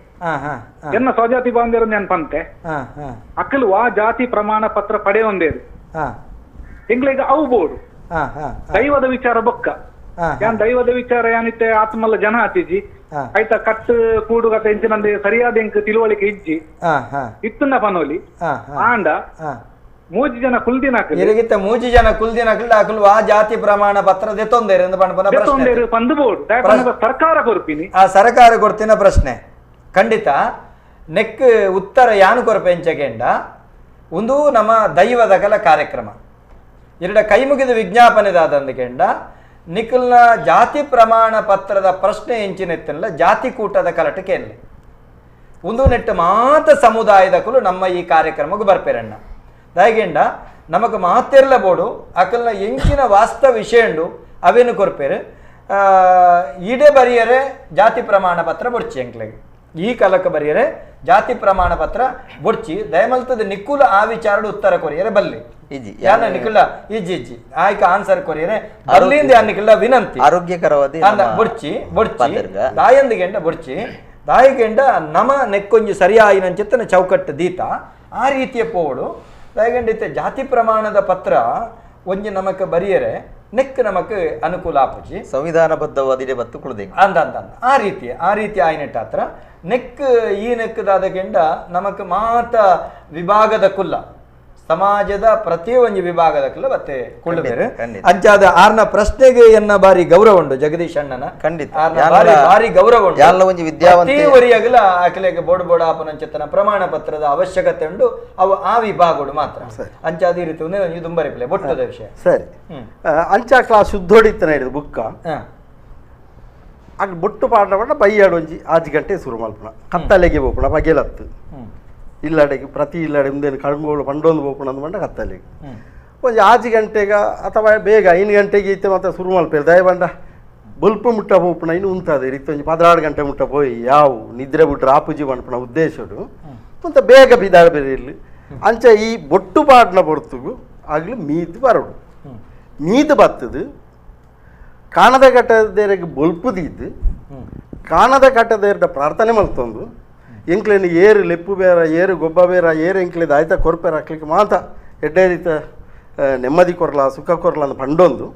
ಎನ್ನ ಸ್ವಜಾತಿ ಬಾಂಧವ್ಯರು ನೆನ್ ಪಂತೆ ಅಕ್ಕಲು ವಾ ಜಾತಿ ಪ್ರಮಾಣ ಪತ್ರ ಪಡೆಯೊಂದೇರು ಎಂಕ್ಲೆಗ ಅವು ಬೋಡು ದೈವದ ವಿಚಾರ ಬೊಕ್ಕ ಯಾನ್ ದೈವದ ವಿಚಾರ ಯಾನಿತ್ತೆ ಆತ್ಮಲ್ಲ ಜನ ಆತಿಜಿ ಆಯ್ತಾ ಕಟ್ಟು ಕೂಡುಗತ ಇಂಚಿನಂದೆ ಸರಿಯಾದ ಎಂಕ್ ತಿಳುವಳಿಕೆ ಇಜ್ಜಿ ಇತ್ತನ್ನ ಪನೋಲಿ ಆಂಡ ಮೂಜಿ ಜನ ಕುಲ್ದಿನ ಇರಗಿತ್ತ ಮೂಜಿ ಜನ ಕುಲ್ದಿನ ಅಕಲು ಆ ಜಾತಿ ಪ್ರಮಾಣ ಪತ್ರ ದೆತ್ತೊಂದೇರು ಪಂದು ಬೋಡು ಸರ್ಕಾರ ಕೊರ್ಪಿನಿ ಆ ಸರ್ಕಾರ ಕೊಡ್ತಿನ ಪ್ರಶ್ನೆ ಖಂಡಿತ ನೆಕ್ ಉತ್ತರ ಯಾನು ಕೊರಪೆ ಎಂಚಗೆಂಡ ಒಂದು ನಮ್ಮ ದೈವದ ಕಲ ಕಾರ್ಯಕ್ರಮ ಎರಡ ಕೈ ಮುಗಿದ ವಿಜ್ಞಾಪನೆದಾದಂದಕೆಂಡ ನಿಖಲ್ನ ಜಾತಿ ಪ್ರಮಾಣ ಪತ್ರದ ಪ್ರಶ್ನೆ ಎಂಚಿನೆತ್ತಲ್ಲ ಜಾತಿ ಕೂಟದ ಕಲಟಕ್ಕೆ ಎಲ್ಲ ಒಂದು ನೆಟ್ಟು ಮಾತ ಸಮುದಾಯದ ಕುಲು ನಮ್ಮ ಈ ಕಾರ್ಯಕ್ರಮಕ್ಕೆ ಬರ್ಪೇರಣ್ಣ ದಾಯಗೆಂಡ ನಮಕ್ ಮಾತೆರ್ಲ ಬೋಡು ಅಕಲ್ನ ಎಂಚಿನ ವಾಸ್ತವ ವಿಷಯ ಉಂಡು ಅವೇನು ಕೊರ್ಪೇರು ಈಡೇ ಬರಿಯರೆ ಜಾತಿ ಪ್ರಮಾಣ ಪತ್ರ ಬೊಡ್ಚಿ ಎಂಕ್ಲೆಗೆ ಈ ಕಾಲಕ್ಕೆ ಬರಿಯರೆ ಜಾತಿ ಪ್ರಮಾಣ ಪತ್ರ ಬೊಡ್ಚಿ ದಯಮಲ್ತದ ನಿಕ್ಕುಲ ಆ ವಿಚಾರಡು ಉತ್ತರ ಕೊರಿಯರೆ ಬಲ್ಲಿ ಯಾನ ನಿಖಿಲ ಇಜ್ಜಿ ಇಜ್ಜಿ ಆಯ್ಕ ಆನ್ಸರ್ ಕೊರಿಯರೆ ಅಲ್ಲಿಂದ ಯಾನ್ ನಿಖಿಲ ವಿನಂತಿ ಆರೋಗ್ಯಕರವಾದ ಬೊಡ್ಚಿ ಬೊಡ್ಚಿ ದಾಯಂದಿಗೆಂಡ ಬೊಡ್ಚಿ ದಾಯಿಗೆಂಡ ನಮ ನೆಕ್ಕೊಂಜಿ ಸರಿಯಾಯಿನಂಚಿತ್ತನ ಚೌಕಟ್ಟು ದೀತ ಆ ರೀತಿಯ ಪೋವಡು ದಾಯಗಂಡಿತ್ತೆ ಜಾತಿ ಪ್ರಮಾಣದ ಪತ್ರ ಒಂಜಿ ನಮಕ್ ಬರಿಯರೆ ನೆಕ್ ನಮಕ್ ಅನುಕೂಲ ಆಪುಜಿ ಸಂವಿಧಾನಬದ್ಧವಾದ ಬತ್ತು ಕುಳಿದೆ ಅಂದ ಅಂದ ಆ ರೀತಿ ಆ ರೀತಿ ಆಯ್ನೆಟ್ಟಾತ್ರ ನೆಕ್ ಈ ನೆಕ್ಕದಾದ ಗೆಂಡ ನಮಕ್ ಮಾತ ವಿಭಾಗದ ಕುಲ್ಲ ಸಮಾಜದ ಪ್ರತಿಯೊಂದು ವಿಭಾಗದ ಕುಲ್ಲ ಮತ್ತೆ ಕುಳ್ಳುಬೇರು ಅಂಚಾದ ಆರ್ನ ಪ್ರಶ್ನೆಗೆ ಎನ್ನ ಬಾರಿ ಗೌರವ ಉಂಟು ಜಗದೀಶ್ ಅಣ್ಣನ ಖಂಡಿತ ಬಾರಿ ಗೌರವ ಉಂಟು ವಿದ್ಯಾವಂತ ಆಕಲೆಗೆ ಬೋರ್ಡ್ ಬೋರ್ಡ್ ಆಪನಂಚತನ ಪ್ರಮಾಣ ಪತ್ರದ ಅವಶ್ಯಕತೆ ಉಂಟು ಅವು ಆ ವಿಭಾಗಗಳು ಮಾತ್ರ ಅಂಚಾದ ಈ ರೀತಿ ಒಂದೇ ದುಂಬರಿಪ್ಲೆ ಬೊಟ್ಟದ ವಿಷಯ ಸರಿ ಅಂಚಾಕ್ಲ ಶುದ್ಧೋಡಿತ್ತನ ಹಿಡಿದು ಬುಕ್ಕ ಆಗ ಬೊಟ್ಟು ಪಾಡ ಪಂಡ ಬೈಯಾಡು ಒಂಜಿ ಆಜಿ ಗಂಟೆ ಶುರು ಮಲ್ಪುಣ ಕತ್ತಲೆಗೆ ಪೋಪುಣ ಬಗೆಲತ್ತು ಇಲ್ಲಡೆಗೆ ಪ್ರತಿ ಇಲ್ಲಡೆ ಮುಂದೆ ಕಣ್ಗೋಳು ಪಂಡೊಂದು ಪೋಪುಣ ಅಂದ್ ಪಂಡ ಕತ್ತಲೆಗೆ ಒಂಜಿ ಆಜಿ ಗಂಟೆಗ ಅಥವಾ ಬೇಗ 5 ಗಂಟೆಗೆ ಇತ್ತೆ ಮತ್ತೆ ಶುರು ಮಲ್ಪೇರು ದಯಬಂಡ ಬೊಲ್ಪು ಮುಟ್ಟ ಪೋಪುಣ ಇನ್ನು ಉಂತಾದೆ ಇತ್ತು ಒಂಜಿ 16 ಗಂಟೆ ಮುಟ್ಟ ಪೋಯಿ ಯಾವ ನಿದ್ರೆ ಬಿಟ್ರೆ ಆಪುಜಿ ಪನ್ಪುಣ ಉದ್ದೇಶಡು ಮತ್ತೆ ಬೇಗ ಬಿದಾಡ ಬೇರೆ ಇಲ್ಲಿ ಅಂಚ ಈ ಬೊಟ್ಟು ಪಾಡ್ನ ಪೊರ್ತುಗು ಆಗಲಿ ಮೀದು ಬರೋಡು ಮೀದು ಬತ್ತದು ಕಾಣದ ಕಟ್ಟದೇರಿಗೆ ಬೊಲ್ಪುದಿದ್ದು ಕಾಣದ ಕಟ್ಟದೇರ್ಡ ಪ್ರಾರ್ಥನೆ ಮಲ್ತೊಂದು ಎಂಕ್ಲೇನು ಏರು ಲೆಪ್ಪು ಬೇರ ಏರು ಗೊಬ್ಬ ಬೇರ ಏರು ಎಂಕ್ಲೇದು ಆಯ್ತಾ ಕೊರ್ಪೇರ ಹಾಕ್ಲಿಕ್ಕೆ ಮಾತ ಎಡ್ಡೆ ರೀತ ನೆಮ್ಮದಿ ಕೊರ್ಲ ಸುಖ ಕೊರ್ಲ ಅಂತ ಪಂಡೊಂದು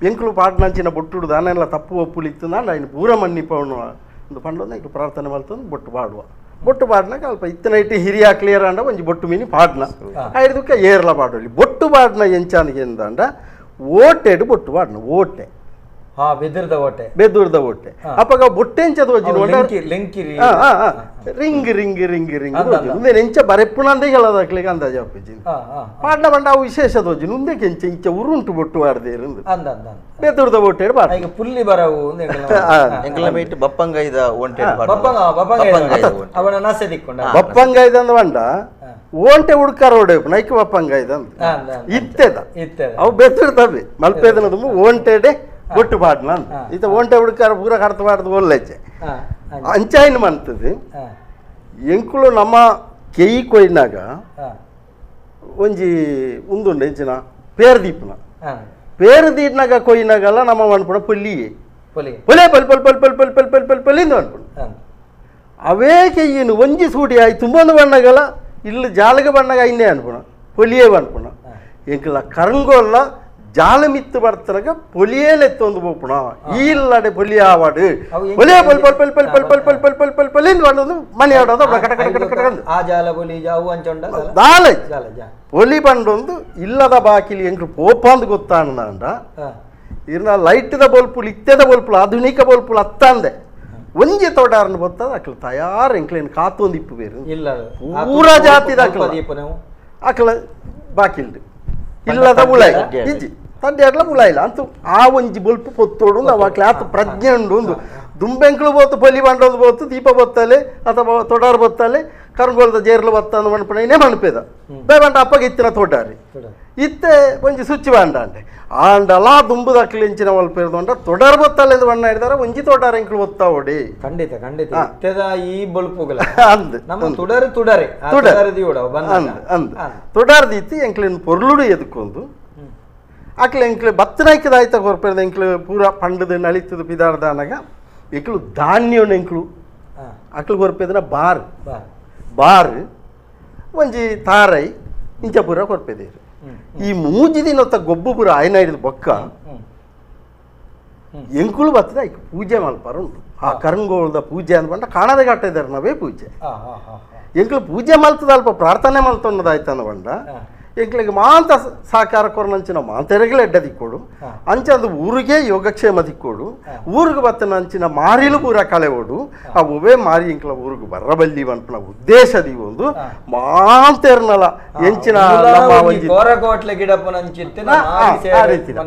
ಎಂಕ್ಲು ಪಾಟ್ನಂಚಿನ ಬೊಟ್ಟುಡು ದಾನೆಲ್ಲ ತಪ್ಪು ಒಪ್ಪುಲಿತ್ತು ನಾನು ఆయన ಪೂರ ಮನ್ನಿಪವನು ಒಂದು ಪಂಡೊಂದು ಎಂಕ್ಲು ಪ್ರಾರ್ಥನೆ ಮಲ್ತೊಂದು ಬೊಟ್ಟು ಪಾಡುವ ಬೊಟ್ಟು ಪಾಡ್ನಾಗ ಅಲ್ಪ ಇತ್ತನ ಇಟ್ಟು ಹಿರಿಯ ಕ್ಲಿಯರ್ ಅಂಡ ಒಂಜಿ ಬೊಟ್ಟು ಮೀನಿ ಪಾಡ್ನ ಐದುಕ್ಕೆ ಏರ್ಲ ಪಾಡೋಲಿ ಬೊಟ್ಟು ಪಾಡ್ನ ಎಂಚಾನಿಗೆ ಎಂದಂಡ ಓಟೆಡು ಬೊಟ್ಟು ಪಾಡ್ನ ಓಟೆ ಬೆದುರ್ದ ಓಟೆ ಬೆದುರ್ದ ಓಟೆ ಅಪ್ಪಗ ಬೊಟ್ಟೆಂಚದ ಲಿಂಕಿರಿ ring ring ring ring ಉಂದೆ ಎಂಚ ಬರೆಪ್ಪುಣಂದೇ ಹೇಳೋದಾಕ್ಲಿಗೆ ಅಂದಾಜು ಅಪ್ಪಾಜಿ ಪಾಡ್ನ ಬಂಡ ಅವು ವಿಶೇಷ ದೋಜಿ ಉಂದೆಗೆ ಎಂಚ ಇಂಚ ಉರುಂಟು ಬೊಟ್ಟು ಆಡದೆ ಬೆದುರ್ದ ಓಟೆ ಈಗ ಪುಲ್ಲಿ ಬರವು ಬಪ್ಪಂಗೈದ ಒಂಟೆ ಅವನ ನಸೆ ದಿಕ್ಕೊಂಡ ಬಪ್ಪಂಗೈದ ಅಂದ ಬಂಡ ಓಂಟೆ ಹುಡ್ಕಾರ ಓಡೆ ನೈಕ್ ಬಪ್ಪಂಗೈದ ಅಂತ ಇತ್ತೆದ ಅವು ಬೆದುರ್ದವೆ ಮಲ್ಪೇದನ ತುಂಬ ಓಂಟೆಡೆ ಬೊಟ್ಟು ಪಾಡ್ನ ಅಂತ ಈತ ಓಂಟೆ ಹುಡುಕಾರ ಪೂರ ಕಡ್ತ ಪಾಡ್ದು ಒಲ್ಲೆಚ್ಚೆ ಅಂಚಾಯಿನ ಮಂತದ್ದು ಎಂಕುಲು ನಮ್ಮ ಕೆಯಿ ಕೊಯ್ನಾಗ ಒಂಜಿ ಉಂದುಂಡು ಎಂಚಿನ ಪೇರ್ ದೀಪನ ಪೇರು ದೀಟ್ನಾಗ ಕೊಯ್ನಾಗಲ್ಲ ನಮ್ಮ ಮನ್ಪುಣ ಪೊಲ್ಲಿಯೇ ಪೊಲೆ ಪೊಲೆ ಪಲ್ ಪಲ್ ಪಲ್ ಪಲ್ ಪಲ್ ಪಲ್ ಪಲ್ ಪಲ್ ಪೊಲಿಂದ ಮನ್ಪುಣ ಅವೇ ಕೆಯ್ಯಿನು ಒಂಜಿ ಸೂಟಿ ಆಯಿ ತುಂಬೊಂದು ಬಣ್ಣಗಲ ಇಲ್ಲಿ ಜಾಲಗ ಬಣ್ಣಗ ಐನೇ ಅನ್ಪುಣ ಪೊಲಿಯೇ ಅನ್ಪುಣ ಎಂಕಲ ಕರಂಗೋಲ್ಲ ಜಾಲಮಿತ್ತು ಬರ್ತನಗ ಪೊಲಿಯೇಲೆತ್ತೊಂದು ಪೋಪುಣ ಇಲ್ಲಡೆ ಪೊಲಿ ಆವಾಡು ಪೊಲಿಯೇ ಪಲ್ ಪಲ್ ಪಲ್ ಪಲ್ ಪಲ್ ಪಲ್ ಪಲ್ ಪಲ್ ಪಲ್ ಪಲ್ ಪೊಲಿಂದ ಬಂದೊಂದು ಮನೆ ಆಡೋದು ಕಟ ಕಟ ಕಟ ಕಟ ಆ ಜಾಲ ಪೊಲಿ ಜಾವು ಅಂಚೊಂಡ ದಾಲ ಪೊಲಿ ಬಂಡೊಂದು ಇಲ್ಲದ ಬಾಕಿಲಿ ಎಂಕ್ಲು ಪೋಪಾಂದು ಗೊತ್ತಾನಂಡ ಇರ್ನ ಲೈಟ್ದ ಬೊಲ್ಪುಲು ಇತ್ತೆದ ಬೊಲ್ಪುಲು ಆಧುನಿಕ ಬೊಲ್ಪುಲು ಅತ್ತಂದೆ ಒಂಜಿ ತೋಟಾರನ್ನು ಬೊತ್ತದ ಅಕ್ಲು ತಯಾರು ಎಂಕ್ಲೇನು ಕಾತೊಂದು ಇಪ್ಪು ಬೇರು ಇಲ್ಲ ಪೂರ ಜಾತಿದ ಅಕ್ಲು ಅಕಲ ಬಾಕಿಲ್ಡು ಇಲ್ಲದ ಉಳಾಯಿಲ್ಲ ಇಜ್ಜಿ ತಡ್ಡಿಯಾಡ್ಲ ಉಳಾಯಿಲ್ಲ ಅಂತೂ ಆ ಒಂಜಿ ಬೊಲ್ಪು ಪೊತ್ತೋಡು ಅವು ಅಕ್ಲೆ ಆತ ಪ್ರಜ್ಞೆ ಉಂಡು ಒಂದು ದುಂಬೆಂಕ್ಳು ಬೋತು ಪೊಲಿ ಬಂಡೋದು ಬೋತು ದೀಪ ಬೊತ್ತಲೆ ಅಥವಾ ತೊಡಾರು ಬೊತ್ತಲೆ ಕರ್ಗೋಲ್ದ ಜೇರ್ಲು ಬತ್ತ ಮಣ್ಪಣೆ ಮಣ್ಪೇದ ಬೇಬಂಡ ಅಪ್ಪಗೆ ಇತ್ತಿನ ತೋಟಾರಿ ಇತ್ತೆ ಒಂಜಿ ಸುಚ್ಚಿ ಬಾಂಡ ಅಂಡೆ ಆಂಡಲಾ ದುಂಬುದ ಅಕ್ಲು ಇಂಚಿನ ಒಲ್ಪೇರ್ದು ತೊಡಾರು ಬೊತ್ತಲೆ ಬಣ್ಣ ಹಿಡಿದಾರ ಒಂಜಿ ತೋಟಾರ ಎಂಕ್ಲು ಬೊತ್ತಾ ಓಡಿ ಖಂಡಿತ ಖಂಡಿತ ಇತ್ತೆದ ಈ ಬೊಲ್ಪುಗಳ ಅಂದ್ ನಮ್ಮ ತುಡರು ತುಡರೆ ಅಂದ್ ಅಂದ್ ತೊಡಾರ್ ದೀತಿ ಎಂಕ್ಲಿನ ಪೊರ್ಲುಡು ಎದಕ್ಕೊಂದು ಅಕ್ಲೆ ಎಂಕ್ಲು ಬತ್ತನಾಯ್ಕದ ಆಯ್ತ ಕೊರ್ಪೇರ್ದ ಎಂಕ್ಲು ಪೂರ ಪಂಡದ ನಳಿತದ ಪಿದಾರ್ದ ಅನಗ ಎಂಕ್ಲು ಧಾನ್ಯನ ಎಂಕ್ಲು ಅಕ್ಲು ಕೊರ್ಪೇದನ ಬಾರ್ ಬಾರ್ ಒಂಜಿ ತಾರೈ ಇಂಚ ಪೂರ ಕೊರ್ಪೇದೇರು ಈ ಮೂಜಿ ದಿನತ್ತ ಗೊಬ್ಬು ಪೂರ ಆಯ್ನ ಹಿಡಿದು ಬೊಕ್ಕ ಎಂಕುಲು ಬರ್ತದೆ ಐಕ್ ಪೂಜೆ ಮಲ್ಪಾರ ಉಂಟು ಆ ಕರಂಗೋಳದ ಪೂಜೆ ಅಂದ್ಕೊಂಡ ಕಾಣದೆ ಕಟ್ಟಿದ್ದಾರೆ ನಾವೇ ಪೂಜೆ ಎಂಕ್ಲು ಪೂಜೆ ಮಲ್ತದ ಅಲ್ಪ ಪ್ರಾರ್ಥನೆ ಮಲ್ತೊನ್ನದಾಯ್ತು ಅಂದ್ಕೊಂಡ ಎಂಕ್ಲಿಗೆ ಮಾಂತ ಸಹಕಾರ ಕೊರನಂಚಿನ ಮಾಂತೆರಗಲ ಎಡ್ಡ ದಿಕ್ಕೋಡು ಅಂಚಂದು ಊರಿಗೆ ಯೋಗಕ್ಷೇಮ ದಿಕ್ಕೋಡು ಊರಿಗೆ ಬತ್ತನ ಅಂಚಿನ ಮಾರಿಲು ಪೂರ ಕಳೆವೋಡು ಆ ಒವೇ ಮಾರಿ ಎಂಕ್ಲ ಊರಿಗೆ ಬರ್ರಬಲ್ಲಿ ಪನ್ಪುನ ಉದ್ದೇಶ ಒಂದು ಮಾಂತೆರ್ನಲ ಎಂಚಿನ ಕೋರಕೋಟ್ಲೆ ಗಿಡಪ್ಪನಂಚಿತ್ತಿನ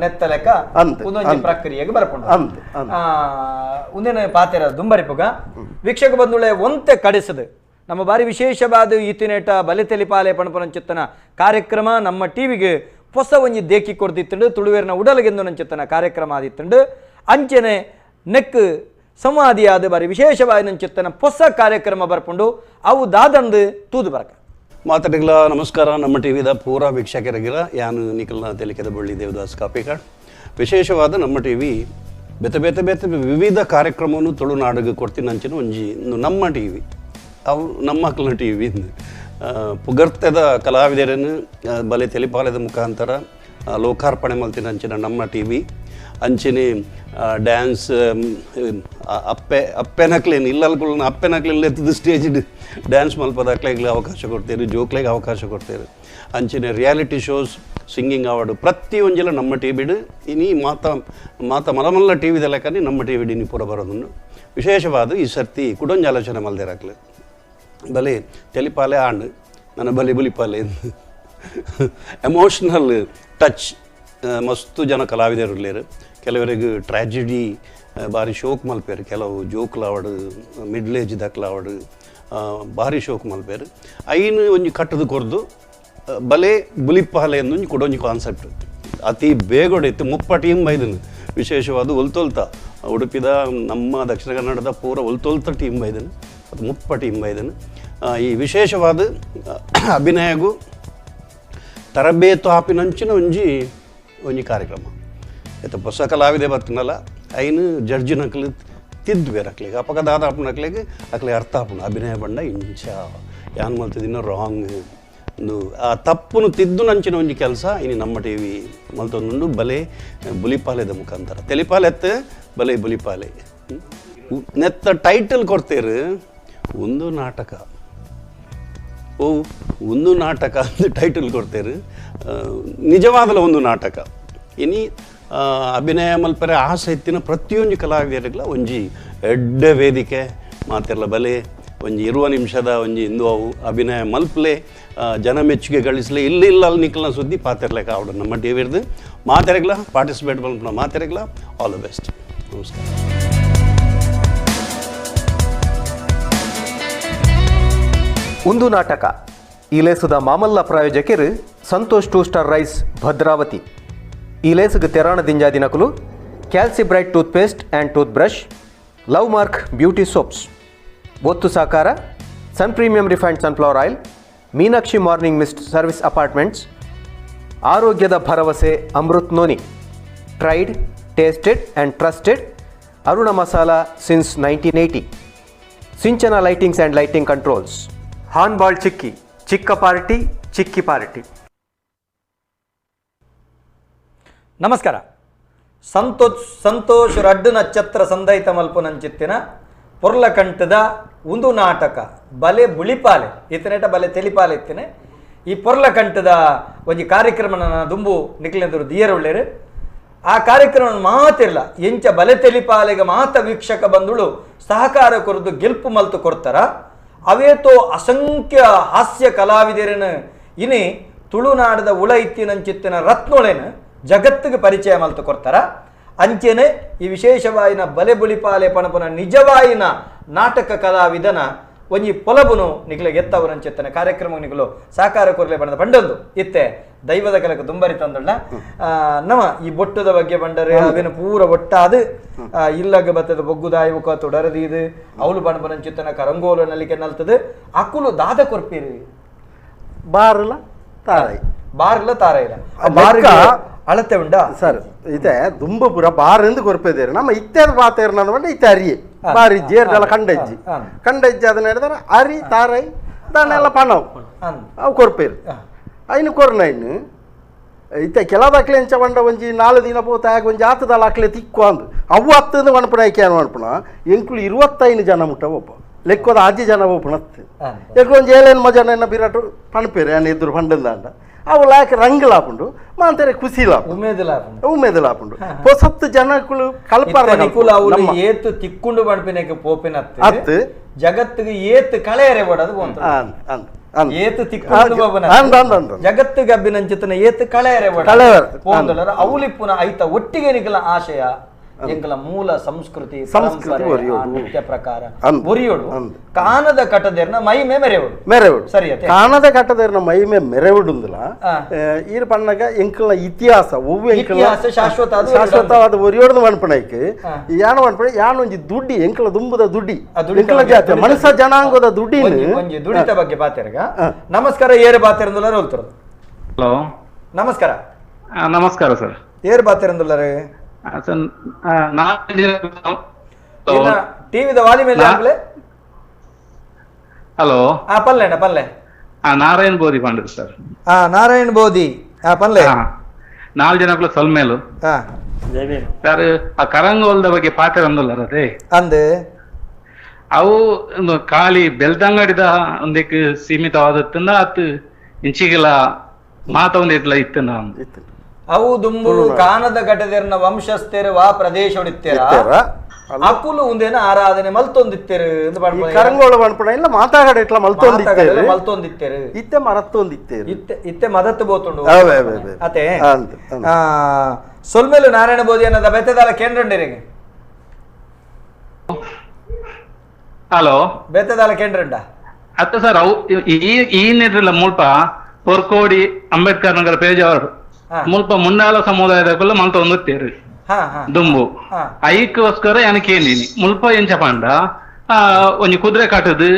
ನೆತ್ತಲೆಕ್ಕ ಒಂದೊಂಜಿ ಪ್ರಕ್ರಿಯೆಗೆ ಬರ್ಪುಂಡು ಅಂದ್ ಉಂದಿನ ಪಾತೆರ ದುಂಬರಿಪುಗ ವೀಕ್ಷಕ ಬಂಧುಳೆ ಒಂತೆ ಕಡಿಸದು ನಮ್ಮ ಬಾರಿ ವಿಶೇಷವಾದ ಈತಿನೇಟ ಬಲೆ ತೆಲಿಪಾಲೆ ಪಣಪನಂಚಿತ್ತನ ಕಾರ್ಯಕ್ರಮ ನಮ್ಮ ಟಿವಿಗೆ ಹೊಸ ಒಂಜಿ ದೇಕಿ ಕೊಡ್ದಿತ್ತುಂಡು ತುಳುವೇರಿನ ಉಡಲಗೆಂದು ನಂಚಿತ್ತನ ಕಾರ್ಯಕ್ರಮ ಆದಿತ್ತುಂಡು ಅಂಚನೆ ನೆಕ್ ಸಂವಾದಿಯಾದ ಬಾರಿ ವಿಶೇಷವಾದ ನಂಚಿತ್ತನ ಹೊಸ ಕಾರ್ಯಕ್ರಮ ಬರ್ಪುಂಡು ಅವು ದಾದಂದು ತೂದು ಬರಕ ಮಾತಾಡಿಗಳ ನಮಸ್ಕಾರ. ನಮ್ಮ ಟಿವಿದ ಪೂರಾ ವೀಕ್ಷಕರಿಗಿರ ಯಾನು ನಿಖಲ್ನ ತೆಲಿಕೆದ ಬಳ್ಳಿ ದೇವದಾಸ್ ಕಾಪಿಕಾಡ್. ವಿಶೇಷವಾದ ನಮ್ಮ ಟಿವಿ ಬೇತೆ ಬೇತೆ ಬೇತೆ ವಿವಿಧ ಕಾರ್ಯಕ್ರಮವನ್ನು ತುಳುನಾಡಿಗೆ ಕೊಡ್ತೀನಿ ಅಂಚಿನ ಒಂಜಿ ನಮ್ಮ ಟಿವಿ ಅವು ನಮ್ಮ ಮಕ್ಕಳ ಟಿ ವಿ ಪುಗರ್ತದ ಕಲಾವಿದರನ್ನು ಬಲೆ ತೆಲಿಪಾಲದ ಮುಖಾಂತರ ಲೋಕಾರ್ಪಣೆ ಮಲ್ತಿನ ಅಂಚಿನ ನಮ್ಮ ಟಿ ವಿ ಅಂಚಿನ ಡ್ಯಾನ್ಸ್ ಅಪ್ಪೆ ಅಪ್ಪೆನಕ್ಲೇನು ಇಲ್ಲಲ್ಕೊಳ್ಳ ಅಪ್ಪೆನಕ್ಲೆಲ್ಲ ಎತ್ತದ ಸ್ಟೇಜ್ ಡ್ಯಾನ್ಸ್ ಮಲ್ಪದಾಕ್ಲೆಗ್ಲ ಅವಕಾಶ ಕೊಡ್ತೀರಿ, ಜೋಕ್ಲೆಗೆ ಅವಕಾಶ ಕೊಡ್ತೀರಿ. ಅಂಚಿನ reality shows, singing award ಪ್ರತಿಯೊಂಜಿಲ ನಮ್ಮ ಟಿ ವಿಡು ಇನಿ ಮಾತಾ ಮಾತಾ ಮಲಮಲ್ಲ ಟಿ ವಿದ ಲೆಕ್ಕನೆ ನಮ್ಮ ಟಿ ವಿಡು ಇನಿ ಪೂರ ಬರೋದನ್ನು ವಿಶೇಷವಾದ ಈ ಸರ್ತಿ ಕುಡೊಂಜಿ ಆಲೋಚನೆ ಮಲ್ದಿರಾಕ್ಲೆ ಬಲೆ ತೆಲಿಪಾಲೆ ಆಂಡ್ ನನ್ನ ಬಲೆ ಬುಲಿಪಾಲೆ ಎಮೋಷ್ನಲ್ ಟಚ್ ಮಸ್ತು ಜನ ಕಲಾವಿದರು ಕೆಲವರಿಗೆ ಟ್ರಾಜಿಡಿ ಭಾರಿ ಶೋಕ್ ಮಲ್ಪೇರು, ಕೆಲವು ಜೋಕ್ಲಾವಡು ಮಿಡ್ಲ್ ಏಜ್ ದಕ್ಲಾವಡು ಭಾರಿ ಶೋಕ್ ಮಲ್ಪೇರು. ಐನು ಒಂಜಿ ಕಟ್ಟದ ಕೊರ್ದು ಬಲೆ ಬುಲಿಪಾಲೆ ಒಂಜಿ ಕೊಡೊಂಜಿ ಕಾನ್ಸೆಪ್ಟ್ ಅತಿ ಬೇಗೊಡೈತು 30 ಟೀಮ್ ಬೈದನು. ವಿಶೇಷವಾದ ಒಲ್ತೊಲ್ತ ಉಡುಪಿದ ನಮ್ಮ ದಕ್ಷಿಣ ಕನ್ನಡದ ಪೂರ ಒಲ್ತೊಲ್ತ ಟೀಮ್ ಬೈದನು, ಅದು 30 ಟೀಮ್ ಬೈದನು. ಈ ವಿಶೇಷವಾದ ಅಭಿನಯಗೂ ತರಬೇತು ಆಪಿನಂಚಿನ ಒಂಜಿ ಒಂಜಿ ಕಾರ್ಯಕ್ರಮ ಆಯ್ತು. ಹೊಸ ಕಲಾವಿದೆ ಬರ್ತನಲ್ಲ ಐನು ಜಡ್ಜಿನಕ್ಲು ತಿದ್ದು ಬೇರೆ ಅಕ್ಲಿಗೆ ಅಪಕ ದಾದ ಅಪ್ಪನಕ್ಲಿಗೆ ಅಕ್ಲಿ ಅರ್ಥ ಆಪುಣ ಅಭಿನಯ ಬಂಡ ಇಂಚ ಯಾನ್ ಮಲ್ತಿದಿನ ರಾಂಗ್ ಒಂದು ಆ ತಪ್ಪುನು ತಿದ್ದು ನಂಚಿನ ಒಂಜಿ ಕೆಲಸ ಇನ್ನು ನಮ್ಮ ಟಿ ವಿ ಮಲ್ತೊಂದುಂಡು ಬಲೆ ಬುಲಿಪಾಲೆದ ಮುಖಾಂತರ ತೆಲಿಪಾಲೆ ಎತ್ತ ಬಲೆ ಬುಲಿಪಾಲೆ ನೆತ್ತ ಟೈಟಲ್ ಕೊಡ್ತೇರು ಒಂದು ನಾಟಕ ಓ ಒಂದು ನಾಟಕ ಅಂತ ಟೈಟಲ್ ಕೊಡ್ತೇರು. ನಿಜವಾದಲ ಒಂದು ನಾಟಕ ಇನಿ ಅಭಿನಯ ಮಲ್ಪರೆ ಆಸೆ ಇತ್ತಿನ ಪ್ರತಿಯೊಂದು ಕಲಾವಿದರಿಗಲ ಒಂಜಿ ಎಡ್ಡೆ ವೇದಿಕೆ ಮಾತೆಲ್ಲ ಬಲೆ ಒಂಜಿ 20 ನಿಮಿಷದ ಒಂಜಿ ಇಂದು ಅವು ಅಭಿನಯ ಮಲ್ಪಲೆ ಜನ ಮೆಚ್ಚುಗೆ ಗಳಿಸಲಿ ಇಲ್ಲಿ ಇಲ್ಲ ಅಲ್ಲಿ ನಿಕ್ಕಲ್ನ ಸುದ್ದಿ ಪಾತಿರ್ಲೆಕ್ಕ ಆವಡ ನಮ್ಮ ಟಿ ವಿರ್ದು ಮಾತೆರೆಗ್ಲ ಪಾರ್ಟಿಸಿಪೇಟ್ ಮಲ್ಪನ ಮಾತೆರೆಗ್ಲ all the best. ನಮಸ್ಕಾರ. ಒಂದು ನಾಟಕ ಈ ಲೇಸದ ಮಾಮಲ್ಲ ಪ್ರಾಯೋಜಕರು ಸಂತೋಷ್ 2 ಸ್ಟಾರ್ ರೈಸ್ ಭದ್ರಾವತಿ. ಈ ಲೇಸುಗೆ ತೆರಾಣ ದಿಂಜಾದಿನಕುಲು Calci Bright toothpaste and tooth brush, Love Mark beauty soaps. ಒತ್ತು ಸಾಕಾರ Sun Premium refined sunflower oil, Meenakshi morning mist service apartments, ಆರೋಗ್ಯದ ಭರವಸೆ Amrut noni, tried tasted and trusted Aruna masala since 1980, Sinchana lightings and lighting controls, Hanbal ಚಿಕ್ಕಿ ಚಿಕ್ಕ party ಚಿಕ್ಕಿ party. ನಮಸ್ಕಾರ. ಸಂತೋಷ್ ರಡ್ಡು ನಕ್ಷತ್ರ ಸಂದೈತ ಮಲ್ಪುನಂಚಿತ್ತಿನ ಪೊರ್ಲಕಂಠದ ಒಂದು ನಾಟಕ ಬಲೆ ಬುಳಿಪಾಲೆ ಇತ್ತನೇಟ ಬಲೆ ತೆಲಿಪಾಲೆ ಇತ್ತನೆ ಈ ಪೊರ್ಲಕಂಠದ ಒಂಜಿ ಕಾರ್ಯಕ್ರಮ ದುಂಬು ನಿಕ್ಲೆಂದರು ದಿಯರುಳ್ಳೇರು. ಆ ಕಾರ್ಯಕ್ರಮ ಮಾತಿರಲ್ಲ ಎಂಚ ಬಲೆ ತೆಲಿಪಾಲೆಗೆ ಮಾತ ವೀಕ್ಷಕ ಬಂಧುಳು ಸಹಕಾರ ಕೊರದು ಗೆಲ್ಪು ಮಲ್ತು ಕೊಡ್ತಾರ. ಅವೇತೋ ಅಸಂಖ್ಯ ಹಾಸ್ಯ ಕಲಾವಿದರನ್ನು ಇನಿ ತುಳುನಾಡದ ಉಳ ಇತ್ತಿನಂಚಿತ್ತಿನ ರತ್ನೊಳೆನ ಜಗತ್ತಿಗೆ ಪರಿಚಯ ಮಲ್ತು ಕೊಡ್ತಾರ. ಅಂಚೆನೆ ಈ ವಿಶೇಷವಾಯಿನ ಬಲೆ ಬುಳಿಪಾಲೆ ಪಣಪುನ ನಿಜವಾಯಿನ ನಾಟಕ ಕಲಾವಿದನ ಒಂಜಿ ಪೊಲಬುನು ನಿಕ್ಲೆ ಗೆತ್ತವರಂಚಿತ್ತನ ಕಾರ್ಯಕ್ರಮ ನಿಕಲು ಸಾಕಾರ ಕೊರಲೆ ಬಣ್ಣದ ಪಂಡೊಂದು ಇತ್ತೆ ದೈವದ ಕಲಕ ದುಂಬರಿ ತಂದುಳ್ಳ ನಮ್ಮ ಈ ಬೊಟ್ಟದ ಬಗ್ಗೆ ಬಂಡರೆ ಅವೇನು ಪೂರ ಒಟ್ಟಾದು ಇಲ್ಲಗ ಬತ್ತದ ಬೊಗ್ಗುದಾಯಿ ಮುಖ ತೊಡರದೀದು ಅವಳು ಬಣ್ಣಪನಂಚಿತ್ತನ ಕರಂಗೋಲು ನಲಿಕೆ ನಲ್ತದೆ ಅಕುಲು ದಾದ ಕೊರ್ಪೀರಿ ಬಾರಲ ತಾರೈ ಬಾರಲ ತಾರೈಲ ಬಾರ್ಗ ಅಳತೆ ಉಂಡಾ ಸರ್ ಇದೆ ದುಂಬಪುರ ಬಾರೆಂದು ಕೊರ್ಪೇದೇರು ನಮ್ಮ ಇತ್ಯಾದ ಬಾತೇರು ನನ್ನ ಇತ್ತೆ ಅರಿಯೆ ಬಾರಿ ಜೇರ್ದೆಲ್ಲ ಕಂಡಜ್ಜಿ ಕಂಡಜ್ಜಿ ಅದನ್ನ ಹೇಳಿದಾರೆ ಅರಿ ತಾರೈ ದಾನೆಲ್ಲ ಪಣವು ಅವು ಕೊರ್ಪೇರು ಐನು ಕೊರ್ನೈನು ಇತ್ತೆ ಕೆಲದಾಕ್ಲೆ ಎಂಚ ಬಂಡ ಒಂಜಿ 4 ದಿನ ಪೋತಾಗ ಒಂಜಿ ಆತದಲ್ಲ ಅಕ್ಲೆ ತಿಕ್ಕು ಅಂದು ಅವು ಹತ್ತಂದು ವಣಪಣ ಐಕ್ಯಾನು ವಣಪಣ ಎಂಕುಲು 25 ಜನ ಮುಟ್ಟ ಒಬ್ಬ ಲೆಕ್ಕೋದ ಆಜಿ ಜನ ಒಪ್ಪಣತ್ತೆ ಎಕ್ಲು ಒಂಜಿ ಏಳೆನ್ ಜನ ಎನ್ನ ಬಿರಾಟು ಪಣಪೇರು ಏನ್ ಎದುರು ಪಂಡಂದಾಂಡ ಅವು ಲಾಯಕ ರಂಗುಲಾಪುಂಡು ಮಾಂತಾರೆ ಖುಷಿ ಲಾಪುಂಡು ಉಮೇದು ಲಾಪುಂಡು ಪೊಸತ್ತು ಜನಕ್ಕಳು ಕಲ್ಪಾರ ಏತು ತಿಕ್ಕೊಂಡು ಪಣಪಿನಕ್ಕೆ ಪೋಪಿನ ಅತ್ತು ಜಗತ್ತಿಗೆ ಏತು ಕಳೆಯರೆ ಬೋಡದು ಏತು ತಿಕ್ಕೊಂಡು ಜಗತ್ತಿಗೆ ಅಬ್ಬಿನಂಚಿತನ ಏತು ಕಳೆಯರೆ ಬೋಡ ಅವಲಿಪ್ಪುನ ಐತ ಒಟ್ಟಿಗೆ ನಿಕಲ ಆಶಯ ಎಂಕಲ ಮೂಲ ಸಂಸ್ಕೃತಿ ಸಂಸ್ಕೃತಿ ನೃತ್ಯ ಪ್ರಕಾರ ಒರಿಯೋಡು ಕಾನದ ಕಟ್ಟದೇರ್ನ ಮೈಮೆ ಮೆರೆವಡು ಮೆರೆವಡು ಸರಿ ಕಾನದ ಕಟ್ಟದೇರ್ನ ಮೈಮೆ ಮೆರೆವಡುಂದಲ ಈರ್ ಪಣ್ಣಗ ಎಂಕಲ್ನ ಇತಿಹಾಸ ಒವ್ವು ಇತಿಹಾಸ ಶಾಶ್ವತ ಶಾಶ್ವತವಾದ ಒರಿಯೋಡ್ದು ಮನ್ಪಣೈಕ್ ಯಾನ ಮನ್ಪಣ ಯಾನ ಒಂಜಿ ದುಡ್ಡಿ ಎಂಕಲ ದುಂಬುದ ದುಡ್ಡಿ ಎಂಕಲ ಜಾತಿ ಮನಸ ಜನಾಂಗದ ದುಡ್ಡಿ ಒಂಜಿ ದುಡಿತ ಬಗ್ಗೆ ಬಾತೆರ್ಗ. ನಮಸ್ಕಾರ, ಏರು ಬಾತೆರಂದುಲ್ಲಾರ ಹೋಲ್ತರು. ಹಲೋ, ನಮಸ್ಕಾರ. ನಮಸ್ಕಾರ ಸರ್. ಏರು ಬಾತೆರಂದುಲ್ಲಾರೆ? ಟಿವಿದ ವಾಲಿ ಮೇಲೆ ಆಗ್ಲೇ. ಹಲೋ, ಪಲ್ಲೆ ಅಣ್ಣ ಪಲ್ಲೆ. ನಾರಾಯಣ್ ಬೋಧಿ ಪಂಡಿತ್ ಸರ್. ನಾರಾಯಣ್ ಬೋಧಿ ಪಲ್ಲೆ. 4 ಜನಕ್ಕೂ ಸೊಲ್ಮೇಲು ಸರ್. ಆ ಕರಂಗೋಲದ ಬಗ್ಗೆ ಪಾತ್ರ ಅಂದಲ್ಲ ಅದೇ ಅಂದೆ ಅವು ಖಾಲಿ ಬೆಳ್ತಂಗಡಿದ ಒಂದಕ್ಕೆ ಸೀಮಿತವಾದತ್ತಂದ ಅತ್ ಇಂಚಿಗೆಲ್ಲ ಮಾತ ಒಂದಿಟ್ಲ ಇತ್ತಂದ ಅವು ದುಂಬು ಕಾನದ ಘಟದೆರ್ನ ವಂಶಸ್ಥರು ವಾ ಪ್ರದೇಶ ಹೊಡಿತ್ತೀರ ಅಕುಲು ಒಂದೇನ ಆರಾಧನೆ ಮಲ್ತೊಂದಿತ್ತೇರು ಕರಂಗೋಳ ಪಣಪಣ ಇಲ್ಲ ಮಾತಾಗಡೆ ಇಟ್ಲ ಮಲ್ತೊಂದಿತ್ತೇರು ಮಲ್ತೊಂದಿತ್ತೇರು ಇತ್ತೆ ಮರತ್ತೊಂದಿತ್ತೇರು ಇತ್ತೆ ಇತ್ತೆ ಮದತ್ತು ಬೋತುಂಡು ಅತೆ. ಸೊಲ್ಮೇಲು ನಾರಾಯಣ ಬೋಧಿ ಅನ್ನದ ಬೆತ್ತದಾಲ ಕೇಂದ್ರಂಡಿರಿಗೆ. ಹಲೋ, ಬೆತ್ತದಾಲ ಕೇಂದ್ರಂಡ ಅತ್ತ ಸರ್. ಅವು ಈ ನೆಟ್ರಲ್ಲ ಮುಲ್ಪ ಹೊರ್ಕೋಡಿ ಅಂಬೇಡ್ಕರ್ ನಗರ ಪೇಜಾವರು ಮುಲ್ಪ ಮುಂಡಾಲ ಸಮುದಾಯದ ಮಲ್ತ ಒಂದುತ್ತೇರು ದುಂಬು ಐಕ್ಕೋಸ್ಕರ ಏನಕ್ಕೇನಿನಿ ಮುಲ್ಪ ಎಂಚ ಪಂಡ ಒಂಜಿ ಕುದುರೆ ಕಟ್ಟದು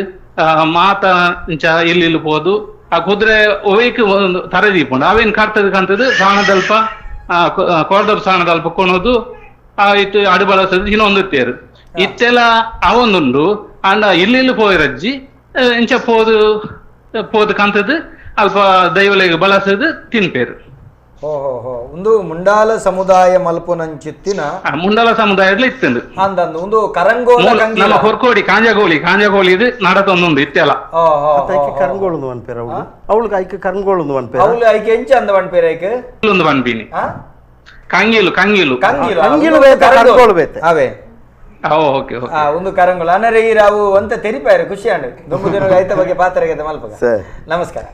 ಮಾತ ಇಂಚ ಇಲ್ಲಿ ಇಲ್ಲಿ ಪೋದು ಆ ಕುದುರೆ ಒಯ್ಕ್ ಒಂದು ತರೆ ದೀಪುಂಡು ಅವೇನು ಕಟ್ತದ ಕಂತದ್ದು ಸಾಣದಲ್ಪ ಕೋರ್ದಪ್ ಸಾಣದಲ್ಪ ಕೊಣೋದು ಆ ಇತ್ತು ಅಡು ಬಳಸದು ಇನ್ನೊಂದುತ್ತೇರು ಇತ್ತೆಲ್ಲ ಅವೊಂದುಂಡು ಅಂಡ ಇಲ್ಲಿ ಇಲ್ಲಿ ಪೋಯಿರಜ್ಜಿ ಇಂಚ ಪೋದು ಪೋದು ಕಂತದ್ದು ಅಲ್ಪ ದೈವಲೆಗ್ ಬಳಸದು ತಿನ್ಪೇರು. ಒಂದು ಮುಂಡಾಲ ಸಮುದಾಯ ಮಲ್ಪುನಂಚಿತ್ತಿನ ಮುಂಡಾಲ ಸಮುದಾಯದಲ್ಲಿ ಇತ್ತಂದು ಅಂದಂದು ಒಂದು ಕರಂಗೋಲ ನಮ್ಮ ಹೊರ್ಕೋಡಿ ಕಾಂಜಗೋಳಿ ಕಾಂಜಗೋಳಿ ಇದು ನಡತೊಂದುಂಡು ಇತ್ತೆಲ್ಲ ಕರಂಗೋಳು ಒನ್ಪೇರ ಅವಳು ಅವಳಿಗೆ ಐಕೆ ಕರಂಗೋಳು ಒನ್ಪೇರ ಅವಳು ಐಕೆ ಎಂಚ ಅಂದ ಒನ್ಪೇರ ಐಕೆ ಒಂದು ಒನ್ಪೀನಿ ಕಂಗಿಲು ಕಂಗಿಲು ಕಂಗಿಲು ಕಂಗಿಲು ಬೇತೆ ಕರಂಗೋಳು ಬೇತೆ ಅವೇ ಓಕೆ ಓಕೆ ಒಂದು ಕರಂಗೋಳು ಅನರೆ ಈ ರಾವು ಅಂತ ತೆರಿಪಾಯರು ಖುಷಿ ಅಂಡು ದೊಂಬು ದಿನ ಐತ ಬಗ್ಗೆ ಪಾತ್ರಗೆ ಮಲ್ಪಗ. ನಮಸ್ಕಾರ.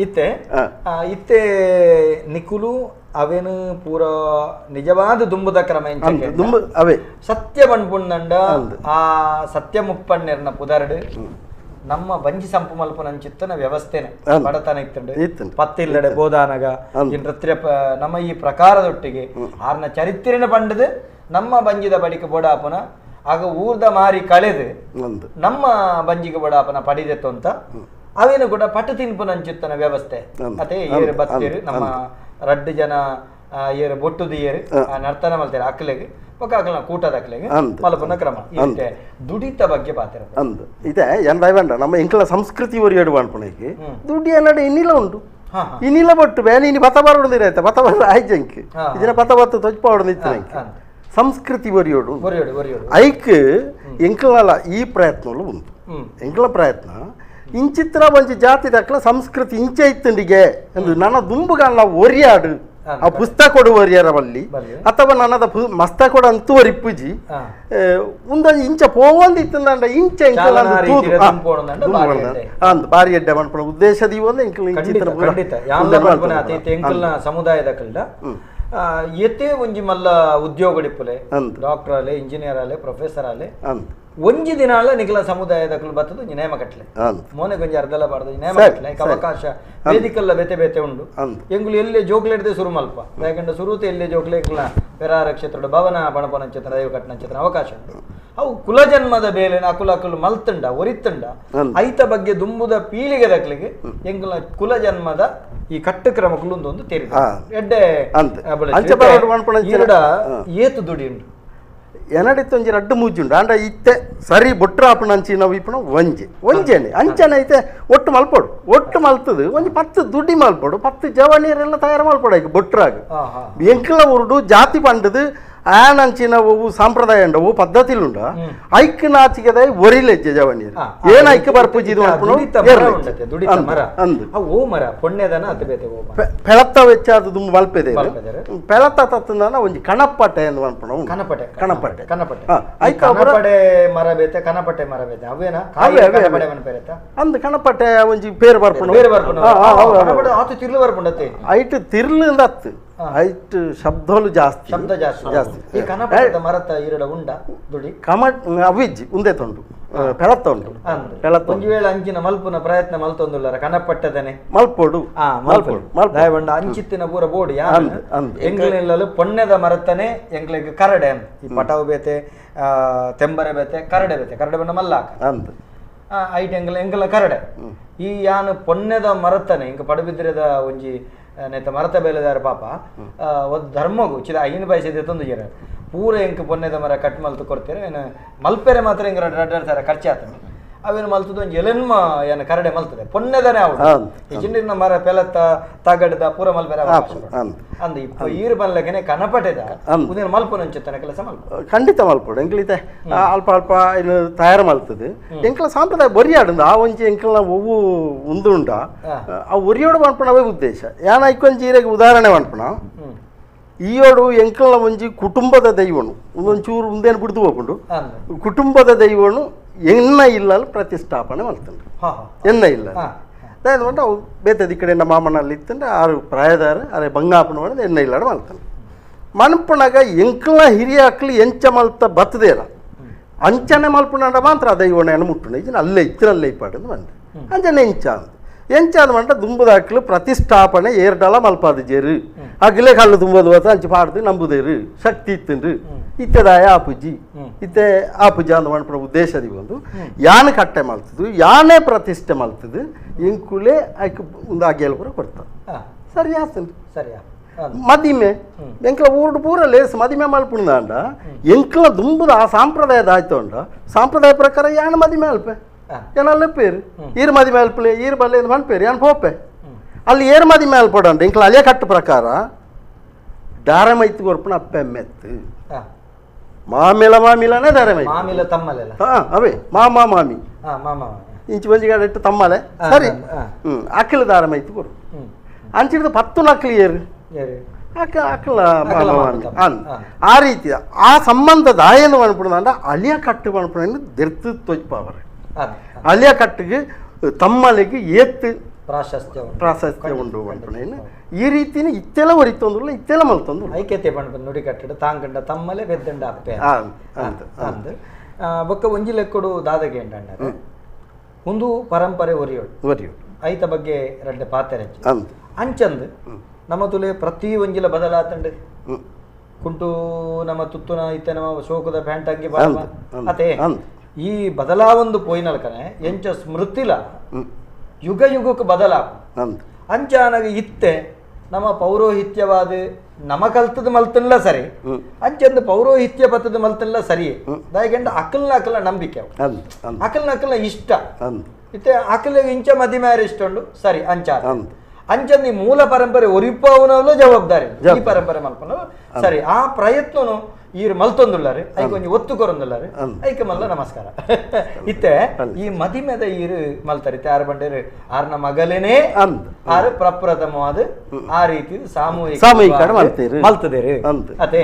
ಇತ್ತೆ ಇತ್ತೆ ನಿಕುಲು ಅವೇನು ಪೂರ ನಿಜವಾದ ದುಂಬುದ ಕ್ರಮ ಅವೇ ಸತ್ಯ ಬಣ್ಪುಂಡ ಆ ಸತ್ಯ ಮುಪ್ಪಣ್ಣೆರ್ನ ಪುದರ್ಡು ನಮ್ಮ ಬಂಜಿ ಸಂಪು ಮಲ್ಪುನಂಚಿತ್ತನ ವ್ಯವಸ್ಥೆನೆ ಬಡತನ ಇತ್ತಂಡು ಪತ್ತಿಲ್ಲಡೆ ಬೋದಾನಗ ಈ ನೃತ್ಯ ನಮ್ಮ ಈ ಪ್ರಕಾರದೊಟ್ಟಿಗೆ ಆರ್ನ ಚರಿತ್ರೆನ ಪಂಡದು ನಮ್ಮ ಬಂಜಿದ ಬಳಿಕ ಬೋಡಾಪನ ಆಗ ಊರ್ದ ಮಾರಿ ಕಳೆದು ನಮ್ಮ ಬಂಜಿಗೆ ಬೋಡಾಪನ ಪಡಿದೆತ್ತು ಅಂತ ಅವೇನು ಕೂಡ ಪಟ್ಟು ತಿನ್ಪುನಂಚಿತ್ತನ ವ್ಯವಸ್ಥೆ ಅದೇ ಏರು ಬತ್ತೇರು ನಮ್ಮ ರಡ್ಡು ಜನ ಏರು ಬೊಟ್ಟುದು ಏರು ನರ್ತನ ಮಲ್ತೇರು ಅಕ್ಲೆಗೆ ಅಕ್ಲ ಕೂಟದ ಅಕ್ಲೆಗೆ ಮಲ್ಪುನ ಕ್ರಮ ಇತ್ತೆ ದುಡಿತ ಬಗ್ಗೆ ಪಾತ್ರ ಅಂದು ಇದೆ ಏನ್ ಬೇಡ ನಮ್ಮ ಎಂಕಲ ಸಂಸ್ಕೃತಿ ಒರಿಯಡು ಅನ್ಪಣಕ್ಕೆ ದುಡ್ಡಿ ಅನ್ನಡೆ ಇನ್ನಿಲ್ಲ ಉಂಟು ಇನ್ನಿಲ್ಲ ಬಟ್ಟು ಬೇನೆ ಇನ್ನು ಬತ್ತ ಬರೋಡಿರ ಬತ್ತ ಬರ ಆಯ್ತು ಇದನ್ನ ಬತ್ತ ಬತ್ತ ತೊಜ್ಪ ಹೊಡೆದಿತ್ತು ನಂಗೆ ಸಂಸ್ಕೃತಿ ಒರಿಯೋಡು ಐಕ್ ಎಂಕಲ ಈ ಪ್ರಯತ್ನలు ಉಂಟು ಎಂಕಲ ಪ್ರಯತ್ನ ಇಂಚಿತ್ರ ಒಂಜಿ ಜಾತಿ ದಕ್ಕಲ ಸಂಸ್ಕೃತಿ ಇಂಚೆ ಇತ್ತಂಡಿಗೆ ಎಂದು ನನ್ನ ದುಂಬುಗಲ್ಲ ಒರಿಯಾಡು ಆ ಪುಸ್ತಕ ಕೊಡುವರಿಯರ ಬಲ್ಲಿ ಅಥವಾ ನನ್ನದ ಮಸ್ತ ಕೊಡ ಅಂತೂ ಇಪ್ಪುಜಿ ಒಂದೊಂದು ಇಂಚ ಪೋವಂದಿತ್ತಂದ ಇಂಚ ಅಂದ್ ಬಾರಿ ಎಡ್ಡೆ ಮನ್ಪುನ ಉದ್ದೇಶ ದೀವೊಂದು ಎಂಕಲ್ ಎಂಕಲ್ನ ಸಮುದಾಯದ ಕಲ್ಡ ಏತೇ ಒಂಜಿ ಮಲ್ಲ ಉದ್ಯೋಗಡಿಪ್ಪುಲೆ ಡಾಕ್ಟರ್ ಆಲೆ ಇಂಜಿನಿಯರ್ ಆಲೆ ಪ್ರೊಫೆಸರ್ ಆಲೆ ಒಂಜಿ ದಿನ ನಿಖಲ ಸಮುದಾಯದ ಬತ್ತದ ಒಂಜಿ ನೇಮ ಕಟ್ಲೆ ಮೋನೆ ಗೊಂಜಿ ಅರ್ಧಲ ಬಾರ್ದು ನೇಮ ಕಟ್ಲೆ ಅವಕಾಶ ವೇದಿಕಲ್ಲ ಬೇತೆ ಬೇತೆ ಉಂಡು ಎಂಗುಲು ಎಲ್ಲೇ ಜೋಕ್ಲೆಡ್ದೆ ಸುರು ಮಲ್ಪ ಯಾಕಂದ್ರೆ ಸುರುತೆ ಎಲ್ಲೇ ಜೋಕ್ಲೆ ಎಂಕಲ್ನ ಪೆರಾರ ಕ್ಷೇತ್ರದ ಭವನ ಬಣಪನಂಚತ್ರ ದೈವ ಕಟ್ಟನಂಚತ್ರ ಅವಕಾಶ ಉಂಟು. ಅವು ಕುಲಜನ್ಮದ ಬೇಲೆನ ಅಕುಲ ಅಕುಲು ಮಲ್ತುಂಡ ಒರಿತುಂಡ ಐತ ಬಗ್ಗೆ ದುಂಬುದ ಪೀಳಿಗೆ ದಕ್ಲಿಗೆ ಎಂಕಲ್ನ ಕುಲಜನ್ಮದ ಈ ಕಟ್ಟುಕ್ರಮ ಕುಲುಂದೊಂದು ತೆರಿದ ಎಡ್ಡೆ ಏತು ದುಡಿ ಉಂಡು ಎನಡಿತ್ತೊಂಜಿ ರಡ್ಡು ಮೂಜುಂಡು ಆಂಡ ಇತ್ತೆ ಸರಿ ಬೊಟ್ರಾಪುನ ಅಂಚಿ ನಾವು ಇಪ್ಪುನ ಒಂಜಿ ಒಂಜೇನೆ ಅಂಚನೆ ಐತೆ ಒಟ್ಟು ಮಲ್ಪೊಡು ಒಟ್ಟು ಮಲ್ತದು ಒಂಜಿ 10 ದುಡ್ಡಿ ಮಲ್ಪೊಡು 10 ಜವನಿಯರೆಲ್ಲ ತಯಾರು ಮಲ್ಪೊಡು ಐಕ್ ಬೊಟ್ರಾಗ ಎಂಕಲ ಊರುಡು ಜಾತಿ ಪಂಡದು ಆನಂಚಿನ ಒವು ಸಾಂಪ್ರದಾಯ ಉಂಡ ಒವು ಪದ್ಧತಿಲುಂಡ ಐಕ್ ನಾಚಿಗೆದ ಒರಿಲೆಜ್ಜೆ ಜವನಿಯರು ಏನ ಐಕ್ ಬರ್ಪುಜಿ ಇದು ಪೆಳತ್ತ ವೆಚ್ಚಾದ ದುಂಬು ಮಲ್ಪೆದೆ ಪೆಳತ್ತ ತತ್ತಂದ ಒಂಜಿ ಕಣಪಟೆ ಎಂದು ಮನ್ಪುನ ಕಣಪಟೆ ಕಣಪಟೆ ಕಣಪಟೆ ಕಣಪಟೆ ಮರ ಬೇತೆ ಕಣಪಟೆ ಮರ ಬೇತೆ ಅವೇನ ಅಂದ್ ಕಣಪಟೆ ಒಂಜಿ ಪೇರು ಬರ್ಪುನ ಪೇರು ಬರ್ಪುನ ಆತು ತಿರ್ಲು ಬರ್ಪುಂಡತೆ ಐಟ್ ತಿರ್ಲು ಅತ್ತು ಐಟ್ ಶಬ್ದಲು ಜಾಸ್ತಿ ಶಬ್ದ ಜಾಸ್ತಿ ಜಾಸ್ತಿ ಈ ಕನಪಟದ ಮರತ ಇರಡ ಉಂಡ ದುಡಿ ಕಮ ಅವಿಜ್ಜಿ ಉಂದೆ ತೊಂಡು ಪೆಳತ್ತ ಉಂಟು ಪೆಳತ್ತ ಒಂಜಿ ವೇಳೆ ಅಂಚಿನ ಮಲ್ಪುನ ಪ್ರಯತ್ನ ಮಲ್ತೊಂದುಲ್ಲರ ಕನಪಟ್ಟದನೆ ಮಲ್ಪೊಡು ಮಲ್ಪೊಡು ದಯವಂಡ ಅಂಚಿತ್ತಿನ ಪೂರ ಬೋಡು ಯಾನ್ ಎಂಗ್ಲೆಲ್ಲಲು ಪೊಣ್ಣೆದ ಮರತನೆ ಎಂಗ್ಲೆಗ್ ಕರಡೆ ಈ ಪಟವು ಬೇತೆ ತೆಂಬರೆ ಬೇತೆ ಕರಡೆ ಬೇತೆ ಕರಡೆ ಬಣ್ಣ ಮಲ್ಲಾಕ ಅಂದ್ ಐಟ್ ಎಂಗ್ಲ ಎಂಗ್ಲ ಕರಡೆ ಈ ಯಾನ್ ಪೊಣ್ಣೆದ ಮರತನೆ ಇಂಕ ಪಡುಬಿದ್ರೆದ ಒಂಜಿ ನೇತ ಮರತ ಬೇಲೆದಾರ ಪಾಪ ಒಂದು ಧರ್ಮಗು ಚಿದ 5 ಪೈಸೆ ತಂದು ಜರ ಪೂರ ಎಂಕ್ ಪೊನ್ನೆದ ಮರ ಕಟ್ ಮಲ್ತು ಕೊಡ್ತೀರ ಏನು ಮಲ್ಪೆರೆ ಮಾತ್ರ ಹಿಂಗೆ ರಡ್ಡು ರಡ್ಡು ಸಾವಿರ ಖರ್ಚು ಆಗ್ತದೆ ಅವೇನು ಮಲ್ತದ ಒಂಜಿ ಎಲೆನ್ಮ ಏನು ಕರಡೆ ಮಲ್ತದೆ ಪೊನ್ನೆದನೆ ಅವು ಚಿಂಡಿನ ಮರ ಪೆಲತ್ತ ತಗಡದ ಪೂರ ಮಲ್ಪೆರೆ ಅಂದ್ ಇಪ್ಪ ಈರು ಬಲ್ಲಕನೆ ಕನಪಟೆದ ಉದೇನು ಮಲ್ಪುನಂಚುತ್ತಾನೆ ಕೆಲಸ ಮಲ್ಪ ಖಂಡಿತ ಮಲ್ಪೊಡು ಎಂಕ್ಲಿತೆ ಅಲ್ಪ ಅಲ್ಪ ಇನ್ನು ತಯಾರು ಮಲ್ತದೆ ಎಂಕಲ ಸಾಂಪ್ರದಾಯ ಬೊರಿಯಾಡುಂದು ಆ ಒಂಜಿ ಎಂಕಲ್ನ ಒವ್ವು ಉಂದುಂಡ ಆ ಒರಿಯೋಡು ಮನ್ಪುನವೇ ಉದ್ದೇಶ ಯಾನ ಐಕೊಂಜಿ ಈರೆಗೆ ಉದಾಹರಣೆ ಮನ್ಪುನ ಈಯೋಡು ಎಂಕಲ್ನ ಒಂಜಿ ಕುಟುಂಬದ ದೈವನು ಒಂದೊಂಚೂರು ಉಂದೇನು ಬಿಡ್ದು ಹೋಗ್ಕೊಂಡು ಕುಟುಂಬದ ದೈವನು ಎನ್ನ ಇಲ್ಲಲ್ಲಿ ಪ್ರತಿಷ್ಠಾಪನೆ ಮಲ್ತಂಡು ಎನ್ನ ಇಲ್ಲ ದಾಯದ ಅವು ಬೇತದ ಈ ಕಡೆ ಮಾಮನಲ್ಲಿ ಇತ್ತಂದ್ರೆ ಆರು ಪ್ರಾಯದಾರ ಅರೆ ಬಂಗಾಪನ ಮಾಡಿದ ಎನ್ನ ಇಲ್ಲಾಡ ಮಲ್ತಂಡು ಮನ್ಪುನಾಗ ಎಂಕಲ್ನ ಹಿರಿಯ ಅಕ್ಲಿ ಎಂಚ ಮಲ್ತ ಬತ್ತದೇರ ಅಂಚನೆ ಮಲ್ಪುನಾಡ ಮಾತ್ರ ಆ ದೈವನ ಮುಟ್ಟುಂಡು ಈಜಿನ ಅಲ್ಲೇ ಇತ್ತಿನಲ್ಲೇ ಇಪ್ಪಾಡಂದು ಬಂದೆ ಅಂಚನೆ ಎಂಚ ಅಂದು ಎಂಚಾದ ಮಂಟ ದುಂಬುದ ಅಕ್ಲು ಪ್ರತಿಷ್ಠಾಪನೆ ಏರ್ಡಲ ಮಲ್ಪಾದ ಜೇರು ಅಗ್ಲೇ ಕಲ್ಲು ತುಂಬದು ಅಂತ ಅಂಚು ಪಾಡ್ದು ನಂಬುದೇರು ಶಕ್ತಿ ಇತ್ತಂಡ್ರು ಇತ್ತೆದಾಯ ಆಪುಜಿ ಇತ್ತೆ ಆಪುಜಿ ಅಂದ ಮನ್ಪುನ ಉದ್ದೇಶದಿ ಒಂದು ಯಾನೆ ಕಟ್ಟೆ ಮಲ್ತದು ಯಾನೇ ಪ್ರತಿಷ್ಠೆ ಮಲ್ತದು ಇಂಕುಲೇ ಐಕ್ ಒಂದು ಅಗೇಲ್ ಪೂರ ಕೊಡ್ತಾರೆ ಸರಿ ಆತಂಡ್ರಿ ಸರಿ ಮದಿಮೆ ಎಂಕಲ ಊರುಡು ಪೂರ ಲೇಸ್ ಮದಿಮೆ ಮಲ್ಪುಂದಾಂಡ ಎಂಕಲ ದುಂಬುದ ಆ ಸಾಂಪ್ರದಾಯದ ಆಯ್ತುಂಡ ಸಾಂಪ್ರದಾಯ ಪ್ರಕಾರ ಯಾನ ಮದಿಮೆ ಅಲ್ಪೆ ಏನ ಪೇರು ಈರು ಮದಿ ಮೇಲ್ಪಲೆ ಈರು ಬಲ್ಲೆ ಮನ್ಪೇರು ಯಾನ್ ಪೋಪೆ ಅಲ್ಲಿ ಏರು ಮದಿ ಮೇಲ್ ಪೋಡಂಡ ಇಂಕ್ಲ ಅಲಿಯ ಕಟ್ಟು ಪ್ರಕಾರ ದಾರ ಮೈತ್ ಕೊರ್ಪುನ ಅಪ್ಪೆ ಮೆತ್ತು ಮಾಮಿಲ ಮಾಮಿಲನೇ ದಾರ ಮೈ ಮಾಮಿಲ ತಮ್ಮಲೆಲ್ಲ ಹಾ ಅವೇ ಮಾಮ ಮಾಮಿ ಮಾಮ ಇಂಚು ಒಂಜಿ ಇಟ್ಟು ತಮ್ಮಲೆ ಸರಿ ಅಕ್ಕಿಲ ದಾರ ಮೈತ್ ಕೊರು ಅಂಚಿಡ್ದು 10 ನಕ್ಲಿ ಏರು ಅಕ್ಕ ಅಕ್ಕಲ ಮಾಮ ಮಾಮಿ ಅನ್ ಆ ರೀತಿ ಆ ಸಂಬಂಧದ ಏನು ಅನ್ಪುಣದ ಅಲಿಯ ಕಟ್ಟು ಅನ್ಪುಣ ದೆರ್ತು ತೊಜ್ಪಾವರೆ ಅಲಿಯ ಕಟ್ಟಿಗೆ ತಮ್ಮಲೆಗೆ ಏತ್ತು ಪ್ರಾಶಸ್ತ್ಯ ಪ್ರಾಶಸ್ತ್ಯ ಉಂಡು ಅನ್ಪುಣೇನು ಈ ರೀತಿನ ಇತ್ತೆಲ್ಲ ಒರಿತೊಂದುಲ್ಲ ಇತ್ತೆಲ್ಲ ಮಲ್ತೊಂದು ಐಕ್ಯತೆ ಪಂಡ ನುಡಿ ಕಟ್ಟಡ ತಾಂಗಂಡ ತಮ್ಮಲೆ ಬೆದ್ದಂಡ ಅಪ್ಪೆ ಅಂತ ಅಂದ್ ಬೊಕ್ಕ ಒಂಜಿ ಲೆಕ್ಕಡು ದಾದಗೆ ಎಂಡಂಡ ಒಂದು ಪರಂಪರೆ ಒರಿಯೋಡು ಒರಿಯೋಡು ಐತ ಬಗ್ಗೆ ರಡ್ಡೆ ಪಾತೆರೆ ಅಂದ್ ಅಂಚಂದ್ ನಮ್ಮ ತುಲೆ ಪ್ರತಿ ಒಂಜಿಲ ಬದಲಾತಂಡು ಕುಂಟು ನಮ್ಮ ತುತ್ತುನ ಇತ್ತೆ ನಮ್ಮ ಶೋಕದ ಪ್ಯಾಂಟ್ ಅಂಗಿ ಅದೇ ಈ ಬದಲಾವೊಂದು ಪೋಯಿನಲ್ಕನೆ ಎಂಚ ಸ್ಮೃತಿಲ ಯುಗ ಯುಗಕ್ಕೆ ಬದಲಾಪ ಅಂಚಾನಗ ಇತ್ತೆ ನಮ್ಮ ಪೌರೋಹಿತ್ಯವಾದ ನಮ ಕಲ್ತದ ಮಲ್ತನ್ಲ ಸರಿ ಅಂಚಂದು ಪೌರೋಹಿತ್ಯ ಪತ್ತದ ಮಲ್ತನ್ಲ ಸರಿ ದಾಯಗಂಡ ಅಕಲ್ನ ಅಕಲ್ನ ನಂಬಿಕೆ ಅಕಲ್ನ ಅಕಲ್ನ ಇಷ್ಟ ಇತ್ತೆ ಅಕಲಿಗೆ ಇಂಚ ಮದಿಮ್ಯಾರ ಇಷ್ಟ ಉಂಡು ಸರಿ ಅಂಚ ಅಂಚಂದು ಈ ಮೂಲ ಪರಂಪರೆ ಒರಿಪಾವನವಲ್ಲ ಜವಾಬ್ದಾರಿ ಈ ಪರಂಪರೆ ಮಲ್ಪನ ಸರಿ ಆ ಪ್ರಯತ್ನನು ಈರು ಮಲ್ತೊಂದುಲ್ಲಾರು ಐಕ್ ಒಂಜಿ ಒತ್ತು ಕೊರೊಂದುಲ್ಲಾರು ಐಕೆ ಮಲ್ಲ ನಮಸ್ಕಾರ. ಇತ್ತೆ ಈ ಮದಿಮೆದ ಈರು ಮಲ್ತಾರೆ ಇತ್ತೆ ಆರು ಬಂಡೇರು ಆರ್ನ ಮಗಲೇನೆ ಆರು ಪ್ರಪ್ರಥಮವಾದ ಆ ರೀತಿ ಸಾಮೂಹಿಕ ಮಲ್ತದೇರು ಅದೇ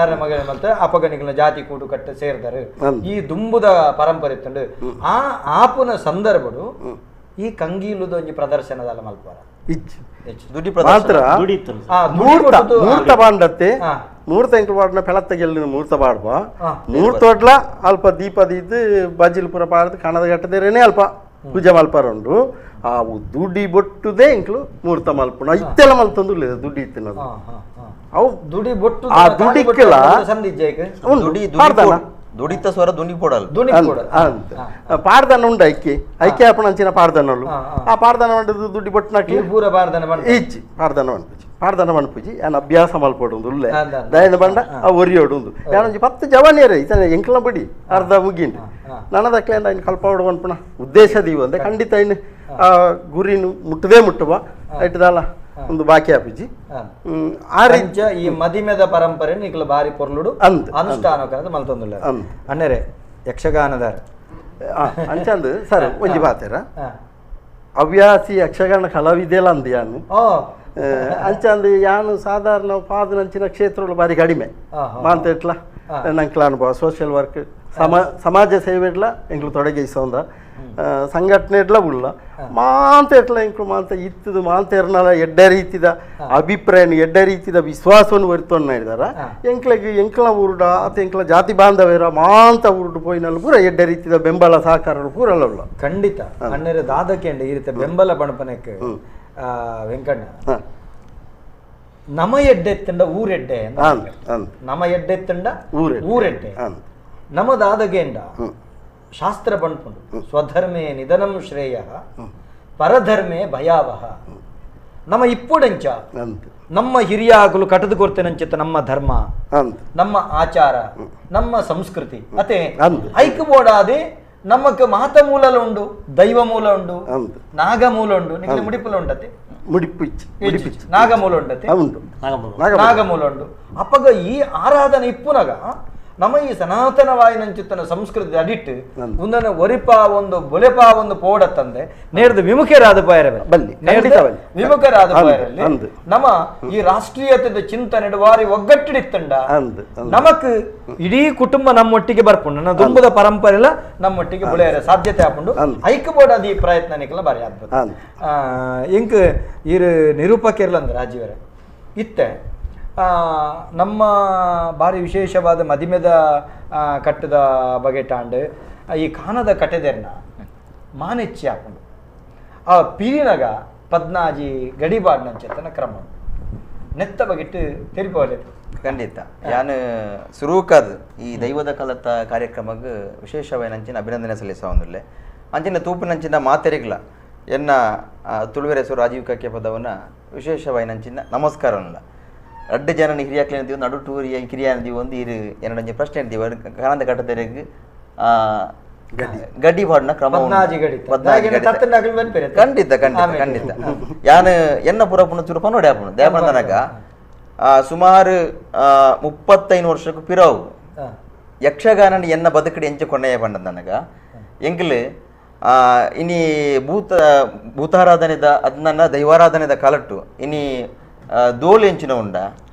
ಆರ್ನ ಮಗಲೇ ಮಲ್ತ ಅಪಗಣಿಗಳ ಜಾತಿ ಕೂಡು ಕಟ್ಟ ಸೇರ್ದಾರು. ಈ ದುಂಬುದ ಪರಂಪರೆ ಇತ್ತುಂಡು ಆ ಆಪುನ ಸಂದರ್ಭಡು ಈ ಕಂಗೀಲುದ ಒಂಜಿ ಪ್ರದರ್ಶನದಲ್ಲ ಮಲ್ಪುವರ ಮಾತ್ರ ಮೂರ್ತ ಬಾಂಡತ್ತೆ ಮೂರ್ತ ಎಂಕಲ್ ಪಾಡ್ನ ಪೆಳತ್ತ ಗೆಲ್ಲಿನ ಮೂರ್ತ ಪಾಡ್ಪ ಮೂರ್ತೋಟ್ಲ ಅಲ್ಪ ದೀಪ ದೀದ್ ಬಜಿಲ್ ಪೂರ ಪಾಡ್ದು ಕಣದ ಗಟ್ಟದೇರೇನೆ ಅಲ್ಪ ಪೂಜೆ ಮಲ್ಪಾರ ಉಂಡು. ಆ ದುಡಿ ಬೊಟ್ಟುದೇ ಎಂಕ್ಲು ಮೂರ್ತ ಮಲ್ಪುಣ ಇತ್ತೆಲ್ಲ ಮಲ್ತೊಂದು ದುಡಿ ಇತ್ತಿನದು ಅವು ದುಡಿ ಬೊಟ್ಟು ಆ ದುಡಿಕ್ಕೆಲ್ಲ ದುಡಿತ ಸ್ವರ ದುನಿ ಪೋಡಲ್ ಪಾಡ್ದನ ಉಂಡು ಐಕೆ ಐಕೆ ಅಪ್ಪಣ ಅಂಚಿನ ಪಾಡ್ದನಲ್ಲು ಆ ಪಾಡ್ದನ ಉಂಡದು ದುಡ್ಡಿ ಬೊಟ್ಟನಾಕಿ ಪೂರ ಪಾಡ್ದನ ಇಜ್ಜಿ ಪಾಡ್ದನ ಮನ್ಪುಜಿ ಪಾಡ್ದನ ಮನ್ಪುಜಿ ಯಾನ್ ಅಭ್ಯಾಸ ಮಲ್ಪೊಡು ಉಲ್ಲೆ ದಯನ ಬಂಡ ಆ ಒರಿಯೋಡು ಉಂದು ಯಾನೊಂಜಿ 10 ಜವಾನಿಯರೇ ಇತನೆ ಎಂಕ್ಲ ಬಿಡಿ ಅರ್ಧ ಮುಗಿಂಡು ನನದಕ್ಲೆ ಐನ್ ಕಲ್ಪಾವಡು ಮನ್ಪುಣ ಉದ್ದೇಶ ದೀವಂದೆ ಖಂಡಿತ ಐನ್ ಆ ಗುರಿನು ಮುಟ್ಟದೇ ಮುಟ್ಟುವ ಐಟದಾಲ ಒಂದು ಬಾಕಿ ಆಪಿಜಿ. ಆ ರೀತಿ ಈ ಮದಿಮೆದ ಪರಂಪರೆ ನಿಕ್ಲ ಬಾರಿ ಪೊರ್ಲುಡು ಅನುಷ್ಠಾನ ಮಲ್ತೊಂದುಲ್ಲ ಅಣ್ಣರೇ ಯಕ್ಷಗಾನದಾರ ಅಂಚಂದು ಸರ್ ಒಂಜಿ ಬಾತೆರ ಅವ್ಯಾಸಿ ಯಕ್ಷಗಾನ ಕಲಾವಿದೆಲ್ಲ ಅಂದು ಯಾನು ಅಂಚಂದು ಯಾನು ಸಾಧಾರಣ ಪಾದನಂಚಿನ ಕ್ಷೇತ್ರಗಳು ಬಾರಿ ಕಡಿಮೆ ಮಾಂತ ಎಟ್ಲ ನಂಕ್ಲ ಅನುಭವ ಸೋಷಿಯಲ್ ವರ್ಕ್ ಸಮಾಜ ಸೇವೆ ಇಡ್ಲ ಎಂಕ್ಲು ತೊಡಗಿಸೋಂದ ಸಂಘಟನೆ ಇಡ್ಲ ಉಳ್ಳ ಮಾಂತ ಎಟ್ಲ ಎಂಕ್ಲು ಮಾಂತ ಇತ್ತದು ಮಾಂತ ಎರ್ನಲ ಎಡ್ಡೆ ರೀತಿದ ಅಭಿಪ್ರಾಯನ ಎಡ್ಡೆ ರೀತಿದ ವಿಶ್ವಾಸವನ್ನು ಒರಿತೊನ್ನ ಇದ್ದಾರ ಎಂಕ್ಲಗೆ ಎಂಕ್ಲ ಊರುಡ ಆತ ಎಂಕ್ಲ ಜಾತಿ ಬಾಂಧವ್ಯರ ಮಾಂತ ಊರುಡು ಪೋಯಿನಲ್ಲ ಪೂರ ಎಡ್ಡೆ ರೀತಿದ ಬೆಂಬಲ ಸಹಕಾರ ಪೂರ ಉಳ್ಳ. ಖಂಡಿತ ಅಣ್ಣರ ದಾದಕ್ಕೆ ಈ ರೀತಿ ಬೆಂಬಲ ಬಣಪನಕ್ಕೆ ವೆಂಕಣ್ಣ ನಮ ಎಡ್ಡೆತ್ತಂಡ ಊರೆಡ್ಡೆ ನಮ ಎಡ್ಡೆತ್ತಂಡ ಊರೆಡ್ಡೆ ನಮದಾದಗೇಂಡ ಶಾಸ್ತ್ರ ಬಂಡ್ಪುಂಡು ಸ್ವಧರ್ಮೇ ನಿಧನಂ ಶ್ರೇಯ ಪರಧರ್ಮೇ ಭಯಾವಹ. ನಮ್ಮ ಇಪ್ಪುಡಂಚ ನಮ್ಮ ಹಿರಿಯಾಗಲು ಕಟದು ಕೊರ್ತೇನಂಚಿತ್ತ ನಮ್ಮ ಧರ್ಮ ನಮ್ಮ ಆಚಾರ ನಮ್ಮ ಸಂಸ್ಕೃತಿ ಅತೆ ಐಕ್ ಬೋಡಾದೆ ನಮ್ಮಕ್ಕೆ ಮಾತ ಮೂಲ ಉಂಡು ದೈವ ಮೂಲ ಉಂಡು ನಾಗ ಮೂಲ ಉಂಡು ನಿಮಗೆ ಮುಡಿಪುಲ ಉಂಟತೆ ಮುಡಿಪು ನಾಗ ಮೂಲ ಉಂಟತೆ ನಾಗ ಮೂಲ ಉಂಡು. ಅಪ್ಪಗ ಈ ಆರಾಧನೆ ಇಪ್ಪುನಗ ನಮ್ಮ ಈ ಸನಾತನ ವಾಯಿನಂಚಿತ್ತನ ಸಂಸ್ಕೃತಿ ಅಡಿಟ್ಟು ಒಂದನ ಒರಿಪ ಒಂದು ಬೊಲೆಪ ಒಂದು ಪೋಡ ತಂದೆ ನೇರ್ದು ವಿಮುಖರಾದ ಪಾಯರ ಬಲ್ಲಿ ವಿಮುಖರಾದ ಪಾಯರಲ್ಲಿ ನಮ್ಮ ಈ ರಾಷ್ಟ್ರೀಯತೆದ ಚಿಂತನೆ ವಾರಿ ಒಗ್ಗಟ್ಟಿಡಿತ್ತಂಡ ನಮಕ್ ಇಡೀ ಕುಟುಂಬ ನಮ್ಮೊಟ್ಟಿಗೆ ಬರ್ಪುಂಡು ನನ್ನ ದುಂಬದ ಪರಂಪರೆ ಎಲ್ಲ ನಮ್ಮೊಟ್ಟಿಗೆ ಬುಳೆಯರ ಸಾಧ್ಯತೆ ಆಪುಂಡು ಐಕ್ಯಬೋರ್ಡ್ ಅದು ಈ ಪ್ರಯತ್ನ ನಿಕಲ ಬಾರಿ ಅದ್ಭುತ. ಇಂಕ್ ಇರು ನಿರೂಪಕಿರ್ಲಂದ ರಾಜೀವರೇ ಇತ್ತೆ ನಮ್ಮ ಭಾರಿ ವಿಶೇಷವಾದ ಮದಿಮೆದ ಕಟ್ಟದ ಬಗೆಟಾಂಡು ಈ ಕಾನದ ಕಟ್ಟೆದೆರ್ನ ಮಾನೆಚ್ಚಿ ಹಾಕೊಂಡು ಆ ಪೀರಿನಗ ಪದ್ನಾಜಿ ಗಡಿಬಾಡ್ನಂಚೆತ್ತನ ಕ್ರಮ ನೆತ್ತ ಬಗೆಟ್ಟು ತೆರಿಪೋಲೆ. ಖಂಡಿತ ಯಾನು ಸುರೂಕಾದ ಈ ದೈವದ ಕಲತ ಕಾರ್ಯಕ್ರಮಕ್ಕೆ ವಿಶೇಷವಾದ ಅಭಿನಂದನೆ ಸಲ್ಲಿಸ ಒಂದಿಲ್ಲ ಅಂಚಿನ ತೂಪಿನಂಚಿನ ಮಾತೆರಿಗ್ಲ ಎನ್ನ ತುಳುವೆರ ಹೆಸರು ರಾಜೀವ್ ಕಕ್ಕೆ ಪದವನ್ನ ವಿಶೇಷವಾದ ನಮಸ್ಕಾರವಲ್ಲ. ಅಡ್ಡ ಜನ ಹಿರಿಯಾಕ್ಲೇನ ದಿವ ನಡು ಟೂರಿ ಕಿರಿಯಾನ ದಿವ ಒಂದು ಇರು ಎರಡೊಂಜಿ ಪ್ರಶ್ನೆ ಇರ್ತೀವಿ ಕಾಣದ ಕಟ್ಟದೆರೆಗ್ ಗಡ್ಡಿ ಪಾಡಿನ ಕ್ರಮ ಖಂಡಿತ ಖಂಡಿತ ಖಂಡಿತ ಯಾನು ಎನ್ನ ಪುರಪುನ ಚುರುಪ ನೋಡಿ ಆಪುಣ ದೇವನಗ ಸುಮಾರು 35 ವರ್ಷಕ್ಕೂ ಪಿರವು ಯಕ್ಷಗಾನ ಎನ್ನ ಬದುಕಡಿ ಎಂಚ ಕೊನೆಯ ಪಂಡ ನನಗ ಎಂಕ್ಲು ಇನಿ ಭೂತಾರಾಧನೆದ ಅದನ್ನ ದೈವಾರಾಧನೆದ ಕಾಲಟ್ಟು ಇನಿ ದೋಲು ಎಂಚಿನ ಉಂಡ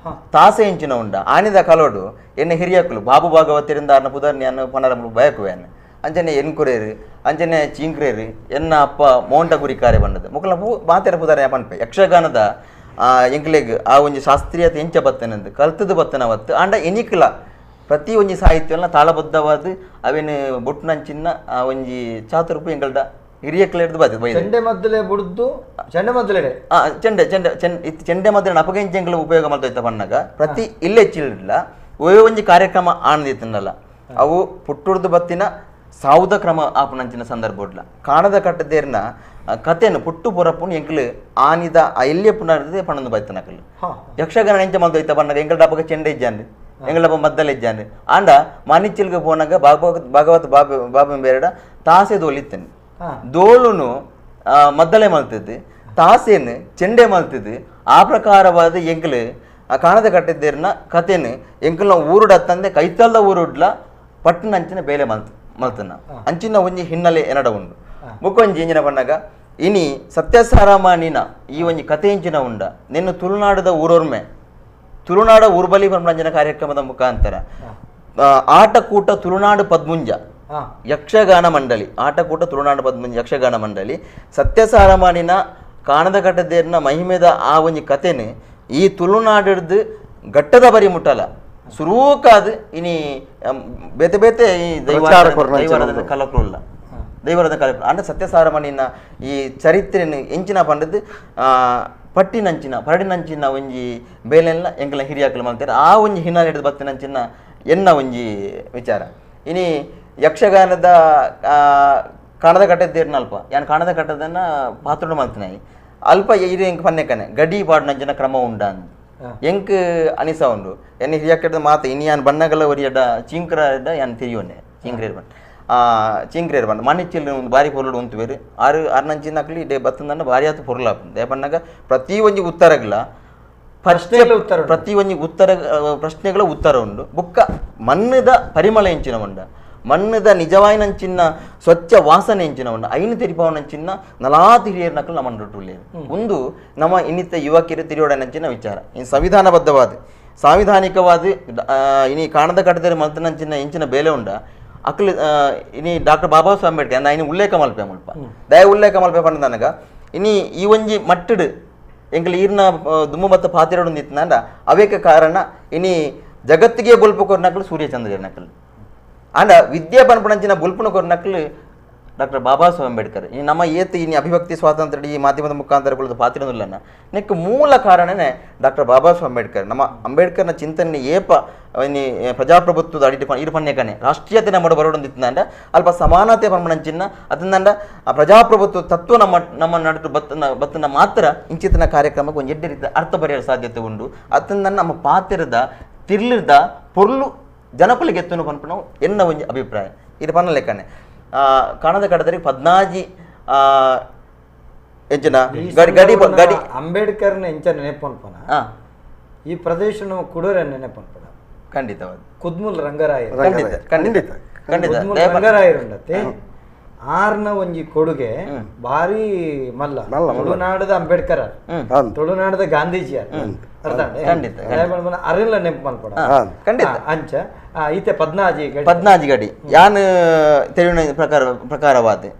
ತಾಸೆ ಎಂಚಿನ ಉಂಡ ಆನಿದ ಕಲೋಡು ಎನ್ನ ಹಿರಿಯಕ್ಕಲು ಬಾಬು ಭಾಗವತರಿಂದ ಅನ್ನ ಪುದರ್ನಿ ಪನರಮಲು ಬಯಕುವೇನು ಅಂಚನೆ ಎನ್ಕುರೇರು ಅಂಚನೆ ಚೀಂಕ್ರೇರು ಎನ್ನ ಅಪ್ಪ ಮೋಂಟ ಗುರಿಕಾರೆ ಬಂದದ್ದು ಮುಕ್ಕಲ ಪೂ ಮಾತೆರ ಪುದರ್ನೆ ಪನ್ಪೆ ಯಕ್ಷಗಾನದ ಎಂಕ್ಲೆಗ್ ಆ ಒಂಜಿ ಶಾಸ್ತ್ರೀಯತೆ ಎಂಚ ಬತ್ತನಂದು ಕಲ್ತದ್ದು ಬತ್ತನ ಅವತ್ತು ಆಂಡ ಎನಿಕ್ಲ ಪ್ರತಿ ಒಂಜಿ ಸಾಹಿತ್ಯವನ್ನ ತಾಳಬದ್ಧವಾದ ಅವೇನು ಬೊಟ್ಟುನಂಚಿನ ಆ ಒಂಜಿ ಚಾತುರ್ಪು ಎಂಕಲ್ಡ ಹಿರಿಯಕ್ಲೇರ್ದು ಬಾತಿ ಬೈದೆ ಚೆಂಡೆ ಮದ್ದಲೆ ಬುಡ್ದು ಚೆಂಡೆ ಮದ್ದಲೆ ಚೆಂಡೆ ಚೆಂಡೆ ಚೆಂಡೆ ಚೆಂಡೆ ಮದ್ದಲೆ ಅಪಗೆಂಚೆಂಗ್ಲ ಉಪಯೋಗ ಮಾಡ್ತಾ ಪಣ್ಣಗ ಪ್ರತಿ ಇಲ್ಲೇ ಚಿಲ್ಲ ಒಯ್ ಒಂಜಿ ಕಾರ್ಯಕ್ರಮ ಆನಂದಿತ್ತನಲ್ಲ ಅವು ಪುಟ್ಟುರ್ದು ಬತ್ತಿನ ಸಾವುದ ಕ್ರಮ ಆಪನಂಚಿನ ಸಂದರ್ಭ ಕಾಣದ ಕಟ್ಟದೇರ್ನ ಕಥೆಯನ್ನು ಪುಟ್ಟು ಪೊರಪ್ಪುನು ಎಂಕ್ಲು ಆನಿದ ಆ ಎಲ್ಲಿಯ ಪುನರ್ದೆ ಪಣ್ಣಂದು ಬೈತನಕಲು ಯಕ್ಷಗಾನ ಎಂಚ ಮಲ್ದೋಯ್ತ ಪಣ್ಣಗ ಎಂಕಲ್ ಡಬ್ಬಕ ಚೆಂಡೆ ಇಜ್ಜಾನ್ ಎಂಗಳ ಮದ್ದಲೆ ಇಜ್ಜಾನ್ ಆಂಡ ಮಾನಿಚಿಲ್ಗೆ ಪೋನಾಗ ಭಾಗವತ್ ಬಾಬೆ ಬಾಬೆ ಬೇರೆಡ ತಾಸೆ ದೋಲಿತ್ತೇನೆ ದೋಲುನು ಮದ್ದಲೆ ಮಲ್ತದ್ದು ತಾಸೇನು ಚೆಂಡೆ ಮಲ್ತದ್ದು ಆ ಪ್ರಕಾರವಾದ ಎಂಕ್ಲು ಆ ಕಾಣದ ಕಟ್ಟದೇರ್ನ ಕಥೆನು ಎಂಕಲ್ನ ಊರುಡತ್ತಂದೆ ಕೈತಲ್ದ ಊರುಡ್ಲ ಪಟ್ಟಣ ಅಂಚಿನ ಬೇಲೆ ಮಲ್ತನ ಅಂಚಿನ ಒಂಜಿ ಹಿನ್ನೆಲೆ ಎನಡ ಉಂಡು. ಬೊಕ್ಕೊಂಜಿ ಎಂಜಿನ ಪನ್ನಗ ಇನಿ ಸತ್ಯಸಾರಮಾನಿನ ಈ ಒಂಜಿ ಕಥೆ ಎಂಚಿನ ಉಂಡ ನಿನ್ನ ತುಳುನಾಡದ ಊರೊರ್ಮೆ ತುಳುನಾಡ ಊರ್ಬಲಿ ಪಂಪಂಜನ ಕಾರ್ಯಕ್ರಮದ ಮುಖಾಂತರ ಆಟಕೂಟ ತುಳುನಾಡು ಪದ್ಮುಂಜ ಯಕ್ಷಗಾನ ಮಂಡಳಿ ಆಟಕೂಟ ತುಳುನಾಡು ಪದ್ಮುಂಜ ಯಕ್ಷಗಾನ ಮಂಡಳಿ ಸತ್ಯಸಾರಮಾನಿನ ಕಾಣದ ಕಟ್ಟದೇರ್ನ ಮಹಿಮೆದ ಆ ಒಂಜಿ ಕಥೆನೆ ಈ ತುಳುನಾಡದ್ದು ಘಟ್ಟದ ಬರಿ ಮುಟ್ಟಲ ಸುರೂಕಾದ ಇನಿ ಬೇತೆ ಬೇತೆ ಈ ದೈವಾರಾಧನೆ ಕಲಕುಲ್ಲ ದೈವರದ ಕಲಕ ಅಂದ್ರೆ ಸತ್ಯಸಾರಮಾನಿನ ಈ ಚರಿತ್ರೆನು ಎಂಚಿನ ಪಂಡದ್ದು ಪಟ್ಟಿನಂಚಿನ ಪರಡಿನಂಚಿನ ಒಂಜಿ ಬೇಲೆಲ್ಲ ಎಂಕಲ ಹಿರಿಯಾಕಲು ಮಾಡ್ತಾರೆ ಆ ಒಂಜಿ ಹಿನ್ನೆಲೆ ಹಿಡಿದು ಬತ್ತಿನಂಚಿನ ಎನ್ನ ಒಂಜಿ ವಿಚಾರ. ಇನಿ ಯಕ್ಷಗಾನದ ಕಾಣದ ಕಟ್ಟದ್ದೇರ್ನ ಅಲ್ಪ ಯಾನ್ ಕಾಣದ ಕಟ್ಟದನ್ನ ಪಾತ್ರ ಮಾಡ್ತೀನಿ ಅಲ್ಪ ಇದು ಎಂಕ್ ಪನ್ನೆಕನೆ ಗಡಿ ಪಾಡಿನಂಚಿನ ಕ್ರಮ ಉಂಡ ಅಂದ್ ಎಂಕ್ ಅನಿಸ ಉಂಡು ಎನ್ನ ಹಿರಿಯಾಕದ ಮಾತು ಇನಿ ಯಾನ್ ಬಣ್ಣಗಲ ಒರಿಯಡ ಚೀಂಕ್ರ ಯಾನ್ ತಿರಿಯೋನೆ ಚೀಂಕ್ರೇರ್ ಬಣ್ಣ ಚೀಂಕ್ರೇರ್ ಬಣ್ಣ ಮಣಿಚಿಲ್ ಒಂದು ಬಾರಿ ಪೊರುಳು ಉಂತು ಬೇರೆ ಆರು ಆರ್ನಂಚಿನ ಅಕ್ಲಿ ಡೇ ಬತ್ತಂದನ್ನ ಭಾರಿ ಆತು ಪೊರುಲಾಪು ದಯಪನ್ನಾಗ ಪ್ರತಿ ಒಂಜಿ ಉತ್ತರಗಳ ಪ್ರಶ್ನೆ ಪ್ರತಿ ಒಂಜಿ ಉತ್ತರ ಪ್ರಶ್ನೆಗಳ ಉತ್ತರ ಉಂಡು. ಬೊಕ್ಕ ಮಣ್ಣದ ಪರಿಮಳ ಎಂಚಿನ ಉಂಡ ಮಣ್ಣದ ನಿಜವಾಯಿನಂಚಿನ ಸ್ವಚ್ಛ ವಾಸನೆ ಎಂಚಿನ ಉಂಡ ಐನು ತೆರಿಪಾವನಂಚಿನ ನಲಾತಿ ಹಿರಿಯರ್ನಕಲು ನಮ್ಮ ನಡುಟುಲ್ಲೇರು ಒಂದು ನಮ್ಮ ಇನ್ನಿತ ಯುವಕರು ತಿರಿಯೋಡನಂಚಿನ ವಿಚಾರ. ಇನ್ನು ಸಂವಿಧಾನಬದ್ಧವಾದ ಸಾಂವಿಧಾನಿಕವಾದ ಇನಿ ಕಾಣದ ಕಟ್ಟದರೆ ಮಲ್ತನಂಚಿನ ಎಂಚಿನ ಬೇಲೆ ಉಂಡ ಅಕ್ಲು ಇನಿ ಡಾಕ್ಟರ್ ಬಾಬಾ ಸಾಹೇಬ್ ಅಂಬೇಡ್ಕರ್ ನಾ ಇನಿ ಉಲ್ಲೇಖ ಮಲ್ಪೆ ಮುಲ್ಪ ದಯ ಉಲ್ಲೇಖ ಮಲ್ಪೆ ಪಂಡ ನನಗ ಇನಿ ಈ ಒಂಜಿ ಮಟ್ಟಡು ಎಂಕಲ್ ಈರ್ನ ದುಮ್ಮು ಬತ್ತ ಪಾತಿರೋಡು ಇತ್ತಂಡ ಅವೇಕ ಕಾರಣ ಇನಿ ಜಗತ್ತಿಗೆ ಬೊಲ್ಪು ಕೊರ್ನಕಲು ಸೂರ್ಯಚಂದ್ರ ನಕಲು ಆಂಡ ವಿದ್ಯೆ ಪನ್ಪಣಂಚಿನ ಬೊಲ್ಪುನ ಕೊರ್ನಕಲು ಡಾಕ್ಟರ್ ಬಾಬಾ ಸಾಹೇಬ್ ಅಂಬೇಡ್ಕರ್. ಈ ನಮ್ಮ ಏತ್ ಇನಿ ಅಭಿವ್ಯಕ್ತಿ ಸ್ವಾತಂತ್ರ್ಯ ಈ ಮಾಧ್ಯಮದ ಮುಖಾಂತರ ಕುಳಿತು ಪಾತಿರೋದಿಲ್ಲನ ನೆಕ್ ಮೂಲ ಕಾರಣನೇ ಡಾಕ್ಟರ್ ಬಾಬಾ ಸಾಹೇಬ್ ಅಂಬೇಡ್ಕರ್. ನಮ್ಮ ಅಂಬೇಡ್ಕರ್ನ ಚಿಂತನೆ ಏಪ ಇನಿ ಪ್ರಜಾಪ್ರಭುತ್ವದ ಅಡಿಟ್ ಇರು ಪನ್ಯಕನೆ ರಾಷ್ಟ್ರೀಯತೆ ನಮ್ಮ ಬರೋಡೊಂದಿತ್ತಂಡ ಅಲ್ಪ ಸಮಾನತೆ ಪನ್ಪಣಂಚಿನ ಅದನ್ನಂಡ ಆ ಪ್ರಜಾಪ್ರಭುತ್ವ ತತ್ವ ನಮ್ಮ ನಮ್ಮ ನಡುಟು ಬತ್ತನ ಬತ್ತನ ಮಾತ್ರ ಇಂಚಿತನ ಕಾರ್ಯಕ್ರಮಕ್ಕೆ ಒಂದು ಎಡ್ಡೆ ರೀತಿಯ ಅರ್ಥ ಬರೆಯಲು ಸಾಧ್ಯತೆ ಉಂಡು. ಅದನ್ನ ನಮ್ಮ ಪಾತಿರದ ತಿರ್ಲಿರ್ದ ಪೊರ್ಲು ಜನಕುಲಿಗೆ ಎತ್ತನು ಪನ್ಪಣವು ಎನ್ನ ಒಂಜಿ ಅಭಿಪ್ರಾಯ. ಇದು ಪನ್ನ ಲೆಕ್ಕನೆ ಕಾಣದ ಕಡದರಿ ಪದ್ನಾಜಿ ಎಂಚಿನ ಗಡಿ ಗಡಿ ಗಡಿ ಅಂಬೇಡ್ಕರ್ನ ಎಂಚ ನೆನಪನ್ಪನ ಈ ಪ್ರದೇಶ ಕುಡೋರ ನೆನಪನ್ಪಣ ಖಂಡಿತವಾದ ಕುದ್ಮುಲ್ ರಂಗರಾಯ ಖಂಡಿತ ಖಂಡಿತ ಖಂಡಿತ ರಂಗರಾಯರುಂಡತೆ ಆರ್ನ ಒಂಜಿ ಕೊಡುಗೆ ಭಾರಿ ಮಲ್ಲ ತುಳುನಾಡದ ಅಂಬೇಡ್ಕರ್ ತುಳುನಾಡದ ಗಾಂಧೀಜಿ ಅರ್ಥ ಅರೆಲ್ಲ ನೆನಪು ಮಲ್ಪಡ ಖಂಡಿತ ಅಂಚ ಈತೆ ಪದ್ನಾಜಿ ಪದ್ನಾಜಿ ಗಡಿ ಯಾನ್ ತೆರಿನ ಪ್ರಕಾರ ಪ್ರಕಾರವಾದ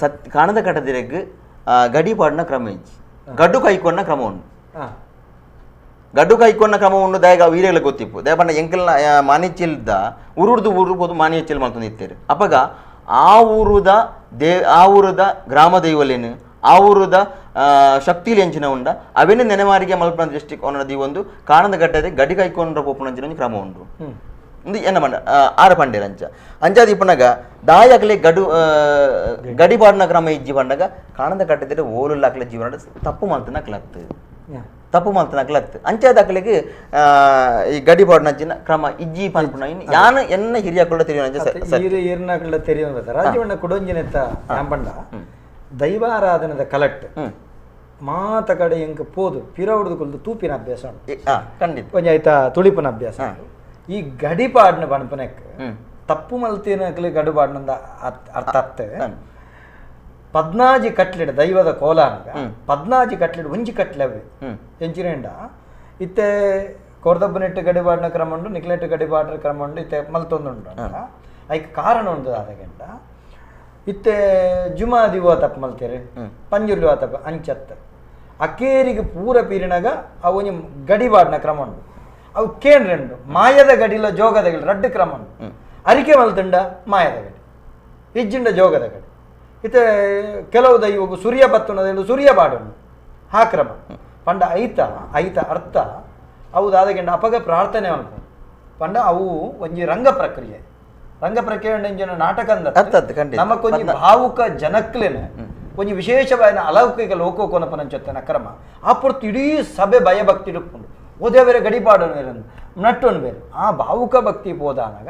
ಸತ್ ಕಾಣದ ಕಟ್ಟದಿರಗ್ ಗಡಿ ಪಾಡಿನ ಕ್ರಮ ಇಜ್ಜಿ ಗಡ್ಡು ಕೈಕೊಂಡ ಕ್ರಮ ಉಂಡು ಗಡ್ಡು ಕೈಕೊಂಡ ಕ್ರಮ ಉಂಡು ದಯಗ ವೀರಗಳ ಗೊತ್ತಿಪ್ಪು ದಯಪಂಡ ಎಂಕಲ್ನ ಮಾನಿಚಿಲ್ದ ಉರುಡ್ದು ಊರು ಪೋದು ಮಾನಿಚಿಲ್ ಮಲ್ತೊಂದು ಇತ್ತೇರು ಅಪಗ ಆ ಊರುದ ಆ ಊರುದ ಗ್ರಾಮ ದೈವಲೇನು ಆ ಊರುದ ಶಕ್ತಿಲಿ ಎಂಚಿನ ಉಂಡ ಅವೇನೆ ನೆನೆಮಾರಿಗೆ ಮಲ್ಪನ ದೃಷ್ಟಿಕೋನದ ಈ ಒಂದು ಕಾಣದ ಗಡ್ಡದೆ ಗಡಿ ಕೈಕೊಂಡ್ರ ಪೋಪುನಂಚಿನ ಒಂಜಿ ಕ್ರಮ ಉಂಡು ಒಂದು ಎನ್ನ ಪಂಡ ಆರ ಪಂಡೇರ್ ಅಂಚ ಅಂಚಾದ ಇಪ್ಪನಾಗ ದಾಯಕಲೆ ಗಡು ಗಡಿ ಪಾಡಿನ ಕ್ರಮ ಇಜ್ಜಿ ಪಂಡಗ ಕಾಣದ ಕಟ್ಟದಿರ ಓಲುಲ್ಲಾಕ್ಲೆ ಜೀವನ ತಪ್ಪು ಮಲ್ತನ ಅಕ್ಲಾಗ್ತದೆ ತಪ್ಪು ಮಲ್ತನ ಅಕ್ಲಾಗ್ತದೆ ಅಂಚಾದ ಅಕ್ಲೆಗ್ ಈ ಗಡಿ ಪಾಡಿನಂಚಿನ ಕ್ರಮ ಇಜ್ಜಿ ಪನ್ಪುನ ಯಾನ ಎನ್ನ ಹಿರಿಯಕುಲ ಹಿರಿಯರ್ನಕುಲ ತೆರಿಯೊಂದು ರಾಜವಣ್ಣ ಕುಡೊಂಜಿನೆತ್ತ ಪಂಡ ದೈವಾರಾಧನದ ಕಲಟ್ ಮಾತ ಕಡೆ ಎಂಕ್ ಪೋದು ಪಿರವುಡ್ದು ಕೊಲ್ದು ತೂಪಿನ ಅಭ್ಯಾಸ ಉಂಟು ಖಂಡಿತ ಒಂಜಿ ಆಯ್ತಾ ತುಳಿಪನ ಅಭ್ಯಾಸ. ಈ ಗಡಿ ಪಾಡಿನ ಪನ್ಪನೆಕ್ ತಪ್ಪು ಮಲ್ತಿನಕ್ಲೆ ಗಡು ಪಾಡಿನಂದ ಅರ್ಥ ಆಗ್ತದೆ. ಪದ್ನಾಜಿ ಕಟ್ಲಿಡ ದೈವದ ಕೋಲಾನಗ ಪದ್ನಾಜಿ ಕಟ್ಲಿಡ ಒಂಜಿ ಕಟ್ಲೆ ಅವೆ ಎಂಚಿನೇಂಡ ಇತ್ತೆ ಕೋರ್ದಬ್ಬನೆಟ್ಟು ಗಡಿಪಾಡಿನ ಕ್ರಮ ಉಂಡು ನಿಕ್ಲೆಟ್ಟು ಗಡಿಪಾಡಿನ ಕ್ರಮ ಉಂಡು ಇತ್ತೆ ಮಲ್ತೊಂದುಂಡು ಅಂತ ಐಕ್ ಕಾರಣ ಉಂಡು ಆದಗೆಂಡ ಇತ್ತೆ ಜುಮಾದಿ ತಪ್ಪು ಮಲ್ತೇರೆ ಪಂಜುರ್ಲಿ ತಪ್ಪು ಅಂಚತ್ತ ಅಕೇರಿಗೆ ಪೂರ ಪೀರಿನಾಗ ಅವು ಒಂಜಿ ಗಡಿಪಾಡಿನ ಕ್ರಮ ಉಂಡು ಅವು ಕೇಂದ್ರಂಡು ಮಾಯದ ಗಡಿಲ ಜೋಗದ ಗಡಿ ರಡ್ಡು ಕ್ರಮ ಉಂಡು ಅರಿಕೆ ಮಲ್ತುಂಡ ಮಾಯದ ಗಡಿ ಇಜ್ಜಿಂಡ ಜೋಗದ ಗಡಿ ಇತ್ತೆ ಕೆಲವು ದೈವಗು ಸೂರ್ಯ ಬತ್ತುನದ ಸೂರ್ಯ ಬಾಡುಂಡು ಆ ಕ್ರಮ ಪಂಡ ಐತ ಐತ ಅರ್ಥ ಅವು ದಾದಗೆಂಡ ಅಪಗ ಪ್ರಾರ್ಥನೆ ಅನ್ಕೊಂಡು ಪಂಡ ಅವು ಒಂಜಿ ರಂಗ ಪ್ರಕ್ರಿಯೆ ರಂಗ ಪ್ರಕ್ರಿಯೆ ಒಂಜಿನ ನಾಟಕ ಅಂದ ನಮಕೊಂಜಿ ಭಾವುಕ ಜನಕ್ಲೇನೆ ಒಂಜಿ ವಿಶೇಷವಾದ ಅಲೌಕಿಕ ಲೋಕೋಕೋನಪನಂಚೊತ್ತನ ಕ್ರಮ ಆ ಪೊರ್ತು ಇಡೀ ಸಭೆ ಭಯಭಕ್ತಿ ಇಡುಕೊಂಡು ಓದೇ ಬೇರೆ ಗಡಿಪಾಡೋನು ಬೇರೆ ನಟ್ಟೋನು ಬೇರೆ ಆ ಭಾವುಕ ಭಕ್ತಿ ಪೋದಾನಾಗ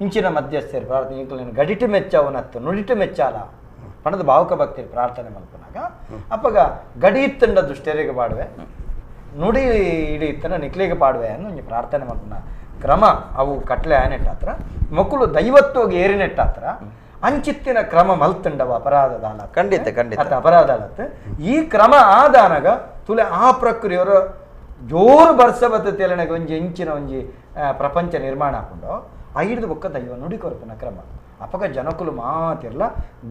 ಇಂಚಿನ ಮಧ್ಯಸ್ಥರು ಪ್ರಾರ್ಥನೆ ಗಡಿಟು ಮೆಚ್ಚವನತ್ತು ನುಡಿಟು ಮೆಚ್ಚಾಲ ಪಣದ ಭಾವುಕ ಭಕ್ತಿ ಪ್ರಾರ್ಥನೆ ಮಲ್ಪನಾಗ ಅಪ್ಪಗ ಗಡಿ ಇತ್ತಂಡ ದುಷ್ಟರಿಗೆ ಬಾಡುವೆ ನುಡಿ ಇಡೀತನ ನಿಕ್ಲಿಗೆ ಪಾಡುವೆ ಅನ್ನು ಒಂಜಿ ಪ್ರಾರ್ಥನೆ ಮಲ್ಪುನ ಕ್ರಮ ಅವು ಕಟ್ಲೆ ಆನೆಟ್ಟಾತ್ರ ಮಕ್ಕಳು ದೈವತ್ವಗೆ ಏರಿನೆಟ್ಟಾತ್ರ ಅಂಚಿತ್ತಿನ ಕ್ರಮ ಮಲ್ತಂಡವ ಅಪರಾಧದ ಅಲ ಖಂಡಿತ ಖಂಡಿತ ಅಪರಾಧ ಅಲತ್ ಈ ಕ್ರಮ ಆದಾನಗ ತುಲೆ ಆ ಪ್ರಕ್ರಿಯೆಯವರು ಜೋರು ಬರ್ಸ ಬತ್ತೇಲನಗ ಒಂಜಿ ಎಂಚಿನ ಒಂಜಿ ಪ್ರಪಂಚ ನಿರ್ಮಾಣ ಹಾಕೊಂಡು ಐದು ಬೊಕ್ಕ ದೈವ ನುಡಿ ಕೊರಪುನ ಕ್ರಮ ಅಪಗ ಜನಕುಲು ಮಾತಿರ್ಲ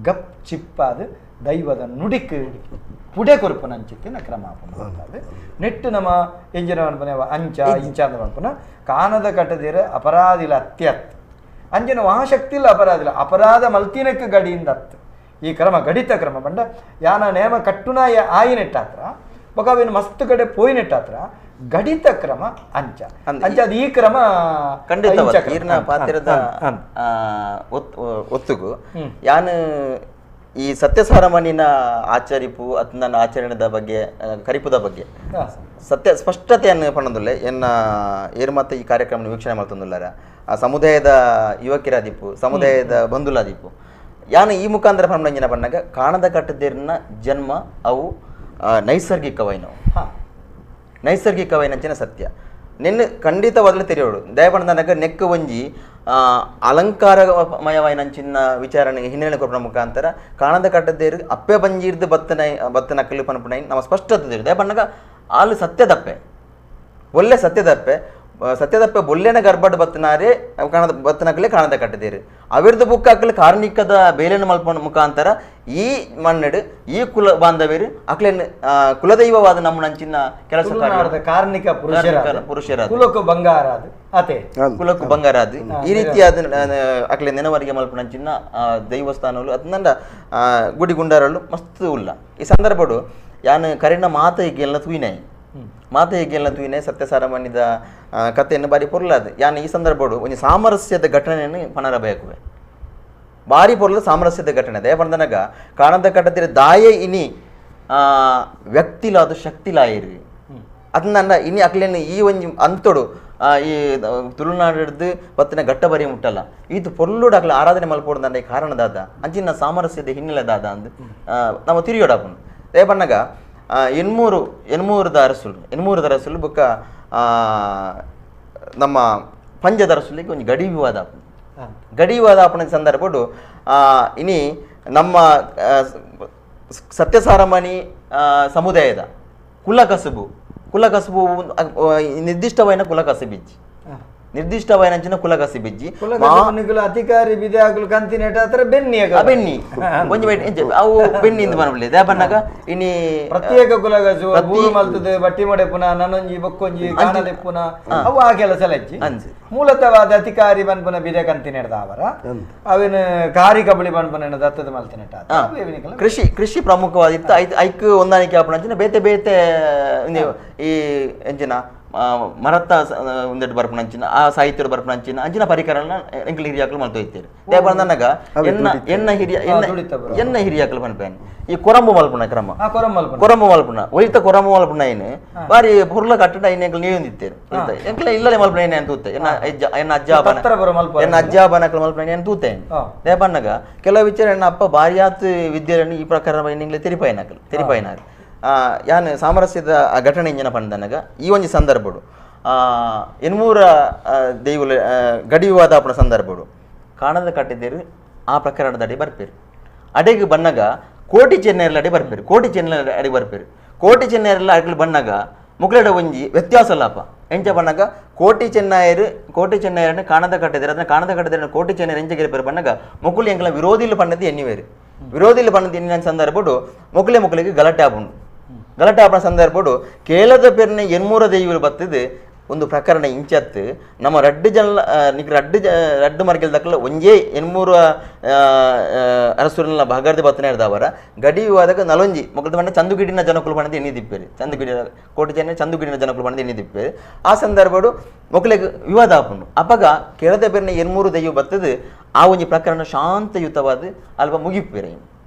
ಗಪ್ ಚಿಪ್ಪಾದ ದೈವದ ನುಡಿಕ್ ಪುಡೆ ಕೊರಪುನ ಅಂಚಿತ್ತಿನ ಕ್ರಮ ಹಾಕೊಂಡು ನೆಟ್ಟು ನಮ್ಮ ಎಂಜಿನ ಅನ್ಪನೆ ಅಂಚ ಇಂಚ ಅಂದ ಅನ್ಪುನ ಕಾನದ ಕಟ್ಟದಿರ ಅಪರಾಧಿಲ ಅತ್ಯತ್ ಅಂಜಿನ ವಾಶಕ್ತಿ ಇಲ್ಲ ಅಪರಾಧಿಲ್ಲ ಅಪರಾಧ ಮಲ್ತಿನಕ್ಕೆ ಗಡಿಯಿಂದ ಅತ್ತು ಈ ಕ್ರಮ ಗಡಿತ ಕ್ರಮ ಬಂಡ ಯಾನ ನೇಮ ಕಟ್ಟುನ ಆಯಿನೆಟ್ಟಾತ್ರ ಬೊಕ ಅವೇನು ಮಸ್ತ್ ಕಡೆ ಪೋಯಿನೆಟ್ಟಾತ್ರ ಗಡಿತ ಕ್ರಮ ಅಂಚ ಅಂಚ ಅದು ಈ ಕ್ರಮ ಖಂಡಿತ ಈರ್ನ ಪಾತ್ರದ ಒತ್ತುಗು ಯಾನು ಈ ಸತ್ಯಸಾರಮಣಿನ ಆಚರಿಪು ಅತ್ ನನ್ನ ಆಚರಣೆದ ಬಗ್ಗೆ ಕರಿಪುದ ಬಗ್ಗೆ ಸತ್ಯ ಸ್ಪಷ್ಟತೆಯನ್ನು ಪಣ್ಣೊಂದುಲ್ಲೆ ಎನ್ನ ಏರು ಮತ್ತೆ ಈ ಕಾರ್ಯಕ್ರಮ ವೀಕ್ಷಣೆ ಮಾಡ್ತಂದುಲ್ಲಾರ ಆ ಸಮುದಾಯದ ಯುವಕಿರಾದಿಪ್ಪು ಸಮುದಾಯದ ಬಂಧುಲಾದಿಪ್ಪು ಯಾನು ಈ ಮುಖಾಂತರ ಪಣ್ಣಂಜಿನ ಪಣ್ಣಾಗ ಕಾಣದ ಕಟ್ಟದೇರಿನ ಜನ್ಮ ಅವು ನೈಸರ್ಗಿಕವೈನವು ನೈಸರ್ಗಿಕವೈನಂಚಿನ ಸತ್ಯ ನಿನ್ನ ಖಂಡಿತವಾಗಲೂ ತೆರೆಯೋಡು ದಯಪಣ್ಣದಾಗ ನೆಕ್ಕು ಒಂಜಿ ಅಲಂಕಾರಮಯವಾಯಿನಂಚಿನ ವಿಚಾರಣೆ ಹಿನ್ನೆಲೆ ಕೊರಪುನ ಮುಖಾಂತರ ಕಾಣದ ಕಟ್ಟದೇರು ಅಪ್ಪೆ ಬಂಜಿರ್ದು ಬತ್ತನ ಬತ್ತನ ಕಲ್ಲು ಪನ್ಪುನೈ ನಮ್ಮ ಸ್ಪಷ್ಟತೆ ದಯಪಣ್ಣಗ ಆಲು ಸತ್ಯದಪ್ಪೆ ಒಳ್ಳೆ ಸತ್ಯದಪ್ಪೆ ಸತ್ಯದಪ್ಪೆ ಬೊಲ್ಲೆನ ಗರ್ಭಡ್ ಬತ್ತನಾರೆ ಕಾಣದ ಬತ್ತನಕಲೆ ಕಾಣದ ಕಟ್ಟದೇರು ಅವಿರ್ದ ಬುಕ್ ಅಕ್ಕಲು ಕಾರ್ಣಿಕದ ಬೇಲೆನ ಮಲ್ಪನ ಮುಖಾಂತರ ಈ ಮಣ್ಣೆಡು ಈ ಕುಲ ಬಾಂಧವ್ಯರು ಅಕ್ಲೇನ್ ಕುಲದೈವವಾದ ನಮ್ಮ ನಂಚಿನ ಕೆಲಸ ಕಾರ್ಣಿಕ ಪುರುಷರ ಕುಲಕ್ಕೂ ಬಂಗಾರ ಅದೇ ಕುಲಕ್ಕೂ ಬಂಗಾರ ಅದು ಈ ರೀತಿಯಾದ ಅಕ್ಲೆ ನೆನವರಿಗೆ ಮಲ್ಪನಂಚಿನ ದೈವಸ್ಥಾನಗಳು ಅದನ್ನ ಗುಡಿ ಗುಂಡಾರಳು ಮಸ್ತ್ ಉಲ್ಲ ಈ ಸಂದರ್ಭಡು ಯಾನು ಕರಿನ ಮಾತ ಎಲ್ಲ ತೂಯಿನಾಯಿ ಮಾತ ಹೇಗೆಲ್ಲ ತೂಯಿನೆ ಸತ್ಯಸಾರಮಣಿದ ಕಥೆಯನ್ನು ಬಾರಿ ಪೊರ್ಲಾದ ಯಾನು ಈ ಸಂದರ್ಭಡು ಒಂದು ಸಾಮರಸ್ಯದ ಘಟನೆಯನ್ನು ಪಣರ ಬಯಕುವೆ ಬಾರಿ ಪೊರ್ಲ ಸಾಮರಸ್ಯದ ಘಟನೆ ದಯಪಂದನಗ ಕಾಣದ ಕಟ್ಟದಿರ ದಾಯೆ ಇನಿ ವ್ಯಕ್ತಿಲಾದ ಶಕ್ತಿಲಾಯಿರಿ ಅದನ್ನ ಇನಿ ಅಕ್ಲೇನು ಈ ಒಂಜಿ ಅಂತೊಡು ಈ ತುಳುನಾಡಿಡ್ದು ಪತ್ತಿನ ಘಟ್ಟ ಬರಿ ಮುಟ್ಟಲ್ಲ ಇದು ಪೊರ್ಲುಡು ಅಕ್ಲ ಆರಾಧನೆ ಮಲ್ಪೋಡು ಕಾರಣ ದಾದ ಅಂಚಿನ ಸಾಮರಸ್ಯದ ಹಿನ್ನೆಲೆ ದಾದ ಅಂದು ನಮ್ಮ ತಿರಿಯೋಡಾಪುನು ದಯಪಣ್ಣಗ ಎನ್ಮೂರುದ ಅರಸುಲು ಬೊಕ್ಕ ನಮ್ಮ ಪಂಜದ ಅರಸುಲಿಗೆ ಒಂಜಿ ಗಡಿ ವಿವಾದ ಆಪುಂಡು ಗಡಿ ವಿವಾದ ಆಪುನ ಸಂದರ್ಭಡು ಇನಿ ನಮ್ಮ ಸತ್ಯಸಾರಮಣಿ ಸಮುದಾಯದ ಕುಲಕಸುಬು ಕುಲಕಸುಬು ನಿರ್ದಿಷ್ಟವಾಯಿನ ಕುಲಕಸುಬಿಜ್ಜಿ ನಿರ್ದಿಷ್ಟವಾಯಿನಂಚಿನ ಕುಲಕಸುಬಿಜ್ಜಿ ಅಧಿಕಾರಿ ಬಿದೆ ಕಂತಿನೇಟ ಹತ್ರ ಬೆನ್ನಿ ಬೆನ್ನಿ ಒಂಜಿ ಅವು ಬೆನ್ನಿ ಇಂದು ಬನಬಲಿ ದೇಪನ್ನಗ ಇನಿ ಪ್ರತ್ಯೇಕ ಕುಲಕಸು ಬೂರು ಮಲ್ತದೆ ಬಟ್ಟಿ ಮಡೆಪುನ ನನೊಂಜಿ ಬೊಕ್ಕೊಂಜಿ ಕಾಣದೆಪ್ಪುನ ಅವು ಆ ಕೆಲಸ ಲಜ್ಜಿ ಮೂಲತವಾದ ಅಧಿಕಾರಿ ಬನ್ಪುನ ಬಿದೆ ಕಂತಿನೇಡ್ದ ಅವರ ಅವಿನ ಕಾರಿ ಕಬಳಿ ಬನ್ಪುನ ದತ್ತದ ಮಲ್ತಿನೆಟ ಕೃಷಿ ಕೃಷಿ ಪ್ರಮುಖವಾಗಿತ್ತು ಐಕ್ ಹೊಂದಾಣಿಕೆ ಆಪುನಂಚಿನ ಬೇತೆ ಬೇತೆ ಈ ಎಂಚಿನ ಮರತ್ತ ಒಂದೆರಡು ಬರ್ಪುನಂಚಿನ ಆ ಸಾಹಿತ್ಯರು ಬರ್ಪುನಂಚಿನ ಅಂಚಿನ ಪರಿಕರನ ಎಂಕಲ್ ಹಿರಿಯಾಕಲು ಮಲ್ತು ಹೋಯ್ತೇರು ದೇಪಂದನಗ ಎನ್ನ ಎನ್ನ ಹಿರಿಯ ಎನ್ನ ಹಿರಿಯಾಕಲು ಪನ್ಪೇನು ಈ ಕೊರಂಬು ಮಲ್ಪುನ ಕ್ರಮ ಕೊರಂಬು ಮಲ್ಪುನ ಒಯ್ತ ಕೊರಂಬು ಮಲ್ಪುನ ಏನು ಬಾರಿ ಪೊರ್ಲ ಕಟ್ಟಡ ಇನ್ನು ಎಂಕಲ್ ನೀವೊಂದಿತ್ತೇರು ಎಂಕಲ ಇಲ್ಲದೆ ಮಲ್ಪುನ ಏನೇ ತೂತೆ ಎನ್ನ ಎನ್ನ ಅಜ್ಜ ಎನ್ನ ಅಜ್ಜ ಬನಕಲ್ ಮಲ್ಪುನ ಏನು ತೂತೆ ದೇಪನ್ನಗ ಕೆಲವು ವಿಚಾರ ಎನ್ನ ಅಪ್ಪ ಬಾರಿಯಾತ್ ವಿದ್ಯೆಯನ್ನು ಈ ಪ್ರಕಾರ ಎಂಗ್ಲೆ ತೆರಿಪಾಯಿನಕಲ್ ತೆರಿಪಾಯಿನಾರು ಯಾನ್ ಸಾಮರಸ್ಯದ ಆ ಘಟನೆ ಇಂಜಿನ ಪಂಡನಗ ಈ ಒಂಜಿ ಸಂದರ್ಭಡು ಎನ್ಮೂರ ದೈವಲ ಗಡಿ ವಿವಾದ ಆಪುನ ಸಂದರ್ಭಡು ಕಾಣದ ಕಟ್ಟಿದ್ದೇರು ಆ ಪ್ರಕರಣದ ಅಡಿ ಬರ್ಪೇರು ಅಡೆಗೆ ಬನ್ನಗ ಕೋಟಿ ಚೆನ್ನೈರ್ಲ ಅಡಿ ಬರ್ಪೇರು ಕೋಟಿ ಚೆನ್ನೈರ್ ಅಡಿ ಬರ್ಪೇರು ಕೋಟಿ ಚೆನ್ನೈರ್ಲ ಅಡಿಗೆ ಬನ್ನಗ ಮುಕ್ಲೆಡ ಒಂಜಿ ವ್ಯತ್ಯಾಸ ಲಾಪ ಎಂಚ ಬನ್ನಗ ಕೋಟಿ ಚೆನ್ನೈರು ಕೋಟಿ ಚೆನ್ನೈರನ್ನು ಕಾಣದ ಕಟ್ಟಿದ್ದಾರೆ ಅದನ್ನ ಕಾಣದ ಕಟ್ಟಿದ್ರೆ ಕೋಟಿ ಚೆನ್ನೈರ್ ಎಂಚ ಗೆಲ್ಪೇರು ಬನ್ನಗ ಮುಕುಲಿ ಎಂಕಲ ವಿರೋಧಿಲು ಪಣ್ಣದು ಎನ್ನಿವೇರು ವಿರೋಧಿಲು ಪಣ್ಣದು ಎನ್ನಿನ ಸಂದರ್ಭಡು ಮುಕುಲೆ ಮುಕುಲಿಗೆ ಗಲಾಟೆ ಆಪುಂಡು ಗಲಾಟೆ ಆಪುನ ಸಂದರ್ಭಡು ಕೇಳದ ಪೆರ್ನೆ ಎನ್ಮೂರ ದೈವಲು ಬತ್ತಿದ್ದು ಒಂದು ಪ್ರಕರಣ ಇಂಚತ್ತು ನಮ್ಮ ರಡ್ಡು ಜನ ನಿಕ್ ರಡ್ಡು ರಡ್ಡು ಮರ್ಗೆಲ್ ದಕ್ಕಲ ಒಂಜೇ ಎನ್ಮೂರ ಅರಸುರನ ಭಾಗರ್ದಿ ಬತ್ತನೆ ಇರ್ದವರ ಗಡಿ ವಿವಾದಕ್ಕೆ ನಲೊಂಜಿ ಮೊಕಲ್ದ ಬಣ್ಣ ಚಂದುಗಿಡಿನ ಜನಕುಲು ಬಣ್ಣದ ಎಣ್ಣೆ ದಿಪ್ಪೇರಿ ಚಂದುಗಿಡಿ ಕೋಟೆ ಜನ ಚಂದುಗಿಡಿನ ಜನಕುಲು ಬಣ್ಣದ ಎಣ್ಣೆ ದಿಪ್ಪೇರಿ ಆ ಸಂದರ್ಭಡು ಮೊಕಲೆಗ್ ವಿವಾದ ಆಪುಂಡು ಅಪಗ ಕೇಳದ ಪೆರ್ನೆ ಎನ್ಮೂರು ದೈವ ಬತ್ತದು ಆ ಒಂಜಿ ಪ್ರಕರಣ ಶಾಂತಯುತವಾದ ಅಲ್ಪ ಮುಗಿಪ್ಪೇರಿ.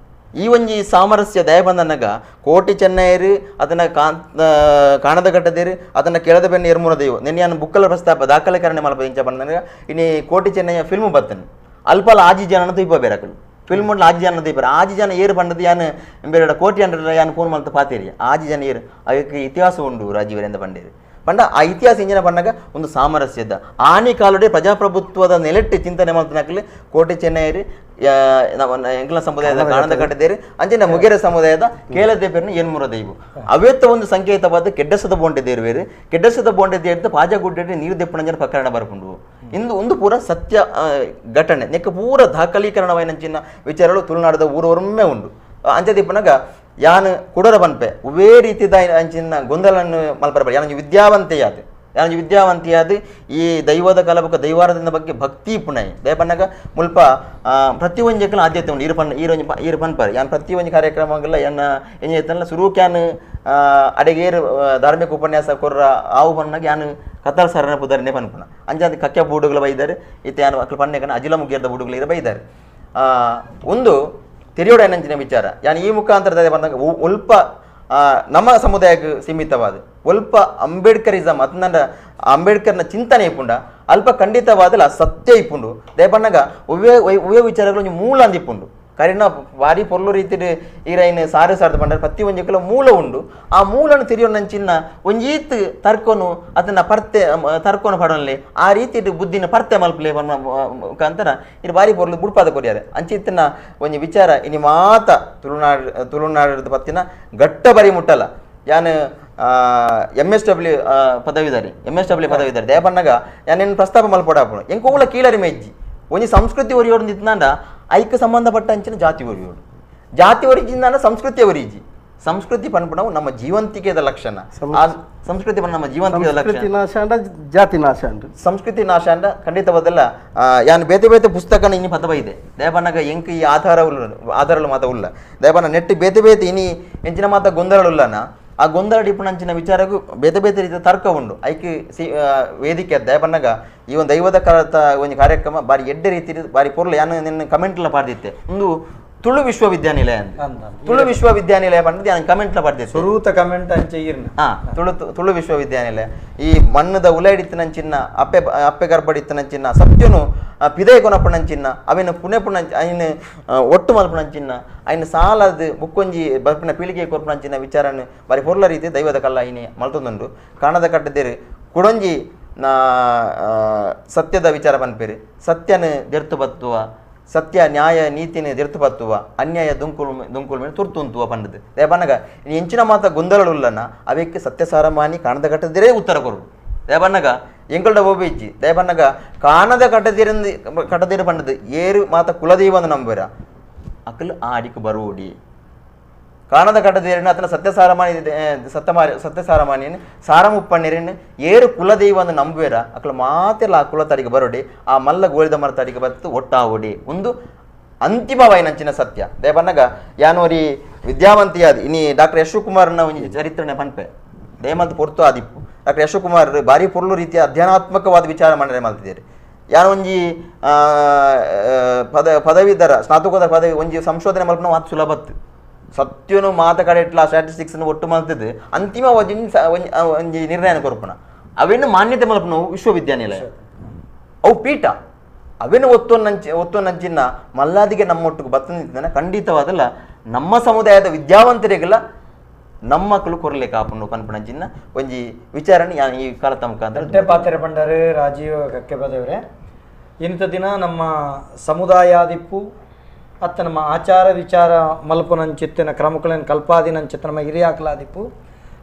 ಈ ಒಂಜಿ ಸಾಮರಸ್ಯ ದಯಬಂದನಗ ಕೋಟಿ ಚೆನ್ನೈರು ಅದನ್ನು ಕಾಣದ ಗಟ್ಟದೇರು ಅದನ್ನು ಕೇಳದ ಬೆನ್ನ ಎರ್ಮೂರ ದೈವ ನಿನ್ನೆ ಬುಕ್ಕಲ ಪ್ರಸ್ತಾಪ ದಾಖಲೆಕರಣೆ ಮಲ್ಪ ಇಂಚ ಬಂದನಗ ಇನಿ ಕೋಟಿ ಚೆನ್ನಯ್ಯ ಫಿಲ್ಮ್ ಬತ್ತನೆ ಅಲ್ಪಲ ಆಜಿ ಜನನ ತುಯ್ಪ ಬೇರಕಲು Film ಉಂಟು ಆಜಿ ಜನ ದೀಪರ ಆಜಿ ಜನ ಏರು ಪಂಡದು ಯಾನ್ ಬೇರೆ ಕೋಟಿ ಅಂಡ್ರ ಯಾನ್ ಫೋನ್ ಮಲ್ತ ಪಾತೇರಿ ಆಜಿ ಜನ ಏರು ಅದಕ್ಕೆ ಇತಿಹಾಸ ಉಂಡು ರಾಜೀವರಿಂದ ಪಂಡೇರಿ ಪಂಡ ಆ ಇತಿಹಾಸ ಇಂಜಿನ ಪಂಡಾಗ ಒಂದು ಸಾಮರಸ್ಯದ ಆನಿ ಕಾಲುಡೆ ಪ್ರಜಾಪ್ರಭುತ್ವದ ನೆಲೆಟ್ಟು ಚಿಂತನೆ ಮಲ್ತನಕಲಿ ಕೋಟೆ ಚೆನ್ನೈರಿ ಎಂಕಲ ಸಮುದಾಯದ ಕಾಣದ ಕಟ್ಟದೇರಿ ಅಂಚಿನ ಮುಗೇರ ಸಮುದಾಯದ ಕೇಳದೇಪೇರಿನ ಏನ್ಮೂರ ದೈವ ಅವೇತ ಒಂದು ಸಂಕೇತವಾದ ಕೆಡ್ಡಸದ ಬೋಂಡೆ ದೇರು ಬೇರೆ ಕೆಡ್ಡಸದ ಬೋಂಡೆ ದೇರ್ದ ಪಾಜಗುಡ್ಡೆ ನೀರು ದೆಪ್ಪಣಂಜನ ಪ್ರಕರಣ ಬರ್ಪುಂಡು ಇಂದು ಒಂದು ಪೂರ ಸತ್ಯ ಘಟನೆ ನೆಕ್ಕ ಪೂರ ದಾಖಲೀಕರಣವಾಯಿನಂಚಿನ ವಿಚಾರಗಳು ತುಳುನಾಡದ ಊರೊಮ್ಮೆ ಉಂಡು ಅಂಚ ದಿಪ್ಪನಾಗ ಯಾನ್ ಕುಡರ ಪನ್ಪೆ ಉವೇ ರೀತಿದ ಅಂಚಿನ ಗೊಂದಲನ್ನು ಮಲ್ಪರ ಯಾನೊಂಜಿ ವಿದ್ಯಾವಂತೆಯಾದ ಯಾನೊಂಜಿ ವಿದ್ಯಾವಂತೆಯಾದ ಈ ದೈವದ ಕಲಬಕ ದೈವಾರದ ಬಗ್ಗೆ ಭಕ್ತಿ ಪುಣೈ ದಯಪನ್ನಾಗ ಮುಲ್ಪ ಪ್ರತಿಯೊಂಜಕ್ಕಲ ಆದ್ಯತೆ ಉಂಡು ಈರು ಪನ್ ಈರೊಂಜಿ ಈರು ಪನ್ಪರ್ ಯಾನ್ ಪ್ರತಿಯೊಂಜಿ ಕಾರ್ಯಕ್ರಮಗಲ್ಲ ಎನ್ನ ಎಂಜ ಸುರುಕ್ಯಾನ್ ಅಡೆಗೇರು ಧಾರ್ಮಿಕ ಉಪನ್ಯಾಸ ಕೊರ್ರ ಆವು ಪನ್ನಾಗ ಯಾನ್ ಕತಾಲ್ ಸರನ ಪುದರ್ನೆ ಪನ್ಪುನ ಅಂಚಾದ ಕಕ್ಕೆ ಬೂಡುಗಳ ಬೈದಾರೆ ಇತ್ತೆ ಯಾನ್ ಅಕ್ಲು ಪನ್ನೆ ಅಜಿಲ ಮುಗಿಯರ್ದ ಬೂಡುಗಳು ಇರ ಬೈದಾರೆ ಒಂದು ತೆರೆಯೋಡೇನಂಚಿನ ವಿಚಾರ ಯಾನ್ ಈ ಮುಖಾಂತರ ಬಂದಾಗ ಒಲ್ಪ ನಮ್ಮ ಸಮುದಾಯಕ್ಕೆ ಸೀಮಿತವಾದ ಒಲ್ಪ ಅಂಬೇಡ್ಕರಿಸಮ್ ಅದನ್ನ ಅಂಬೇಡ್ಕರ್ನ ಚಿಂತನೆ ಇಪ್ಪುಂಡ ಅಲ್ಪ ಖಂಡಿತವಾದಲ್ಲ ಸತ್ಯ ಇಪ್ಪುಂಡು ದಯಪಣ್ಣಗ ಒವ್ವೇ ಒವ್ವೇ ವಿಚಾರಗಳು ಒಂಜಿ ಮೂಲ ಅಂದಿಪ್ಪುಂಡು ಕರಿನ ಭಾರಿ ಪೊರ್ಲು ರೀತಿ ಈರೈನ್ ಸಾರು ಸಾರ್ದು ಪಂಡ ಪ್ರತಿ ಒಂಜಿ ಮೂಲ ಉಂಡು ಆ ಮೂಲನು ತಿರಿಯೋನಂಚಿನ್ನ ಒಂಜೀತ್ ತರ್ಕೊನು ಅದನ್ನ ಪರ್ತೆ ತರ್ಕೊನು ಪಡೊನ್ಲೆ ಆ ರೀತಿ ಬುದ್ಧಿನ ಪರ್ತೆ ಮಲ್ಪಲೆ ಮುಖಾಂತರ ಇದು ಭಾರಿ ಪೊರ್ಲು ಬುಡ್ಪಾದ ಕೊರಿಯಾರೆ ಅಂಚಿತ್ತಿನ ಒಂಜಿ ವಿಚಾರ ಇನಿ ಮಾತ ತುಳುನಾಡು ತುಳುನಾಡದ ಪತ್ತಿನ ಗಟ್ಟ ಬರಿ ಮುಟ್ಟಲ್ಲ ಯಾನ್ M S W ಪದವೀಧರಿ M S W ಪದವೀಧರಿ ದಯಪಣ್ಣಗ ಯಾನೇನು ಪ್ರಸ್ತಾಪ ಮಲ್ಪೊಡಾಪುನು ಎಂಕೋಲ ಕೀಳರಿ ಮೆಜ್ಜಿ ಒಂಜಿ ಸಂಸ್ಕೃತಿ ಒರಿಯೋಡು ನಿಂತಾಂಡ ಐಕ್ ಸಂಬಂಧಪಟ್ಟ ಅಂಚಿನ ಜಾತಿ ಒರಿಯೋಡು ಜಾತಿ ಒರಿಜಿಂದ ಸಂಸ್ಕೃತಿ ಒರಿಜಿ ಸಂಸ್ಕೃತಿ ಪನ್ಪುನವು ನಮ್ಮ ಜೀವಂತಿಕೆದ ಲಕ್ಷಣ ಸಂಸ್ಕೃತಿ ಪನ್ನ ನಮ್ಮ ಜೀವಂತಿಕೆದ ಲಕ್ಷಣ ನಾಶ ಅಂಡ ಜಾತಿ ನಾಶ ಅಂಡ ಸಂಸ್ಕೃತಿ ನಾಶ ಅಂಡ ಖಂಡಿತವಾದಲ್ಲ ಯಾನ್ ಬೇತೆ ಬೇತೆ ಪುಸ್ತಕನ ಇನಿ ಪದವ ಇದೆ ದಯಪನ್ನಾಗ ಎಂಕ್ ಈ ಆಧಾರ ಆಧಾರಲು ಮಾತ ಉಲ್ಲ ದಯಪನ್ನ ನೆಟ್ ಬೇತೆ ಬೇತೆ ಇನಿ ಎಂಚಿನ ಮಾತ ಗೊಂದಲುಲ್ಲನ ಆ ಗೊಂದಲ ಡಿಪುಣಂಚಿನ ವಿಚಾರಕ್ಕೂ ಬೇತೆ ಬೇತೆ ರೀತಿಯ ತರ್ಕ ಉಂಡು ಐಕ್ ಸಿ ವೇದಿಕೆ ದಯಪನ್ನಾಗ ಈ ಒಂದು ದೈವದ ಕಾಲದ ಒಂದು ಕಾರ್ಯಕ್ರಮ ಬಾರಿ ಎಡ್ಡೆ ರೀತಿ ಬಾರಿ ಪೊರ್ಲು ಯಾನು ನಿನ್ನ ಕಮೆಂಟ್ಲ ಪಾಡ್ದಿತ್ತೆ ಒಂದು ತುಳು ವಿಶ್ವವಿದ್ಯಾನಿಲಯ ಅಂತ ತುಳು ವಿಶ್ವವಿದ್ಯಾನಿಲಯ ಪಂಡದು ಯಾನು ಕಮೆಂಟ್ಲ ಪಾಡ್ದಿತ್ತೆ ಸುರೂತ ಕಮೆಂಟ್ ಅಂಚೆ ಇರ್ನ ಹಾಂ ತುಳು ತುಳು ವಿಶ್ವವಿದ್ಯಾನಿಲಯ ಈ ಮಣ್ಣದ ಉಲೈಡಿತ್ತಿನಂಚಿನ್ನ ಅಪ್ಪೆ ಅಪ್ಪೆ ಗರ್ಭಡಿತ್ತಿನಂಚಿನ್ನ ಸತ್ಯನು ಪಿದಯ ಕೊನಪ್ಪಣಂಚಿನ್ನ ಅವಿನ ಪುಣೆ ಪುಣ ಐನ ಒಟ್ಟು ಮಲ್ಪಣಂಚಿನ್ನ ಐನ ಸಾಲದ ಬುಕ್ಕೊಂಜಿ ಬರ್ಪಿನ ಪೀಳಿಗೆ ಕೊರ್ಪಣಂಚಿನ ವಿಚಾರನ ಬಾರಿ ಪೊರ್ಲ ರೀತಿ ದೈವದ ಕಲ್ಲ ಐನಿ ಮಲ್ತೊಂದುಂಡು ಕಾಣದ ಕಟ್ಟದಿರು ಕುಡೊಂಜಿ ನಾ ಸತ್ಯದ ವಿಚಾರ ಪನ್ಪೇರು ಸತ್ಯನ ದೆರ್ತು ಬತ್ತುವ ಸತ್ಯ ನ್ಯಾಯ ನೀತಿನ ದೆರ್ತು ಪತ್ತುವ ಅನ್ಯಾಯ ದುಂಕುಲ್ ದುಂಕುಲ್ ಮೇಲೆ ತುರ್ತುಂತುವ ಪಂಡದು ದಯಪನ್ನಗ ಎಂಚಿನ ಮಾತ ಗೊಂದಲುಲ್ಲನ ಅವಕ್ಕೆ ಸತ್ಯಸಾರಮಾನಿ ಕಾಣದ ಕಟ್ಟದಿರೇ ಉತ್ತರ ಕೊರು ದಯಪನ್ನಗ ಎಂಕಲ್ಡ ಓಬೇಜ್ಜಿ ದಯಪನ್ನಗ ಕಾಣದ ಕಟ್ಟದಿರಂದು ಕಟ್ಟದಿರು ಪಂಡದು ಏರು ಮಾತ ಕುಲದೈವಂದು ನಂಬುರ ಅಕಲ್ ಆ ಅಡಿക്ക് ಬರೋಡಿ ಕಾಣದ ಕಟ್ಟದೇರಿನ ಆತನ ಸತ್ಯಸಾರಮಾನಿ ಸತ್ಯಮಾರಿ ಸತ್ಯಸಾರಮಾನಿಯನ್ನು ಸಾರಮುಪ್ಪಣ್ಣಿರಿನ ಏರು ಕುಲದೈವ ಅಂದು ನಂಬುವೇರ ಅಕಲ ಮಾತೆಲ್ಲ ಆ ಕುಲತಾರಿಗೆ ಬರೋಡಿ ಆ ಮಲ್ಲ ಗೋಳಿದ ಮರತಾರಿಗೆ ಬತ್ತು ಒಟ್ಟಾವೋಡಿ ಒಂದು ಅಂತಿಮವಾಯಿನಂಚಿನ ಸತ್ಯ ದಯಪನ್ನಗ ಯಾನೋರಿ ವಿದ್ಯಾವಂತಿಯಾದ ಇನಿ ಡಾಕ್ಟರ್ ಯಶೋಕುಮಾರ್ನ ಒಂಜಿ ಚರಿತ್ರೆನೆ ಪನ್ಪೆ ದಯಮಲ್ತ ಪೊರ್ತು ಆದಿಪ್ಪು ಡಾಕ್ಟರ್ ಯಶೋಕುಮಾರ್ ಭಾರಿ ಪೊರ್ಲು ರೀತಿಯ ಅಧ್ಯಯನಾತ್ಮಕವಾದ ವಿಚಾರ ಮಂಡನೆ ಮಲ್ತಿದ್ದೀರಿ ಯಾರು ಒಂಜಿ ಪದವೀಧರ ಸ್ನಾತಕೋತ್ತರ ಪದವಿ ಒಂಜಿ ಸಂಶೋಧನೆ ಮಲ್ಪನ ಮಾತು ಸುಲಭತ್ತು ಸತ್ಯನು ಮಾತ ಕಡೆ ಇಟ್ಲ ಸ್ಟ್ಯಾಟಿಸ್ಟಿಕ್ಸ್ ಒಟ್ಟು ಮಲ್ತದ್ದು ಅಂತಿಮ ಒಂಜಿ ನಿರ್ಣಯ ಕೊರ್ಪುನ ಅವೇನು ಮಾನ್ಯತೆ ಮಲ್ಪನು ವಿಶ್ವವಿದ್ಯಾನಿಲಯ ಅವು ಪೀಠ ಅವೇನು ಒತ್ತೊನ್ನಂಚಿನ ಮಲ್ಲಾದಿಗೆ ನಮ್ಮೊಟ್ಟಿಗೆ ಬತ್ತ ಖಂಡಿತವಾದಲ್ಲ ನಮ್ಮ ಸಮುದಾಯದ ವಿದ್ಯಾವಂತರಿಗೆಲ್ಲ ನಮ್ಮ ಮಕ್ಕಳು ಕೊರಲೆ ಕಾಪುಂಡು ಪನ್ಪುನಂಚಿನ ಒಂಜಿ ವಿಚಾರಣೆ ಈ ಕಾಲ ಮುಖಾಂತರ ಪಾತ್ರೆ ಪಂಡರು ರಾಜೀವ್ ಕಕ್ಕೆಬದೇವರೇ ಇಂಥ ದಿನ ನಮ್ಮ ಸಮುದಾಯಾದಿಪ್ಪು ಅತ್ತ ನಮ್ಮ ಆಚಾರ ವಿಚಾರ ಮಲ್ಪುನಂಚಿತ್ತಿನ ಕ್ರಮಗಳನ್ನು ಕಲ್ಪಾದಿನಂಚಿತ್ತ ನಮ್ಮ ಹಿರಿಯಾಕಲಾದಿಪ್ಪು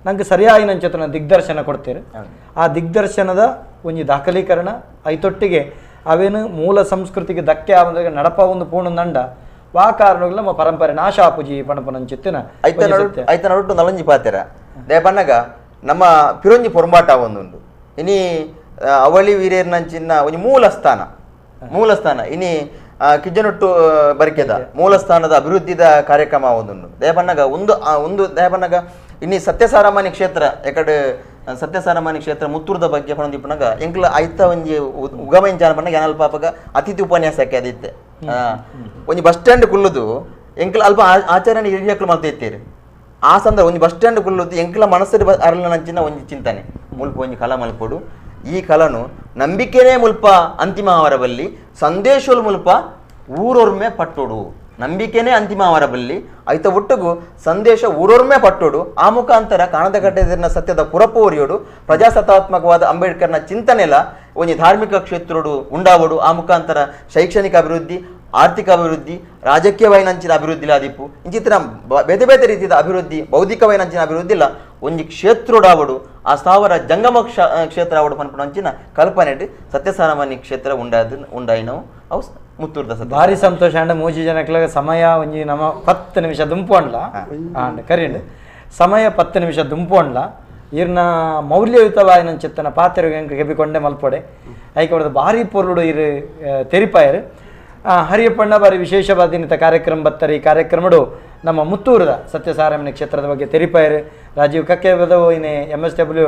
ನಂಗೆ ಸರಿಯಾಯಿನಂಚಿತ್ತಿನ ದಿಗ್ದರ್ಶನ ಕೊಡ್ತೀರಿ. ಆ ದಿಗ್ದರ್ಶನದ ಒಂಜಿ ದಾಖಲೀಕರಣ ಐತೊಟ್ಟಿಗೆ ಅವೇನು ಮೂಲ ಸಂಸ್ಕೃತಿಗೆ ಧಕ್ಕೆ ಆವಂದಾಗ ನಡಪ ಒಂದು ಪೂರ್ಣ ನಂಡ ವಾ ಕಾರಣಗಳು ನಮ್ಮ ಪರಂಪರೆ ನಾಶ ಆಪುಜಿ ಪಣಪನಂಚಿತ್ತಿನ ಐತ ನಡುಟು ನಲಂಜಿ ಪಾತೆರ ದಯಪನ್ನಗ ನಮ್ಮ ಪಿರೊಂಜಿ ಪೊರಂಬಾಟ ಒಂದುಂಡು ಇನಿ ಅವಳಿ ವೀರೇರ್ನಂಚಿನ ಒಂಜಿ ಮೂಲಸ್ಥಾನ ಮೂಲಸ್ಥಾನ ಇನಿ ಕಿಜ್ಜನೊಟ್ಟು ಬರಿಕೆದ ಮೂಲಸ್ಥಾನದ ಅಭಿವೃದ್ಧಿದ ಕಾರ್ಯಕ್ರಮ ಒಂದುಂಡು ದಯಪನ್ನಗ ಒಂದು ಒಂದು ದಯಪನ್ನಗ ಇನಿ ಸತ್ಯಸಾರಮಾನಿ ಕ್ಷೇತ್ರ ಎಕಡೆ ಸತ್ಯಸಾರಮಾನಿ ಕ್ಷೇತ್ರ ಮುತ್ತೂರದ ಬಗ್ಗೆ ಪಣದಿಪ್ಪನಾಗ ಎಂಕ್ಲ ಐತ ಒಂಜಿ ಉಗಮಂಚಾನ ಪಣ್ಣಗ ಏನಲ್ಪ ಪಾಪಗ ಅತಿಥಿ ಉಪನ್ಯಾಸಕ್ಕೆ ಅದಿತ್ತೆ ಒಂಜಿ ಬಸ್ ಸ್ಟ್ಯಾಂಡ್ ಕುಲ್ಲುದು ಎಂಕ್ಲ ಅಲ್ಪ ಆಚರಣೆ ಹಿರಿಯಕ್ಲು ಮಲ್ತ ಇತ್ತೀರಿ ಆ ಸಂದರ್ಭ ಒಂಜಿ ಬಸ್ ಸ್ಟ್ಯಾಂಡ್ ಕುಲ್ಲುದು ಎಂಕ್ಲ ಮನಸ್ಸು ಅರಳನಂಚಿನ ಒಂಜಿ ಚಿಂತನೆ ಮುಲ್ಪ ಒಂಜಿ ಕಲ ಮಲ್ಪೊಡು ಈ ಕಲನು ನಂಬಿಕೆನೇ ಮುಲ್ಪ ಅಂತಿಮ ಅವರಬಲ್ಲಿ ಸಂದೇಶಲು ಮುಲ್ಪ ಊರೊರ್ಮೆ ಪಟ್ಟೋಡು ನಂಬಿಕೆನೇ ಅಂತಿಮ ಅವರ ಬಲ್ಲಿ ಐತ ಒಟ್ಟುಗು ಸಂದೇಶ ಊರೊರ್ಮೆ ಪಟ್ಟೋಡು ಆ ಮುಖಾಂತರ ಕಾಣದಗಡ್ಡೆದ ಸತ್ಯದ ಕುರಪು ಒರಿಯೋಡು ಪ್ರಜಾಸತ್ತಾತ್ಮಕವಾದ ಅಂಬೇಡ್ಕರ್ನ ಚಿಂತನೆಲ ಒಂಜಿ ಧಾರ್ಮಿಕ ಕ್ಷೇತ್ರೋಡು ಉಂಡಾವೋಡು ಆ ಮುಖಾಂತರ ಶೈಕ್ಷಣಿಕ ಅಭಿವೃದ್ಧಿ ಆರ್ಥಿಕ ಅಭಿವೃದ್ಧಿ ರಾಜಕೀಯವಾಯಿನಂಚಿನ ಅಭಿವೃದ್ಧಿ ಆದಿಪ್ಪು ಇಂಚಿತರ ಬೇತೆ ಬೇತೆ ರೀತಿಯ ಅಭಿವೃದ್ಧಿ ಬೌದ್ಧಿಕವಾಯಿನಂಚಿನ ಅಭಿವೃದ್ಧಿ ಇಲ್ಲ ಒಂಜಿ ಕ್ಷೇತ್ರೋಡಾವಡು ಆ ಸ್ಥಾವರ ಜಂಗಮ ಕ್ಷೇತ್ರ ಆವಡು ಪನ್ಪುನಂಚಿನ ಕಲ್ಪನೆ ಸತ್ಯಸಾರಮಾನಿ ಕ್ಷೇತ್ರ ಉಂಡಾದ ಉಂಡಾಯಿನವು ಅವು ಮುತ್ತೂರ್ದ ಸತ್ಯ. ಭಾರಿ ಸಂತೋಷ ಅಂಡ ಮೂಜಿ ಜನಕ್ಲಾಗ ಸಮಯ ಒಂಜಿ ನಮ್ಮ 10 ನಿಮಿಷ ದುಂಪು ಅಂಡ್ಲ ಆಂಡ್ ಕರಿಂಡ್ ಸಮಯ 10 ನಿಮಿಷ ದುಂಪು ಅಂಡ್ಲ ಇರ್ನ ಮೌಲ್ಯಯುತವಾಯಿನ ಚಿತ್ತನ ಪಾತೆರುಗೆ ಕೆಬಿಕೊಂಡೆ ಮಲ್ಪೊಡೆ ಐಕೆ ಹೊಡೆದ ಭಾರಿ ಪೊರುಡು ಇರು ತೆರಿಪಾಯರು ಹರಿಯಪ್ಪಣ್ಣ ಬಾರಿ ವಿಶೇಷವಾದ ಕಾರ್ಯಕ್ರಮ ಬತ್ತಾರೆ. ಈ ಕಾರ್ಯಕ್ರಮಡು ನಮ್ಮ ಮುತ್ತೂರದ ಸತ್ಯಸಾರಮಣಿ ಕ್ಷೇತ್ರದ ಬಗ್ಗೆ ತೆರಿಪಾಯರು. ರಾಜೀವ್ ಕಕ್ಕೆ ಬದವು ಇನ್ನು MSW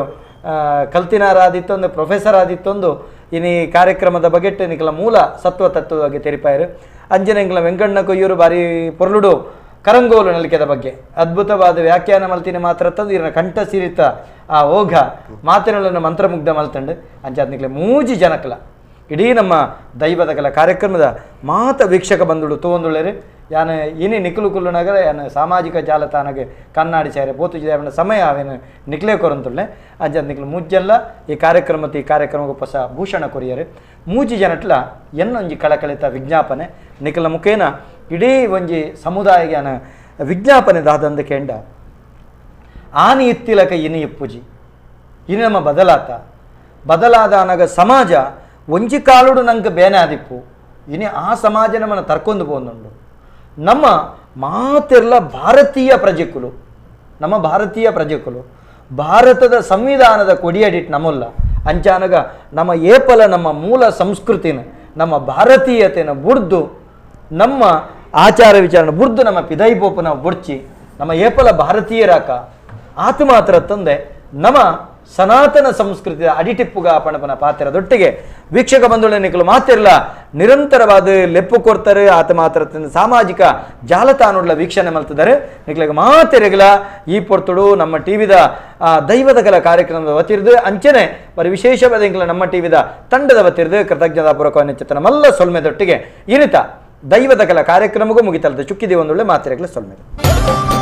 ಕಲ್ತಿನಾರ ಆದಿತ್ತೊಂದು ಪ್ರೊಫೆಸರ್ ಆದಿತ್ತೊಂದು ಇನ್ನು ಈ ಕಾರ್ಯಕ್ರಮದ ಬಗ್ಗೆ ನಿಕಲ ಮೂಲ ಸತ್ವ ತತ್ವದ ಬಗ್ಗೆ ತೆರಿಪಾಯರು. ಅಂಜನೆಂಗ್ಲ ವೆಂಕಣ್ಣ ಕೊಯ್ಯೂರು ಬಾರಿ ಪೊರ್ಲುಡು ಕರಂಗೋಲು ನಲಿಕೆದ ಬಗ್ಗೆ ಅದ್ಭುತವಾದ ವ್ಯಾಖ್ಯಾನ ಮಲ್ತಿನ ಮಾತ್ರ ತಂದು ಇರನ ಕಂಠ ಸಿರಿತ ಆ ಓಘ ಮಾತಿನಗಳನ್ನು ಮಂತ್ರಮುಗ್ಧ ಮಲ್ತಂಡು ಅಂಚಾತ್ನಿಕ್ಲೆ ಮೂಜಿ ಜನಕ್ಲ ಇಡೀ ನಮ್ಮ ದೈವದ ಕಲ ಕಾರ್ಯಕ್ರಮದ ಮಾತ ವೀಕ್ಷಕ ಬಂದುಡು ತೋಂದುಳ್ಳೇರು ಯಾನ ಇನಿ ನಿಕ್ಲು ಕುಲ್ಲುನಗರ ಯಾನ ಸಾಮಾಜಿಕ ಜಾಲತಾಣಗೆ ಕನ್ನಾಡಿ ಸೇರೆ ಪೋತು ಸಮಯ ಅವೇನು ನಿಕ್ಲೇ ಕೊರಂತುಳ್ಳೆ ಅಂಚಾತ್ ನಿಕ್ಲು ಮೂಜೆಲ್ಲ ಈ ಕಾರ್ಯಕ್ರಮಕ್ಕೆ ಈ ಕಾರ್ಯಕ್ರಮಕ್ಕೆ ಹೊಸ ಭೂಷಣ ಕೊರಿಯರು ಮೂಜಿ ಜನಟ್ಲ ಎನ್ನೊಂಜಿ ಕಳಕಳಿತ ವಿಜ್ಞಾಪನೆ ನಿಕ್ಲ ಮುಖೇನ ಇಡೀ ಒಂಜಿ ಸಮುದಾಯಗೆ ಯಾನ ವಿಜ್ಞಾಪನೆ ದಾದಂದ ಕೆಂಡ ಆನಿ ಇತ್ತಿಲಕ ಇನಿ ಇಪ್ಪುಜಿ ಇನಿ ನಮ್ಮ ಬದಲಾತ ಬದಲಾದ ಅನಗ ಸಮಾಜ ಒಂಜಿ ಕಾಲುಡು ನಂಗೆ ಬೇನೆ ಆದಿಪ್ಪು ಇನಿ ಆ ಸಮಾಜ ನಮ್ಮನ್ನು ತರ್ಕೊಂಡು ಪೋಂದುಂಡು. ನಮ್ಮ ಮಾತಿರ್ಲ ಭಾರತೀಯ ಪ್ರಜೆಕುಲು ನಮ್ಮ ಭಾರತೀಯ ಪ್ರಜೆಕುಲು ಭಾರತದ ಸಂವಿಧಾನದ ಕೊಡಿಯಡಿಟ್ ನಮ್ಮಲ್ಲ ಅಂಚಾನಗ ನಮ್ಮ ಏಪಲ ನಮ್ಮ ಮೂಲ ಸಂಸ್ಕೃತಿನ ನಮ್ಮ ಭಾರತೀಯತೆನ ಬುಡ್ದು ನಮ್ಮ ಆಚಾರ ವಿಚಾರನ ಬುಡ್ದು ನಮ್ಮ ಪಿದೈಪೋಪನ ಬುಡ್ಚಿ ನಮ್ಮ ಏಪಲ ಭಾರತೀಯರಾಕ ಆತ ಮಾತ್ರ ತಂದೆ ನಮ್ಮ ಸನಾತನ ಸಂಸ್ಕೃತಿಯ ಅಡಿಟಿಪ್ಪುಗ ಪಣಪನ ಪಾತ್ರದೊಟ್ಟಿಗೆ ವೀಕ್ಷಕ ಬಂಧುಗಳ ನಿಕಲು ಮಾತಿರಲ್ಲ ನಿರಂತರವಾದ ಲೆಪ್ಪು ಕೊಡ್ತಾರೆ ಆತ ಮಾತ್ರ ಸಾಮಾಜಿಕ ಜಾಲತಾಣಗಳ ವೀಕ್ಷಣೆ ಮಲ್ತಿದ್ದಾರೆ ನಿಕ್ಲಿಗೆ ಮಾತಿರಗಲ ಈ ಪೊರ್ತುಡು ನಮ್ಮ ಟಿವಿದ ದೈವದ ಕಲ ಕಾರ್ಯಕ್ರಮದ ವತಿರ್ದು ಅಂಚನೆ ಬರಿ ವಿಶೇಷವಾದ ಇಂಕ್ಲ ನಮ್ಮ ಟಿವಿದ ತಂಡದ ವತಿರ್ದು ಕೃತಜ್ಞತಾಪೂರ್ವಕವನ್ನು ಚಿತ್ತ ನಮ್ಮೆಲ್ಲ ಸೊಲ್ಮೆದೊಟ್ಟಿಗೆ ಇರಿತ ದೈವದ ಕಲ ಕಾರ್ಯಕ್ರಮಕ್ಕೂ ಮುಗಿತಲ್ಲದೆ ಚುಕ್ಕಿದೆ ಒಂದೊಳ್ಳೆ ಮಾತಿರಗಲ ಸೊಲ್ಮೆದು.